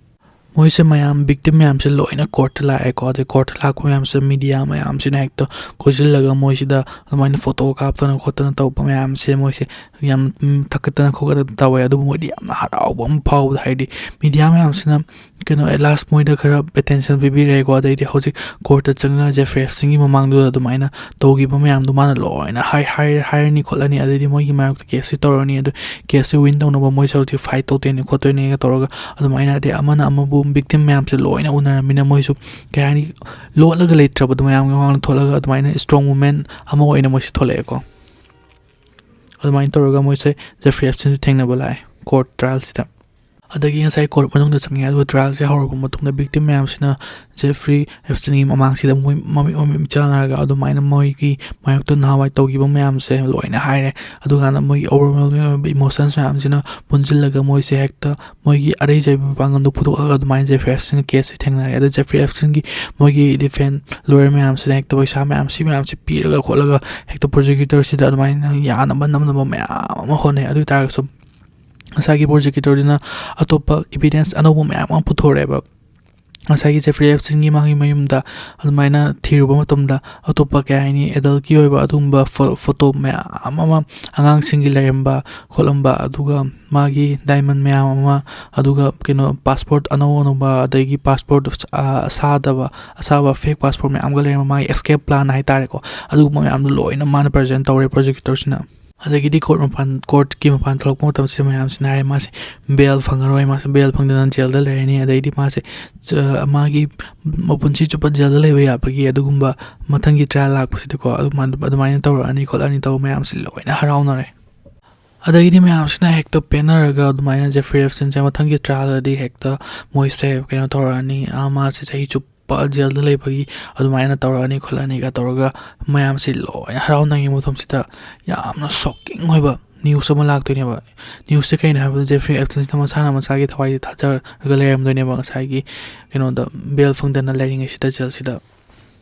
ꯃꯣꯏꯁꯦ ꯃꯌꯥꯝ, ꯚꯤꯛꯇꯤꯝ ꯃꯌꯥꯝꯁꯦ ꯂꯣꯏꯅ ꯀꯣꯔꯠꯇ ꯂꯥꯛꯑꯦꯀꯣ꯫ ꯑꯗꯩ ꯀꯣꯔꯠꯇ ꯂꯥꯛꯄ ꯃꯌꯥꯝꯁꯦ, ꯃꯤꯗꯤꯌꯥ ꯃꯌꯥꯝꯁꯤꯅ ꯍꯦꯛꯇ ꯀꯣꯏꯁꯤꯜꯂꯒ ꯃꯣꯏꯁꯤꯗ ꯑꯗꯨꯃꯥꯏꯅ ꯐꯣꯇꯣ ꯀꯥꯞꯇꯅ ꯈꯣꯠꯇꯅ ꯇꯧꯕ ꯃꯌꯥꯝꯁꯦ, ꯃꯣꯏꯁꯦ ꯌꯥꯝ, ꯎꯝ, ꯊꯛꯀꯠꯇꯅ ꯈꯣꯠꯀꯠꯇꯅ ꯇꯧꯋꯦ꯫ ꯑꯗꯨꯕꯨ ꯃꯣꯏꯗꯤ ꯌꯥꯝꯅ ꯍꯔꯥꯎꯕ ꯑꯃ ꯐꯥꯎꯕꯗ, ꯍꯥꯏꯗꯤ ꯃꯤꯗꯤꯌꯥ ꯃꯌꯥꯝꯁꯤꯅ ꯀꯩꯅꯣ, at last ꯃꯣꯏꯗ ꯈꯔ ꯑꯦꯇꯦꯟꯁꯟ ꯄꯤꯕꯤꯔꯦꯀꯣ꯫ ꯑꯗꯩꯗꯤ ꯍꯧꯖꯤꯛ ꯀꯣꯔꯠꯇ ꯆꯪꯉꯒ ꯖꯦꯐ꯭ꯔꯤ ꯑꯦꯞꯁꯇꯤꯟꯒꯤ ꯃꯃꯥꯡꯗꯨꯗ ꯑꯗꯨꯃꯥꯏꯅ ꯇꯧꯈꯤꯕ ꯃꯌꯥꯝꯗꯣ ꯃꯥꯅ ꯂꯣꯏꯅ ꯍꯥꯏ-, ꯍꯥꯏ-, ꯍꯥꯏꯔꯅꯤ ꯈꯣꯠꯂꯅꯤ, ꯑꯗꯩꯗꯤ ꯃꯣꯏꯒꯤ ꯃꯥꯌꯣꯛꯇ ꯀꯦꯁꯁꯤ ꯇꯧꯔꯅꯤ, ꯑꯗꯨ ꯀꯦꯁꯁꯤ ꯋꯤꯟ ꯇꯧꯅꯕ ꯃꯣꯏꯁꯦ ꯍꯧꯖꯤꯛ ꯐꯥꯏꯠ ꯇꯧꯗꯣꯏꯅꯤ ꯈꯣꯠꯇꯣꯏꯅꯤꯒ ꯇꯧꯔꯒ ꯑꯗꯨꯃꯥꯏꯅ, ꯑꯗꯩ ꯑꯃꯅ ꯑꯃꯕꯨ, ꯚꯤꯛꯇꯤꯝ ꯃꯌꯥꯝꯁꯦ ꯂꯣꯏꯅ ꯎꯅꯔꯃꯤꯅ ꯃꯣꯏꯁꯨ, ꯀꯩ ꯍꯥꯏꯅꯤ, ꯂꯣꯠꯂꯒ ꯂꯩꯇ꯭ꯔꯕꯗꯣ, ꯃꯌꯥꯝꯒꯤ ꯃꯃꯥꯡꯗ ꯊꯣꯛꯂꯒ ꯑꯗꯨꯃꯥꯏꯅ ꯏꯁꯇ꯭ꯔꯣꯡ ꯋꯨꯃꯦꯟ ꯑꯃ ꯑꯣꯏꯅ ꯃꯣꯏꯁꯦ ꯊꯣꯛꯂꯛꯑꯦꯀꯣ꯫ ꯑꯗꯨꯃꯥꯏꯅ ꯇꯧꯔꯒ ꯃꯣꯏꯁꯦ ꯖꯦꯐ꯭ꯔꯤ ꯑꯦꯞꯁꯇꯤꯟꯁꯦ ꯊꯦꯡꯅꯕ ꯂꯥꯛꯑꯦ ꯀꯣꯔꯠ ꯇ꯭ꯔꯥꯏꯌꯦꯜꯁꯤꯗ꯫ ꯑꯗꯒꯤ ꯉꯁꯥꯏ ꯀꯣꯔꯠ ꯃꯅꯨꯡꯗ ꯆꯪꯉꯦ, ꯑꯗꯨꯒ ꯇ꯭ꯔꯥꯏꯌꯦꯜꯁꯦ ꯍꯧꯔꯕ ꯃꯇꯨꯡꯗ ꯚꯤꯛꯇꯤꯝ ꯃꯌꯥꯝꯁꯤꯅ ꯖꯦꯐ꯭ꯔꯤ ꯑꯦꯞꯁꯇꯤꯟꯒꯤ ꯃꯃꯥꯡꯁꯤꯗ ꯃꯣꯏ ꯃꯃꯤꯠ ꯃꯃꯤꯠ ꯃꯤꯠ ꯆꯥꯟꯅꯔꯒ ꯑꯗꯨꯃꯥꯏꯅ ꯃꯣꯏꯒꯤ ꯃꯥꯌꯣꯛꯇ ꯅꯍꯥꯟꯋꯥꯏ ꯇꯧꯈꯤꯕ ꯃꯌꯥꯝꯁꯦ ꯂꯣꯏꯅ ꯍꯥꯏꯔꯦ꯫ ꯑꯗꯨꯀꯥꯟꯗ ꯃꯣꯏꯒꯤ ꯑꯣꯚꯔꯋꯦꯜꯃꯤꯡ ꯑꯣꯏꯕ ꯏꯃꯣꯁꯟꯁ ꯃꯌꯥꯝꯁꯤꯅ ꯄꯨꯟꯁꯤꯜꯂꯒ ꯃꯣꯏꯁꯦ ꯍꯦꯛꯇ ꯃꯣꯏꯒꯤ ꯑꯔꯩ ꯆꯩꯕ ꯄꯥꯡꯒꯜꯗꯣ ꯄꯨꯊꯣꯛꯑꯒ ꯑꯗꯨꯃꯥꯏꯅ ꯖꯦꯐ꯭ꯔꯤ ꯑꯦꯞꯁꯇꯤꯟꯒ ꯀꯦꯁꯁꯦ ꯊꯦꯡꯅꯔꯦ꯫ ꯑꯗ ꯖꯦꯐ꯭ꯔꯤ ꯑꯦꯞꯁꯇꯤꯟꯒꯤ ꯃꯣꯏꯒꯤ ꯗꯤꯐꯦꯟ ꯂꯣꯌꯔ ꯃꯌꯥꯝꯁꯤꯅ ꯍꯦꯛꯇ ꯄꯩꯁꯥ ꯃꯌꯥꯝ, ꯁꯤ ꯃꯌꯥꯝꯁꯤ ꯄꯤꯔꯒ ꯈꯣꯠꯂꯒ ꯍꯦꯛꯇ ꯄ꯭ꯔꯣꯁꯤꯀ꯭ꯌꯨꯇꯔꯁꯤꯗ ꯑꯗꯨꯃꯥꯏꯅ ꯌꯥꯅꯕ ꯅꯝꯅꯕ ꯃꯌꯥꯝ ꯑꯃ ꯍꯣꯠꯅꯩ꯫ ꯑꯗꯨ ꯑꯣꯏ ꯇꯥꯔꯒꯁꯨ ꯉꯁꯥꯏꯒꯤ ꯄ꯭ꯔꯣꯁꯤꯀ꯭ꯌꯨꯇꯔꯗꯨꯅ ꯑꯇꯣꯞꯄ ꯏꯕꯤꯗꯦꯟꯁ ꯑꯅꯧꯕ ꯃꯌꯥꯝ ꯑꯃ ꯄꯨꯊꯣꯔꯛꯑꯦꯕ꯫ ꯉꯁꯥꯏꯒꯤ ꯖꯦꯐ꯭ꯔꯤ ꯑꯦꯞꯁꯇꯤꯟꯒꯤ ꯃꯥꯒꯤ ꯃꯌꯨꯝꯗ ꯑꯗꯨꯃꯥꯏꯅ ꯊꯤꯔꯨꯕ ꯃꯇꯝꯗ, ꯑꯇꯣꯞꯄ, ꯀꯩ ꯍꯥꯏꯅꯤ, ꯑꯦꯗꯜꯀꯤ ꯑꯣꯏꯕ ꯑꯗꯨꯒꯨꯝꯕ ꯐꯣ-, ꯐꯣꯇꯣ ꯃꯌꯥꯝ ꯑꯃ, ꯑꯉꯥꯡꯁꯤꯡꯒꯤ ꯂꯩꯔꯝꯕ ꯈꯣꯠꯂꯝꯕ, ꯑꯗꯨꯒ ꯃꯥꯒꯤ ꯗꯥꯏꯃꯟ ꯃꯌꯥꯝ ꯑꯃ, ꯑꯗꯨꯒ ꯀꯩꯅꯣ, ꯄꯥꯁꯄꯣꯔꯠ ꯑꯅꯧ ꯑꯅꯧꯕ, ꯑꯗꯒꯤ ꯄꯥꯁꯄꯣꯔꯠ, ꯑ, ꯑꯁꯥꯗꯕ, ꯑꯁꯥꯕ ꯐꯦꯛ ꯄꯥꯁꯄꯣꯔꯠ ꯃꯌꯥꯝꯒ ꯂꯩꯔꯝꯕ, ꯃꯥꯒꯤ ꯑꯦꯁꯀꯦꯞ ꯄ꯭ꯂꯥꯟ ꯍꯥꯏꯇꯥꯔꯦꯀꯣ, ꯑꯗꯨꯒꯨꯝꯕ ꯃꯌꯥꯝꯗꯣ ꯂꯣꯏꯅ ꯃꯥꯅ ꯄ꯭ꯔꯖꯦꯟ ꯇꯧꯔꯦ ꯄ꯭ꯔꯣꯁꯤꯀ꯭ꯌꯨꯇꯔꯁꯤꯅ꯫ ꯑꯗꯒꯤꯗꯤ ꯀꯣꯔꯠ ꯃꯄꯥꯟ, ꯀꯣꯔꯠꯀꯤ ꯃꯄꯥꯟ ꯊꯣꯛꯂꯛꯄ ꯃꯇꯝꯁꯤꯗ ꯃꯌꯥꯝꯁꯤꯅ ꯍꯥꯏꯔꯦ, ꯃꯥꯁꯦ ꯕꯦꯜ ꯐꯪꯉꯔꯣꯏ, ꯃꯥꯁꯦ ꯕꯦꯜ ꯐꯪꯗꯅ ꯖꯦꯜꯗ ꯂꯩꯔꯅꯤ꯫ ꯑꯗꯩꯗꯤ ꯃꯥꯁꯦ, ꯆ-, ꯃꯥꯒꯤ ꯃꯄꯨꯟꯁꯤ ꯆꯨꯞꯄ ꯖꯦꯜꯗ ꯂꯩꯕ ꯌꯥꯕꯒꯤ ꯑꯗꯨꯒꯨꯝꯕ ꯃꯊꯪꯒꯤ ꯇ꯭ꯔꯥꯏꯌꯦꯜ ꯂꯥꯛꯄꯁꯤꯗꯀꯣ, ꯑꯗꯨꯃꯥꯏꯅ, ꯑꯗꯨꯃꯥꯏꯅ ꯇꯧꯔꯛꯑꯅꯤ ꯈꯣꯠꯂꯅꯤ ꯇꯧꯔ ꯃꯌꯥꯝꯁꯤ ꯂꯣꯏꯅ ꯍꯔꯥꯎꯅꯔꯦ꯫ ꯑꯗꯒꯤꯗꯤ ꯃꯌꯥꯝꯁꯤꯅ ꯍꯦꯛꯇ ꯄꯦꯟꯅꯔꯒ ꯑꯗꯨꯃꯥꯏꯅ ꯖꯦꯐ꯭ꯔꯤ ꯑꯦꯞꯁꯇꯤꯟꯁꯦ ꯃꯊꯪꯒꯤ ꯇ꯭ꯔꯥꯏꯌꯦꯜꯗꯗꯤ ꯍꯦꯛꯇ ꯃꯣꯏꯁꯦ ꯀꯩꯅꯣ ꯇꯧꯔꯛꯑꯅꯤ, ꯑꯥ, ꯃꯥꯁꯦ ꯆꯍꯤ ꯆꯨꯞꯄ ꯖꯦꯜꯗ ꯂꯩꯕꯒꯤ ꯑꯗꯨꯃꯥꯏꯅ ꯇꯧꯔꯛꯑꯅꯤ ꯈꯣꯠꯂꯅꯤꯒ ꯇꯧꯔꯒ ꯃꯌꯥꯝꯁꯤ ꯂꯣꯏꯅ ꯍꯔꯥꯎꯅꯉꯩ ꯃꯇꯝꯁꯤꯗ ꯌꯥꯝꯅ ꯁꯣꯛꯀꯤꯡ ꯑꯣꯏꯕ ꯅ꯭ꯌꯨꯁ ꯑꯃ ꯂꯥꯛꯇꯣꯏꯅꯦꯕ꯫ ꯅ꯭ꯌꯨꯁꯁꯦ ꯀꯩꯅꯣ ꯍꯥꯏꯕꯗ ꯖꯦꯐ꯭ꯔꯤ ꯑꯦꯞꯁꯇꯤꯟꯁꯤꯅ ꯃꯁꯥꯅ ꯃꯁꯥꯒꯤ ꯊꯋꯥꯏꯁꯦ ꯊꯥꯖꯔꯒ ꯂꯩꯔꯝꯗꯣꯏꯅꯦꯕ ꯉꯁꯥꯏꯒꯤ ꯀꯩꯅꯣꯗ, ꯕꯦꯜ ꯐꯪꯗꯅ ꯂꯩꯔꯤꯉꯩꯁꯤꯗ ꯖꯦꯜꯁꯤꯗ꯫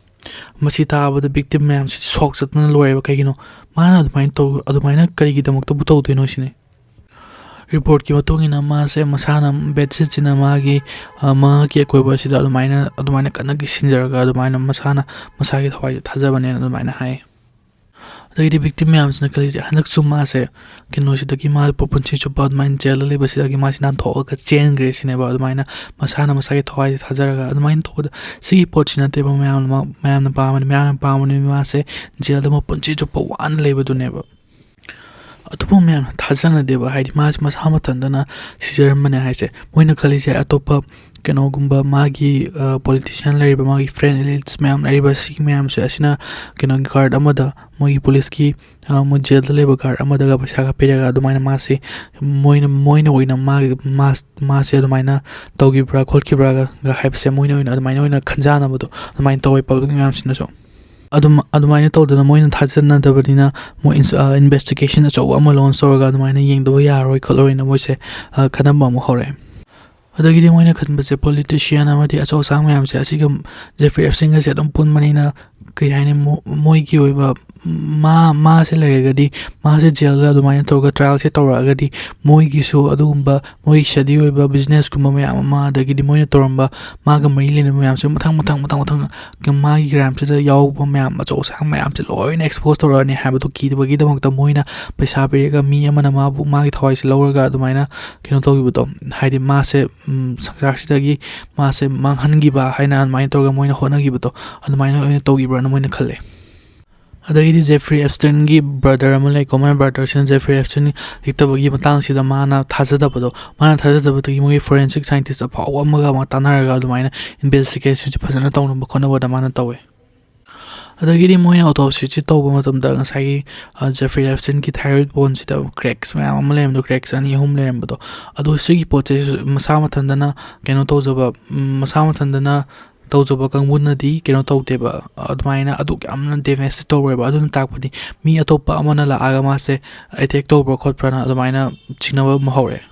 ꯃꯁꯤ ꯇꯥꯕꯗ ꯚꯤꯛꯇꯤꯝ ꯃꯌꯥꯝꯁꯤ ꯁꯣꯛ ꯆꯠꯇꯅ ꯂꯣꯏꯔꯦꯕ꯫ ꯀꯩꯒꯤꯅꯣ? ꯃꯥꯅ ꯑꯗꯨꯃꯥꯏꯅ ꯇꯧ-, ꯑꯗꯨꯃꯥꯏꯅ ꯀꯔꯤꯒꯤꯗꯃꯛꯇꯕꯨ ꯇꯧꯗꯣꯏꯅꯣ ꯁꯤꯅꯤ꯫ ꯔꯤꯄꯣꯔꯠꯀꯤ ꯃꯇꯨꯡ ꯏꯟꯅ ꯃꯥꯁꯦ ꯃꯁꯥꯅ ꯕꯦꯗꯁꯤꯠꯁꯤꯅ ꯃꯥꯒꯤ, ꯑ, ꯃꯉꯛꯀꯤ ꯑꯀꯣꯏꯕ ꯑꯁꯤꯗ ꯑꯗꯨꯃꯥꯏꯅ, ꯑꯗꯨꯃꯥꯏꯅ ꯀꯟꯅ ꯀꯤꯁꯤꯟꯖꯔꯒ ꯑꯗꯨꯃꯥꯏꯅ ꯃꯁꯥꯅ ꯃꯁꯥꯒꯤ ꯊꯋꯥꯏꯁꯦ ꯊꯥꯖꯕꯅꯦꯅ ꯑꯗꯨꯃꯥꯏꯅ ꯍꯥꯏ꯫ ꯑꯗꯒꯤꯗꯤ ꯚꯤꯛꯇꯤꯝ ꯃꯌꯥꯝꯁꯤꯅ ꯈꯜꯂꯤꯁꯦ, ꯍꯟꯗꯛꯁꯨ ꯃꯥꯁꯦ ꯀꯩꯅꯣꯁꯤꯗꯒꯤ, ꯃꯥ ꯄꯨꯟꯁꯤ ꯆꯨꯞꯄ ꯑꯗꯨꯃꯥꯏꯅ ꯖꯦꯜꯗ ꯂꯩꯕꯁꯤꯗꯒꯤ ꯃꯥꯁꯤ ꯅꯥꯟꯊꯣꯛꯑꯒ ꯆꯦꯟꯈ꯭ꯔꯦ ꯁꯤꯅꯦꯕ꯫ ꯑꯗꯨꯃꯥꯏꯅ ꯃꯁꯥꯅ ꯃꯁꯥꯒꯤ ꯊꯋꯥꯏꯁꯦ ꯊꯥꯖꯔꯒ ꯑꯗꯨꯃꯥꯏꯅ ꯇꯧꯕꯗ, ꯁꯤꯒꯤ ꯄꯣꯠꯁꯤ ꯅꯠꯇꯦꯕ ꯃꯌꯥꯝꯅ, ꯃꯌꯥꯝꯅ ꯄꯥꯝꯕꯅꯤ꯫ ꯃꯌꯥꯝꯅ ꯄꯥꯝꯕꯅꯤ ꯃꯥꯁꯦ ꯖꯦꯜꯗ ꯃꯄꯨꯟꯁꯤ ꯆꯨꯞꯄ ꯋꯥꯅ ꯂꯩꯕꯗꯨꯅꯦꯕ꯫ ꯑꯗꯨꯕꯨ ꯃꯌꯥꯝꯅ ꯊꯥꯖꯅꯗꯦꯕ, ꯍꯥꯏꯗꯤ ꯃꯥꯁꯦ ꯃꯁꯥ ꯃꯊꯟꯇꯅ ꯁꯤꯖꯔꯝꯕꯅꯦ ꯍꯥꯏꯁꯦ꯫ ꯃꯣꯏꯅ ꯈꯜꯂꯤꯁꯦ ꯑꯇꯣꯞꯄ ꯀꯩꯅꯣꯒꯨꯝꯕ, ꯃꯥꯒꯤ, ꯑ, ꯄꯣꯂꯤꯇꯤꯁꯤꯌꯥꯟ ꯂꯩꯔꯤꯕ, ꯃꯥꯒꯤ ꯐ꯭ꯔꯦꯟ ꯑꯦꯂꯤꯠꯁ ꯃꯌꯥꯝ ꯂꯩꯔꯤꯕ, ꯁꯤꯒꯤ ꯃꯌꯥꯝꯁꯦ ꯑꯁꯤꯅ ꯀꯩꯅꯣꯒꯤ ꯒꯥꯔꯗ ꯑꯃꯗ, ꯃꯣꯏꯒꯤ ꯄꯨꯂꯤꯁꯀꯤ, ꯑ, ꯃꯣꯏ ꯖꯦꯜꯗ ꯂꯩꯕ ꯒꯥꯔꯗ ꯑꯃꯗꯒ ꯄꯩꯁꯥꯒ ꯄꯤꯔꯒ ꯑꯗꯨꯃꯥꯏꯅ ꯃꯥꯁꯦ, ꯃꯣꯏꯅ, ꯃꯣꯏꯅ ꯑꯣꯏꯅ ꯃꯥꯒꯤ, ꯃꯥꯁ-, ꯃꯥꯁꯦ ꯑꯗꯨꯃꯥꯏꯅ ꯇꯧꯈꯤꯕ꯭ꯔꯥ ꯈꯣꯠꯈꯤꯕ꯭ꯔꯥꯒ ꯍꯥꯏꯕꯁꯦ ꯃꯣꯏꯅ ꯑꯣꯏꯅ ꯑꯗꯨꯃꯥꯏꯅ ꯑꯣꯏꯅ ꯈꯟꯖꯥꯟꯅꯕꯗꯣ ꯑꯗꯨꯃꯥꯏꯅ ꯇꯧꯋꯦ ꯄꯕ꯭ꯂꯤꯛ ꯃꯌꯥꯝꯁꯤꯅꯁꯨ꯫ ꯑꯗꯨꯝ, ꯑꯗꯨꯃꯥꯏꯅ ꯇꯧꯗꯅ ꯃꯣꯏꯅ ꯊꯥꯖꯅꯗꯕꯅꯤꯅ ꯃꯣꯏ ꯏꯟꯁ-, ꯑ, ꯏꯟꯚꯦꯁꯇꯤꯒꯦꯁꯟ ꯑꯆꯧꯕ ꯑꯃ ꯂꯣꯟꯁ ꯇꯧꯔꯒ ꯑꯗꯨꯃꯥꯏꯅ ꯌꯦꯡꯗꯕ ꯌꯥꯔꯣꯏ ꯈꯣꯠꯂꯔꯣꯏꯅ ꯃꯣꯏꯁꯦ, ꯑ, ꯈꯟꯅꯕ ꯑꯃꯨꯛ ꯍꯧꯔꯛꯑꯦ꯫ ꯑꯗꯒꯤꯗꯤ ꯃꯣꯏꯅ ꯈꯟꯕꯁꯦ ꯄꯣꯂꯤꯇꯤꯁꯤꯌꯥꯟ ꯑꯃꯗꯤ ꯑꯆꯧ ꯑꯁꯥꯡ ꯃꯌꯥꯝꯁꯦ ꯑꯁꯤꯒ ꯖꯦꯐ꯭ꯔꯤ ꯑꯦꯞꯁꯇꯤꯟꯒꯁꯦ ꯑꯗꯨꯝ ꯄꯨꯟꯕꯅꯤꯅ, ꯀꯩ ꯍꯥꯏꯅꯤ, ꯃꯣ-, ꯃꯣꯏꯒꯤ ꯑꯣꯏꯕ ꯃꯥ ꯃꯥꯁꯦ ꯂꯩꯔꯒꯗꯤ, ꯃꯥꯁꯦ ꯖꯦꯜꯗ ꯑꯗꯨꯃꯥꯏꯅ ꯇꯧꯔꯒ ꯇ꯭ꯔꯥꯏꯌꯦꯜꯁꯦ ꯇꯧꯔꯛꯑꯒꯗꯤ, ꯃꯣꯏꯒꯤꯁꯨ ꯑꯗꯨꯒꯨꯝꯕ ꯃꯣꯏꯒꯤ ꯁꯦꯗꯤ ꯑꯣꯏꯕ ꯕꯤꯖꯤꯅꯦꯁꯀꯨꯝꯕ ꯃꯌꯥꯝ ꯑꯃ, ꯑꯗꯒꯤꯗꯤ ꯃꯣꯏꯅ ꯇꯧꯔꯝꯕ ꯃꯥꯒ ꯃꯔꯤ ꯂꯩꯅꯕ ꯃꯌꯥꯝꯁꯦ ꯃꯊꯪ ꯃꯊꯪ ꯃꯊꯪ ꯃꯊꯪ ꯃꯥꯒꯤ ꯀ꯭ꯔꯥꯏꯝꯁꯤꯗ ꯌꯥꯎꯕ ꯃꯌꯥꯝ, ꯑꯆꯧ ꯑꯁꯥꯡ ꯃꯌꯥꯝꯁꯦ ꯂꯣꯏꯅ ꯑꯦꯛꯁꯄꯣꯖ ꯇꯧꯔꯛꯑꯅꯤ ꯍꯥꯏꯕꯗꯣ ꯀꯤꯗꯕꯒꯤꯗꯃꯛꯇ ꯃꯣꯏꯅ ꯄꯩꯁꯥ ꯄꯤꯔꯒ ꯃꯤ ꯑꯃꯅ ꯃꯥꯕꯨ, ꯃꯥꯒꯤ ꯊꯋꯥꯏꯁꯦ ꯂꯧꯔꯒ ꯑꯗꯨꯃꯥꯏꯅ ꯀꯩꯅꯣ ꯇꯧꯈꯤꯕꯗꯣ, ꯍꯥꯏꯗꯤ ꯃꯥꯁꯦ, ꯎꯝ, ꯁꯪꯁꯥꯔꯁꯤꯗꯒꯤ ꯃꯥꯁꯦ ꯃꯥꯡꯍꯟꯈꯤꯕ ꯍꯥꯏꯅ ꯑꯗꯨꯃꯥꯏꯅ ꯇꯧꯔꯒ ꯃꯣꯏꯅ ꯍꯣꯠꯅꯈꯤꯕꯗꯣ, ꯑꯗꯨꯃꯥꯏꯅ ꯑꯣꯏꯅ ꯇꯧꯈꯤꯕ꯭ꯔꯥꯅ ꯃꯣꯏꯅ ꯈꯜꯂꯦ꯫ ꯑꯗꯒꯤꯗꯤ ꯖꯦꯐ꯭ꯔꯤ ꯑꯦꯞꯁꯇꯤꯟꯒꯤ ꯕ꯭ꯔꯗꯔ ꯑꯃ ꯂꯩꯀꯣ, ꯃꯥꯏ ꯕ꯭ꯔꯗꯔꯁꯤꯅ ꯖꯦꯐ꯭ꯔꯤ ꯑꯦꯞꯁꯇꯤꯟ ꯂꯤꯛꯇꯕꯒꯤ ꯃꯇꯥꯡꯁꯤꯗ ꯃꯥꯅ ꯊꯥꯖꯗꯕꯗꯣ, ꯃꯥꯅ ꯊꯥꯖꯗꯕꯗꯒꯤ ꯃꯣꯏꯒꯤ ꯐꯣꯔꯦꯟꯁꯤꯛ ꯁꯥꯏꯟꯇꯤꯁ ꯑꯐꯥꯎꯕ ꯑꯃꯒ ꯑꯃ ꯇꯥꯟꯅꯔꯒ ꯑꯗꯨꯃꯥꯏꯅ ꯏꯟꯚꯦꯁꯇꯤꯒꯦꯁꯟꯁꯤ ꯐꯖꯅ ꯇꯧꯅꯕ ꯈꯣꯠꯅꯕꯗ ꯃꯥꯅ ꯇꯧꯋꯦ꯫ ꯑꯗꯒꯤꯗꯤ ꯃꯣꯏꯅ ꯑꯣꯇꯣꯞꯁꯤꯁꯤ ꯇꯧꯕ ꯃꯇꯝꯗ ꯉꯁꯥꯏꯒꯤ, ꯑ, ꯖꯦꯐ꯭ꯔꯤ ꯑꯦꯞꯁꯇꯤꯟꯒꯤ ꯊꯥꯏꯔꯣꯏꯗ ꯕꯣꯟꯁꯤꯗ ꯀ꯭ꯔꯦꯛꯁ ꯃꯌꯥꯝ ꯑꯃ ꯂꯩꯔꯝꯕꯗꯣ, ꯀ꯭ꯔꯦꯛꯁ ꯑꯅꯤ ꯑꯍꯨꯝ ꯂꯩꯔꯝꯕꯗꯣ, ꯑꯗꯣ ꯁꯤꯒꯤ ꯄꯣꯠꯁꯦ ꯃꯁꯥ ꯃꯊꯟꯇꯅ ꯀꯩꯅꯣ ꯇꯧꯖꯕ, ꯎꯝ, ꯃꯁꯥ ꯃꯊꯟꯇꯅ ꯇꯧꯖꯕ ꯀꯥꯡꯕꯨꯅꯗꯤ ꯀꯩꯅꯣ ꯇꯧꯗꯦꯕ, ꯑꯗꯨꯃꯥꯏꯅ ꯑꯗꯨꯛ ꯌꯥꯝꯅ ꯗꯦꯃꯦꯖ ꯇꯧꯔꯣꯏꯕ꯫ ꯑꯗꯨꯅ ꯇꯥꯛꯄꯗꯤ ꯃꯤ ꯑꯇꯣꯞꯄ ꯑꯃꯅ ꯂꯥꯛꯑꯒ ꯃꯥꯁꯦ ꯑꯦꯇꯦꯛ ꯇꯧꯕ꯭ꯔꯥ ꯈꯣꯠꯄ꯭ꯔꯥꯅ ꯑꯗꯨꯃꯥꯏꯅ ꯆꯤꯡꯅꯕ ꯑꯃ ꯍꯧꯔꯛꯑꯦ꯫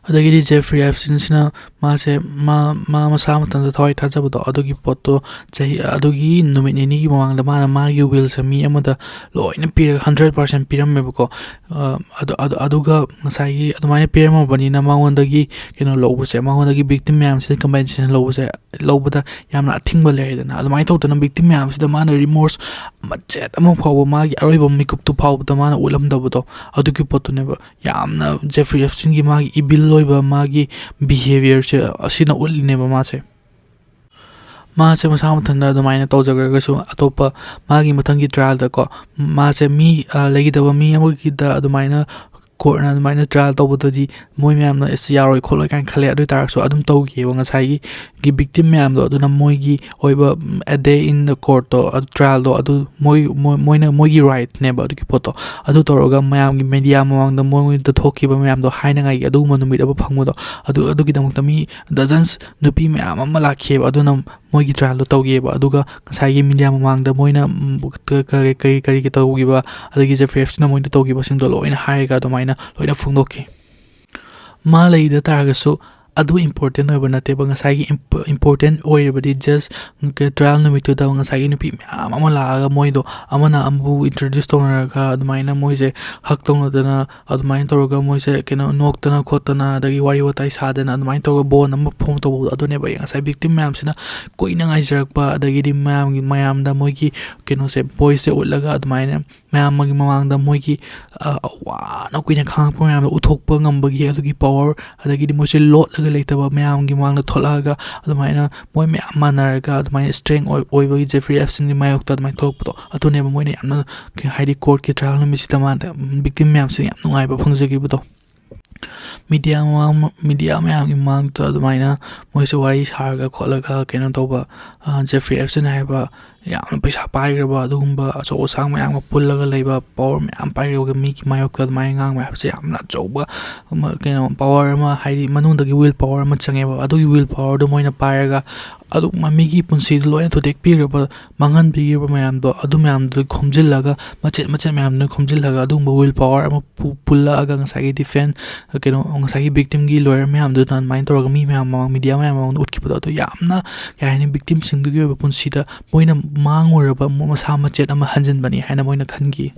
ꯑꯗꯒꯤꯗꯤ ꯖꯦꯐ꯭ꯔꯤ ꯑꯦꯞꯁꯇꯤꯟꯁꯤꯅ ꯃꯥꯁꯦ, ꯃꯥ, ꯃꯥ ꯃꯁꯥ ꯃꯊꯟꯇ ꯊꯋꯥꯏ ꯊꯥꯖꯕꯗꯣ, ꯑꯗꯨꯒꯤ ꯄꯣꯠꯇꯣ ꯆꯍꯤ, ꯑꯗꯨꯒꯤ ꯅꯨꯃꯤꯠ ꯅꯤꯅꯤꯒꯤ ꯃꯃꯥꯡꯗ ꯃꯥꯅ ꯃꯥꯒꯤ ꯋꯤꯜꯁꯦ ꯃꯤ ꯑꯃꯗ ꯂꯣꯏꯅ ꯄꯤꯔꯒ ꯍꯟꯗ꯭ꯔꯦꯠ ꯄꯥꯔꯁꯦꯟ ꯄꯤꯔꯝꯃꯦꯕꯀꯣ꯫ ꯑ, ꯑꯗꯨ, ꯑꯗꯨ, ꯑꯗꯨꯒ ꯉꯁꯥꯏꯒꯤ ꯑꯗꯨꯃꯥꯏꯅ ꯄꯤꯔꯝꯃꯕꯅꯤꯅ ꯃꯉꯣꯟꯗꯒꯤ ꯀꯩꯅꯣ ꯂꯧꯕꯁꯦ, ꯃꯉꯣꯟꯗꯒꯤ ꯚꯤꯛꯇꯤꯝ ꯃꯌꯥꯝꯁꯤꯅ ꯀꯝꯄꯦꯟꯁꯦꯁꯟ ꯂꯧꯕꯁꯦ, ꯂꯧꯕꯗ ꯌꯥꯝꯅ ꯑꯊꯤꯡꯕ ꯂꯩꯔꯦꯗꯅ꯫ ꯑꯗꯨꯃꯥꯏꯅ ꯇꯧꯗꯅ ꯚꯤꯛꯇꯤꯝ ꯃꯌꯥꯝꯁꯤꯗ ꯃꯥꯅ ꯔꯤꯃꯣꯔꯁ ꯃꯆꯦꯠ ꯑꯃ ꯐꯥꯎꯕ, ꯃꯥꯒꯤ ꯑꯔꯣꯏꯕ ꯃꯤꯀꯨꯞꯇꯨ ꯐꯥꯎꯕꯗ ꯃꯥꯅ ꯎꯠꯂꯝꯗꯕꯗꯣ, ꯑꯗꯨꯒꯤ ꯄꯣꯠꯇꯨꯅꯦꯕ ꯌꯥꯝꯅ ꯖꯦꯐ꯭ꯔꯤ ꯑꯦꯞꯁꯇꯤꯟꯒꯤ ꯃꯥꯒꯤ ꯏꯚꯤꯜ ꯑꯣꯏꯕ ꯃꯥꯒꯤ ꯕꯤꯍꯦꯕꯤꯌꯔꯁꯦ ꯑꯁꯤꯅ ꯎꯠꯂꯤꯅꯦꯕ ꯃꯥꯁꯦ꯫ ꯃꯥꯁꯦ ꯃꯁꯥ ꯃꯊꯟꯇ ꯑꯗꯨꯃꯥꯏꯅ ꯇꯧꯖꯈ꯭ꯔꯒꯁꯨ, ꯑꯇꯣꯞꯄ ꯃꯥꯒꯤ ꯃꯊꯪꯒꯤ ꯇ꯭ꯔꯥꯏꯌꯦꯜꯗꯀꯣ, ꯃꯥꯁꯦ ꯃꯤ, ꯑ, ꯂꯩꯈꯤꯗꯕ ꯃꯤ ꯑꯃꯒꯤꯗ ꯑꯗꯨꯃꯥꯏꯅ ꯀꯣꯔꯠꯅ ꯑꯗꯨꯃꯥꯏꯅ ꯇ꯭ꯔꯥꯏꯌꯦꯜ ꯇꯧꯕꯗꯗꯤ ꯃꯣꯏ ꯃꯌꯥꯝꯅ "ꯑꯁ, ꯌꯥꯔꯣꯏ ꯈꯣꯠꯂꯣꯏ" ꯀꯥꯏꯅ ꯈꯜꯂꯦ꯫ ꯑꯗꯨ ꯑꯣꯏ ꯇꯥꯔꯒꯁꯨ ꯑꯗꯨꯝ ꯇꯧꯈꯤꯑꯕ꯫ ꯉꯁꯥꯏꯒꯤ ꯚꯤꯛꯇꯤꯝ ꯃꯌꯥꯝꯗꯣ, ꯑꯗꯨꯅ ꯃꯣꯏꯒꯤ ꯑꯣꯏꯕ, ꯎꯝ, a day in the courtꯇꯣ, ꯑꯗꯨ ꯇ꯭ꯔꯥꯏꯌꯦꯜꯗꯣ, ꯑꯗꯨ ꯃꯣꯏ, ꯃꯣꯏ, ꯃꯣꯏꯅ, ꯃꯣꯏꯒꯤ ꯔꯥꯏꯠꯅꯦꯕ ꯑꯗꯨꯒꯤ ꯄꯣꯠꯇꯣ꯫ ꯑꯗꯨ ꯇꯧꯔꯒ ꯃꯌꯥꯝꯒꯤ ꯃꯦꯗꯤꯌꯥ ꯃꯃꯥꯡꯗ ꯃꯣꯏꯗ ꯊꯣꯛꯈꯤꯕ ꯃꯌꯥꯝꯗꯣ ꯍꯥꯏꯅꯉꯥꯏꯒꯤ ꯑꯗꯨꯒꯨꯝꯕ ꯅꯨꯃꯤꯠ ꯑꯃ ꯐꯪꯕꯗꯣ, ꯑꯗꯨ, ꯑꯗꯨꯒꯤꯗꯃꯛꯇ ꯃꯤ ꯗꯖꯟꯁ ꯅꯨꯄꯤ ꯃꯌꯥꯝ ꯑꯃ ꯂꯥꯛꯈꯤꯑꯕ꯫ ꯑꯗꯨꯅ ꯃꯣꯏꯒꯤ ꯇ꯭ꯔꯥꯏꯌꯦꯜꯗꯣ ꯇꯧꯈꯤꯑꯕ꯫ ꯑꯗꯨꯒ ꯉꯁꯥꯏꯒꯤ ꯃꯤꯗꯤꯌꯥ ꯃꯃꯥꯡꯗ ꯃꯣꯏꯅ, ꯎꯝ, ꯀ-, ꯀ-, ꯀꯔꯤ, ꯀꯔꯤ, ꯀꯔꯤ ꯇꯧꯈꯤꯕ, ꯑꯗꯒꯤ ꯖꯦꯐ꯭ꯔꯤ ꯑꯦꯞꯁꯇꯤꯟꯅ ꯃꯣꯏꯗ ꯇꯧꯈꯤꯕꯁꯤꯡꯗꯣ ꯂꯣꯏꯅ ꯍꯥꯏꯔꯒ ꯑꯗꯨꯃꯥꯏꯅ ꯂꯣꯏꯅ ꯐꯣꯡꯗꯣꯛꯈꯤ꯫ ꯃꯥ ꯂꯩꯈꯤꯗ ꯇꯥꯔꯒꯁꯨ ꯑꯗꯨ ꯏꯝꯄꯣꯔꯇꯦꯟ ꯑꯣꯏꯕ ꯅꯠꯇꯦꯕ꯫ ꯉꯁꯥꯏꯒꯤ ꯏꯝꯄꯣꯔꯇꯦꯟ ꯑꯣꯏꯔꯤꯕꯗꯤ ꯖꯁ ꯇ꯭ꯔꯥꯏꯌꯦꯜ ꯅꯨꯃꯤꯠꯇꯨꯗ ꯉꯁꯥꯏꯒꯤ ꯅꯨꯄꯤ ꯃꯌꯥꯝ ꯑꯃ ꯂꯥꯛꯑꯒ ꯃꯣꯏꯗꯣ ꯑꯃꯅ ꯑꯃꯕꯨ ꯏꯟꯇ꯭ꯔꯣꯗ꯭ꯌꯨꯁ ꯇꯧꯅꯔꯒ ꯑꯗꯨꯃꯥꯏꯅ ꯃꯣꯏꯁꯦ ꯍꯛ ꯇꯧꯅꯗꯅ ꯑꯗꯨꯃꯥꯏꯅ ꯇꯧꯔꯒ ꯃꯣꯏꯁꯦ ꯀꯩꯅꯣ ꯅꯣꯛꯇꯅ ꯈꯣꯠꯇꯅ ꯑꯗꯒꯤ ꯋꯥꯔꯤ ꯋꯥꯇꯥꯏ ꯁꯥꯗꯅ ꯑꯗꯨꯃꯥꯏꯅ ꯇꯧꯔꯒ ꯕꯣꯟ ꯑꯃ ꯐꯣꯝ ꯇꯧꯕꯗꯣ ꯑꯗꯨꯅꯦꯕ꯫ ꯑꯩ ꯉꯁꯥꯏ ꯚꯤꯛꯇꯤꯝ ꯃꯌꯥꯝꯁꯤꯅ ꯀꯨꯏꯅ ꯉꯥꯏꯖꯔꯛꯄ ꯑꯗꯒꯤꯗꯤ ꯃꯌꯥꯝꯒꯤ ꯃꯌꯥꯝꯗ ꯃꯣꯏꯒꯤ ꯀꯩꯅꯣꯁꯦ ꯚꯣꯏꯁꯁꯦ ꯎꯠꯂꯒ ꯑꯗꯨꯃꯥꯏꯅ ꯃꯌꯥꯝ ꯑꯃꯒꯤ ꯃꯃꯥꯡꯗ ꯃꯣꯏꯒꯤ ꯑ, ꯋꯥꯅ ꯀꯨꯏꯅ ꯈꯥꯡꯉꯛꯄ ꯃꯌꯥꯝꯗꯣ ꯎꯠꯊꯣꯛꯄ ꯉꯝꯕꯒꯤ ꯑꯗꯨꯒꯤ ꯄꯋꯥꯔ ꯑꯗꯒꯤꯗꯤ ꯃꯣꯏꯁꯦ ꯂꯣꯠꯂꯒ ꯂꯩꯇꯕ ꯃꯌꯥꯝꯒꯤ ꯃꯃꯥꯡꯗ ꯊꯣꯛꯂꯛꯑꯒ ꯑꯗꯨꯃꯥꯏꯅ ꯃꯣꯏ ꯃꯌꯥꯝ ꯃꯥꯟꯅꯔꯒ ꯑꯗꯨꯃꯥꯏꯅ ꯏꯁꯇ꯭ꯔꯦꯡ ꯑꯣꯏꯕꯒꯤ ꯖꯦꯐ꯭ꯔꯤ ꯑꯦꯞꯁꯇꯤꯟꯒꯤ ꯃꯥꯌꯣꯛꯇ ꯑꯗꯨꯃꯥꯏꯅ ꯊꯣꯛꯂꯛꯄꯗꯣ ꯑꯗꯨꯅꯦꯕ ꯃꯣꯏꯅ ꯌꯥꯝꯅ ꯀꯩ ꯍꯥꯏꯗꯤ ꯀꯣꯔꯠꯀꯤ ꯇ꯭ꯔꯥꯏꯌꯦꯜ ꯅꯨꯃꯤꯠꯁꯤꯗ ꯃꯥꯗ ꯚꯤꯛꯇꯤꯝ ꯃꯌꯥꯝꯁꯤꯅ ꯌꯥꯝ ꯅꯨꯡꯉꯥꯏꯕ ꯐꯪꯖꯈꯤꯕꯗꯣ꯫ ꯃꯤꯗꯤꯌꯥ ꯃꯃꯥꯡ ꯃꯤꯗꯤꯌꯥ ꯃꯌꯥꯝꯒꯤ ꯃꯃꯥꯡꯗ ꯑꯗꯨꯃꯥꯏꯅ ꯃꯣꯏꯁꯦ ꯋꯥꯔꯤ ꯁꯥꯔꯒ ꯈꯣꯠꯂꯒ ꯀꯩꯅꯣ ꯇꯧꯕ, ꯖꯦꯐ꯭ꯔꯤ ꯑꯦꯞꯁꯇꯤꯟ ꯍꯥꯏꯕ ꯌꯥꯝꯅ ꯄꯩꯁꯥ ꯄꯥꯏꯈ꯭ꯔꯕ ꯑꯗꯨꯒꯨꯝꯕ ꯑꯆꯧ ꯑꯁꯥꯡ ꯃꯌꯥꯝꯒ ꯄꯨꯜꯂꯒ ꯂꯩꯕ ꯄꯋꯥꯔ ꯃꯌꯥꯝ ꯄꯥꯏꯈ꯭ꯔꯕ ꯃꯤꯒꯤ ꯃꯥꯌꯣꯛꯇ ꯑꯗꯨꯃꯥꯏꯅ ꯉꯥꯡꯕ ꯍꯥꯏꯕꯁꯦ ꯌꯥꯝꯅ ꯑꯆꯧꯕ ꯑꯃ, ꯀꯩꯅꯣ, ꯄꯋꯥꯔ ꯑꯃ, ꯍꯥꯏꯗꯤ ꯃꯅꯨꯡꯗꯒꯤ ꯋꯤꯜ ꯄꯋꯥꯔ ꯑꯃ ꯆꯪꯉꯦꯕ꯫ ꯑꯗꯨꯒꯤ ꯋꯤꯜ ꯄꯋꯥꯔꯗꯣ ꯃꯣꯏꯅ ꯄꯥꯏꯔꯒ ꯑꯗꯨ ꯃ-, ꯃꯤꯒꯤ ꯄꯨꯟꯁꯤꯗꯣ ꯂꯣꯏꯅ ꯊꯨꯗꯦꯛꯄꯤꯈ꯭ꯔꯕ, ꯃꯥꯡꯍꯟꯕꯤꯈ꯭ꯔꯕ ꯃꯌꯥꯝꯗꯣ, ꯑꯗꯨ ꯃꯌꯥꯝꯗꯨ ꯈꯣꯝꯖꯤꯜꯂꯒ, ꯃꯆꯦꯠ ꯃꯆꯦꯠ ꯃꯌꯥꯝꯗꯨ ꯈꯣꯝꯖꯤꯜꯂꯒ ꯑꯗꯨꯒꯨꯝꯕ ꯋꯤꯜ ꯄꯋꯥꯔ ꯑꯃ ꯄꯨ-, ꯄꯨꯜꯂꯛꯑꯒ ꯉꯁꯥꯏꯒꯤ ꯗꯤꯐꯦꯟ, ꯀꯩꯅꯣ, ꯉꯁꯥꯏꯒꯤ ꯚꯤꯛꯇꯤꯝꯒꯤ ꯂꯣꯌꯔ ꯃꯌꯥꯝꯗꯨꯅ ꯑꯗꯨꯃꯥꯏꯅ ꯇꯧꯔꯒ ꯃꯤ ꯃꯌꯥꯝ ꯃꯃꯥꯡ, ꯃꯤꯗꯤꯌꯥ ꯃꯌꯥꯝ ꯃꯃꯥꯡꯗ ꯎꯠꯈꯤꯕꯗꯣ, ꯑꯗꯨ ꯌꯥꯝꯅ, ꯀꯩ ꯍꯥꯏꯅꯤ, ꯚꯤꯛꯇꯤꯝꯁꯤꯡꯗꯨꯒꯤ ꯑꯣꯏꯕ ꯄꯨꯟꯁꯤꯗ ꯃꯣꯏꯅ ꯃꯥꯡꯉꯨꯔꯕ ꯃ-, ꯃꯁꯥ ꯃꯆꯦꯠ ꯑꯃ ꯍꯟꯖꯤꯟꯕꯅꯤ ꯍꯥꯏꯅ ꯃꯣꯏꯅ ꯈꯟꯈꯤ꯫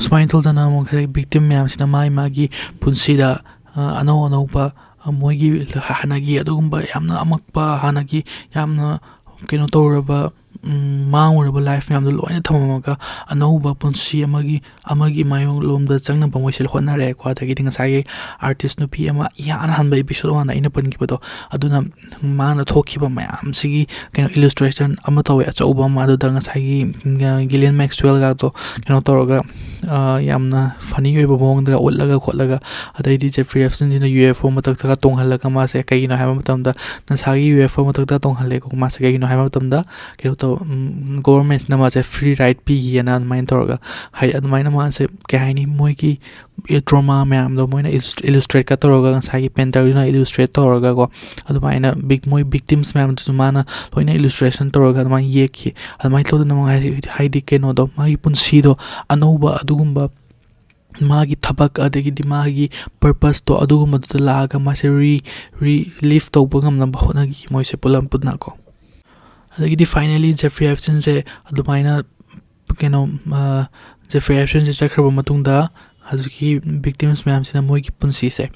ꯁꯨꯃꯥꯏꯅ ꯇꯧꯗꯅ ꯑꯃꯨꯛ ꯉꯁꯥꯏ ꯚꯤꯛꯇꯤꯝ ꯃꯌꯥꯝꯁꯤꯅ ꯃꯥꯒꯤ ꯃꯥꯒꯤ ꯄꯨꯟꯁꯤꯗ, ꯑ, ꯑꯅꯧ ꯑꯅꯧꯕ, ꯑ, ꯃꯣꯏꯒꯤ ꯍꯥꯟꯅꯒꯤ ꯑꯗꯨꯒꯨꯝꯕ ꯌꯥꯝꯅ ꯑꯃꯛꯄ, ꯍꯥꯟꯅꯒꯤ ꯌꯥꯝꯅ ꯀꯩꯅꯣ ꯇꯧꯔꯕ, ꯎꯝ, ꯃꯥꯡꯉꯨꯔꯕ ꯂꯥꯏꯐ ꯃꯌꯥꯝꯗꯣ ꯂꯣꯏꯅ ꯊꯝꯃꯝꯃꯒ ꯑꯅꯧꯕ ꯄꯨꯟꯁꯤ ꯑꯃꯒꯤ, ꯑꯃꯒꯤ ꯃꯥꯏꯌꯣꯛꯂꯣꯝꯗ ꯆꯪꯅꯕ ꯃꯣꯏꯁꯦ ꯍꯣꯠꯅꯔꯦꯀꯣ꯫ ꯑꯗꯒꯤꯗꯤ ꯉꯁꯥꯏꯒꯤ ꯑꯥꯔꯇꯤꯁ ꯅꯨꯄꯤ ꯑꯃ ꯏꯍꯥꯟ ꯍꯥꯟꯕ episode one ꯑꯩꯅ ꯄꯟꯈꯤꯕꯗꯣ, ꯑꯗꯨꯅ ꯃꯥꯅ ꯊꯣꯛꯈꯤꯕ ꯃꯌꯥꯝꯁꯤꯒꯤ ꯀꯩꯅꯣ illustration ꯑꯃ ꯇꯧꯋꯦ, ꯑꯆꯧꯕ ꯑꯃ꯫ ꯑꯗꯨꯗ ꯉꯁꯥꯏꯒꯤ, ꯎꯝ, ꯒꯤꯂꯤꯌꯟ ꯃꯦꯛꯁꯋꯦꯜꯒꯗꯣ ꯀꯩꯅꯣ ꯇꯧꯔꯒ, ꯑ, ꯌꯥꯝꯅ funny ꯑꯣꯏꯕ ꯃꯑꯣꯡꯗꯒ ꯎꯠꯂꯒ ꯈꯣꯠꯂꯒ, ꯑꯗꯩꯗꯤ ꯖꯦꯐ꯭ꯔꯤ ꯑꯦꯞꯁꯇꯤꯟꯁꯤꯅ UFO ꯃꯊꯛꯇꯒ ꯇꯣꯡꯍꯜꯂꯒ ꯃꯥꯁꯦ ꯀꯩꯒꯤꯅꯣ ꯍꯥꯏꯕ ꯃꯇꯝꯗ, "ꯅꯁꯥꯒꯤ UFO ꯃꯊꯛꯇ ꯇꯣꯡꯍꯜꯂꯦꯀꯣ ꯃꯥꯁꯦ ꯀꯩꯒꯤꯅꯣ ꯍꯥꯏꯕ ꯃꯇꯝꯗ ꯀꯩꯅꯣ ꯇꯧ, ꯎꯝ, ꯒꯣꯚꯔꯟꯃꯦꯟꯠꯁꯤꯅ ꯃꯥꯁꯦ ꯐ꯭ꯔꯤ ꯔꯥꯏꯠ ꯄꯤꯒꯦꯅ" ꯑꯗꯨꯃꯥꯏꯅ ꯇꯧꯔꯒ, ꯍꯥꯏꯗꯤ ꯑꯗꯨꯃꯥꯏꯅ ꯃꯥꯁꯦ, ꯀꯩ ꯍꯥꯏꯅꯤ, ꯃꯣꯏꯒꯤ ꯗ꯭ꯔꯣꯃꯥ ꯃꯌꯥꯝꯗꯣ ꯃꯣꯏꯅ illus-, illustrate ꯀ ꯇꯧꯔꯒ, ꯉꯁꯥꯏꯒꯤ ꯄꯦꯟꯇꯔꯗꯨꯅ illustrate ꯇꯧꯔꯒꯀꯣ, ꯑꯗꯨꯃꯥꯏꯅ ꯚꯤꯛ-, ꯃꯣꯏ ꯚꯤꯛꯇꯤꯝꯁ ꯃꯌꯥꯝꯗꯨꯁꯨ ꯃꯥꯅ ꯂꯣꯏꯅ illustration ꯇꯧꯔꯒ ꯑꯗꯨꯃꯥꯏꯅ ꯌꯦꯛꯈꯤ꯫ ꯑꯗꯨꯃꯥꯏꯅ ꯇꯧꯗꯅ ꯃꯥ ꯍꯥꯏꯗꯤ, ꯍꯥꯏꯗꯤ ꯀꯩꯅꯣꯗꯣ, ꯃꯥꯒꯤ ꯄꯨꯟꯁꯤꯗꯣ ꯑꯅꯧꯕ ꯑꯗꯨꯒꯨꯝꯕ ꯃꯥꯒꯤ ꯊꯕꯛ ꯑꯗꯒꯤꯗꯤ ꯃꯥꯒꯤ ꯄꯔꯄꯁꯇꯣ ꯑꯗꯨꯒꯨꯝꯕꯗꯨꯗ ꯂꯥꯛꯑꯒ ꯃꯥꯁꯦ ꯔꯤ ꯔꯤꯂꯤꯐ ꯇꯧꯕ ꯉꯝꯅꯕ ꯍꯣꯠꯅꯈꯤ ꯃꯣꯏꯁꯦ ꯄꯨꯂꯞ ꯄꯨꯟꯅꯀꯣ꯫ ꯑꯗꯒꯤꯗꯤ finally ꯖꯦꯐ꯭ꯔꯤ ꯑꯦꯞꯁꯇꯤꯟꯁꯦ ꯑꯗꯨꯃꯥꯏꯅ ꯀꯩꯅꯣ ꯖꯦꯐ꯭ꯔꯤ ꯑꯦꯞꯁꯇꯤꯟꯁꯦ ꯆꯠꯈ꯭ꯔꯕ ꯃꯇꯨꯡꯗ ꯍꯧꯖꯤꯛꯀꯤ ꯚꯤꯛꯇꯤꯝꯁ ꯃꯌꯥꯝꯁꯤꯅ ꯃꯣꯏꯒꯤ ꯄꯨꯟꯁꯤꯁꯦ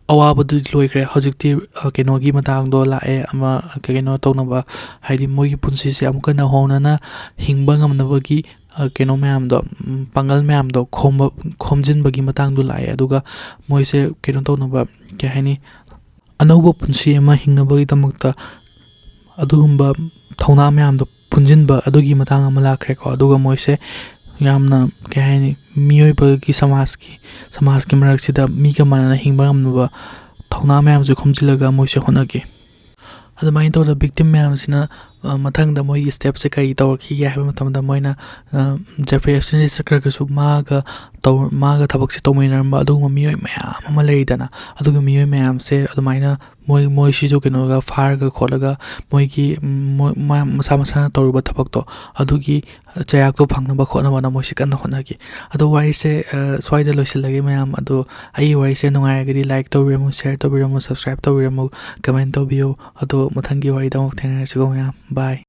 ꯑꯋꯥꯕꯗꯨꯗꯤ ꯂꯣꯏꯈ꯭ꯔꯦ꯫ ꯍꯧꯖꯤꯛꯇꯤ ꯀꯩꯅꯣꯒꯤ ꯃꯇꯥꯡꯗꯣ ꯂꯥꯛꯑꯦ, ꯑꯃ ꯀꯩꯅꯣ ꯇꯧꯅꯕ, ꯍꯥꯏꯗꯤ ꯃꯣꯏꯒꯤ ꯄꯨꯟꯁꯤꯁꯦ ꯑꯃꯨꯛꯀ ꯅꯧꯍꯧꯅꯅ ꯍꯤꯡꯕ ꯉꯝꯅꯕꯒꯤ ꯀꯩꯅꯣ ꯃꯌꯥꯝꯗꯣ, ꯄꯥꯡꯒꯜ ꯃꯌꯥꯝꯗꯣ ꯈꯣꯝꯕ ꯈꯣꯝꯖꯤꯟꯕꯒꯤ ꯃꯇꯥꯡꯗꯣ ꯂꯥꯛꯑꯦ꯫ ꯑꯗꯨꯒ ꯃꯣꯏꯁꯦ ꯀꯩꯅꯣ ꯇꯧꯅꯕ, ꯀꯩ ꯍꯥꯏꯅꯤ, ꯑꯅꯧꯕ ꯄꯨꯟꯁꯤ ꯑꯃ ꯍꯤꯡꯅꯕꯒꯤꯗꯃꯛꯇ ꯑꯗꯨꯒꯨꯝꯕ ꯊꯧꯅꯥ ꯃꯌꯥꯝꯗꯣ ꯄꯨꯟꯁꯤꯟꯕ ꯑꯗꯨꯒꯤ ꯃꯇꯥꯡ ꯑꯃ ꯂꯥꯛꯈ꯭ꯔꯦꯀꯣ꯫ ꯑꯗꯨꯒ ꯃꯣꯏꯁꯦ ꯌꯥꯝꯅ, ꯀꯩ ꯍꯥꯏꯅꯤ, ꯃꯤꯑꯣꯏꯕꯒꯤ ꯁꯃꯥꯖꯀꯤ ꯁꯃꯥꯖꯀꯤ ꯃꯔꯛꯁꯤꯗ ꯃꯤꯒ ꯃꯥꯟꯅꯅ ꯍꯤꯡꯕ ꯉꯝꯅꯕ ꯊꯧꯅꯥ ꯃꯌꯥꯝꯁꯨ ꯈꯣꯝꯖꯤꯜꯂꯒ ꯃꯣꯏꯁꯦ ꯍꯣꯠꯅꯈꯤ꯫ ꯑꯗꯨꯃꯥꯏꯅ ꯇꯧꯗꯅ ꯚꯤꯛꯇꯤꯝ ꯃꯌꯥꯝꯁꯤꯅ ꯃꯊꯪꯗ ꯃꯣꯏꯒꯤ ꯁ꯭ꯇꯦꯞꯁꯦ ꯀꯔꯤ ꯇꯧꯔꯛꯈꯤꯒꯦ ꯍꯥꯏꯕ ꯃꯇꯝꯗ, ꯃꯣꯏꯅ ꯖꯦꯐ꯭ꯔꯤ ꯑꯦꯞꯁꯇꯤꯟꯁꯦ ꯆꯠꯈ꯭ꯔꯒꯁꯨ ꯃꯥꯒ ꯇꯧ ꯃꯥꯒ ꯊꯕꯛꯁꯦ ꯇꯧꯃꯤꯟꯅꯔꯝꯕ ꯑꯗꯨꯒꯨꯝꯕ ꯃꯤꯑꯣꯏ ꯃꯌꯥꯝ ꯑꯃ ꯂꯩꯔꯤꯗꯅ꯫ ꯑꯗꯨꯒꯤ ꯃꯤꯑꯣꯏ ꯃꯌꯥꯝꯁꯦ ꯑꯗꯨꯃꯥꯏꯅ ꯃꯣꯏ ꯃꯣꯏꯁꯤꯁꯨ ꯀꯩꯅꯣꯒ ꯐꯥꯔꯒ ꯈꯣꯠꯂꯒ ꯃꯣꯏꯒꯤ, ꯃꯣꯏ ꯃꯁꯥ ꯃꯁꯥꯅ ꯇꯧꯔꯤꯕ ꯊꯕꯛꯇꯣ ꯑꯗꯨꯒꯤ ꯆꯩꯔꯥꯛꯇꯣ ꯐꯪꯅꯕ ꯈꯣꯠꯅꯕꯅ ꯃꯣꯏꯁꯦ ꯀꯟꯅ ꯍꯣꯠꯅꯈꯤ꯫ ꯑꯗꯣ ꯋꯥꯔꯤꯁꯦ ꯁ꯭ꯋꯥꯏꯗ ꯂꯣꯏꯁꯤꯜꯂꯒꯦ ꯃꯌꯥꯝ꯫ ꯑꯗꯣ ꯑꯩꯒꯤ ꯋꯥꯔꯤꯁꯦ ꯅꯨꯡꯉꯥꯏꯔꯒꯗꯤ ꯂꯥꯏꯛ ꯇꯧꯕꯤꯔꯝꯃꯨ, ꯁꯤꯌꯔ ꯇꯧꯕꯤꯔꯝꯃꯨ, ꯁꯕꯁꯀ꯭ꯔꯥꯏꯕ ꯇꯧꯕꯤꯔꯝꯃꯨ, ꯀꯃꯦꯟ ꯇꯧꯕꯤꯌꯨ꯫ ꯑꯗꯣ ꯃꯊꯪꯒꯤ ꯋꯥꯔꯤꯗ ꯑꯃꯨꯛ ꯊꯦꯡꯅꯔꯁꯤꯀꯣ ꯃꯌꯥꯝ꯫ ꯕꯥꯏ꯫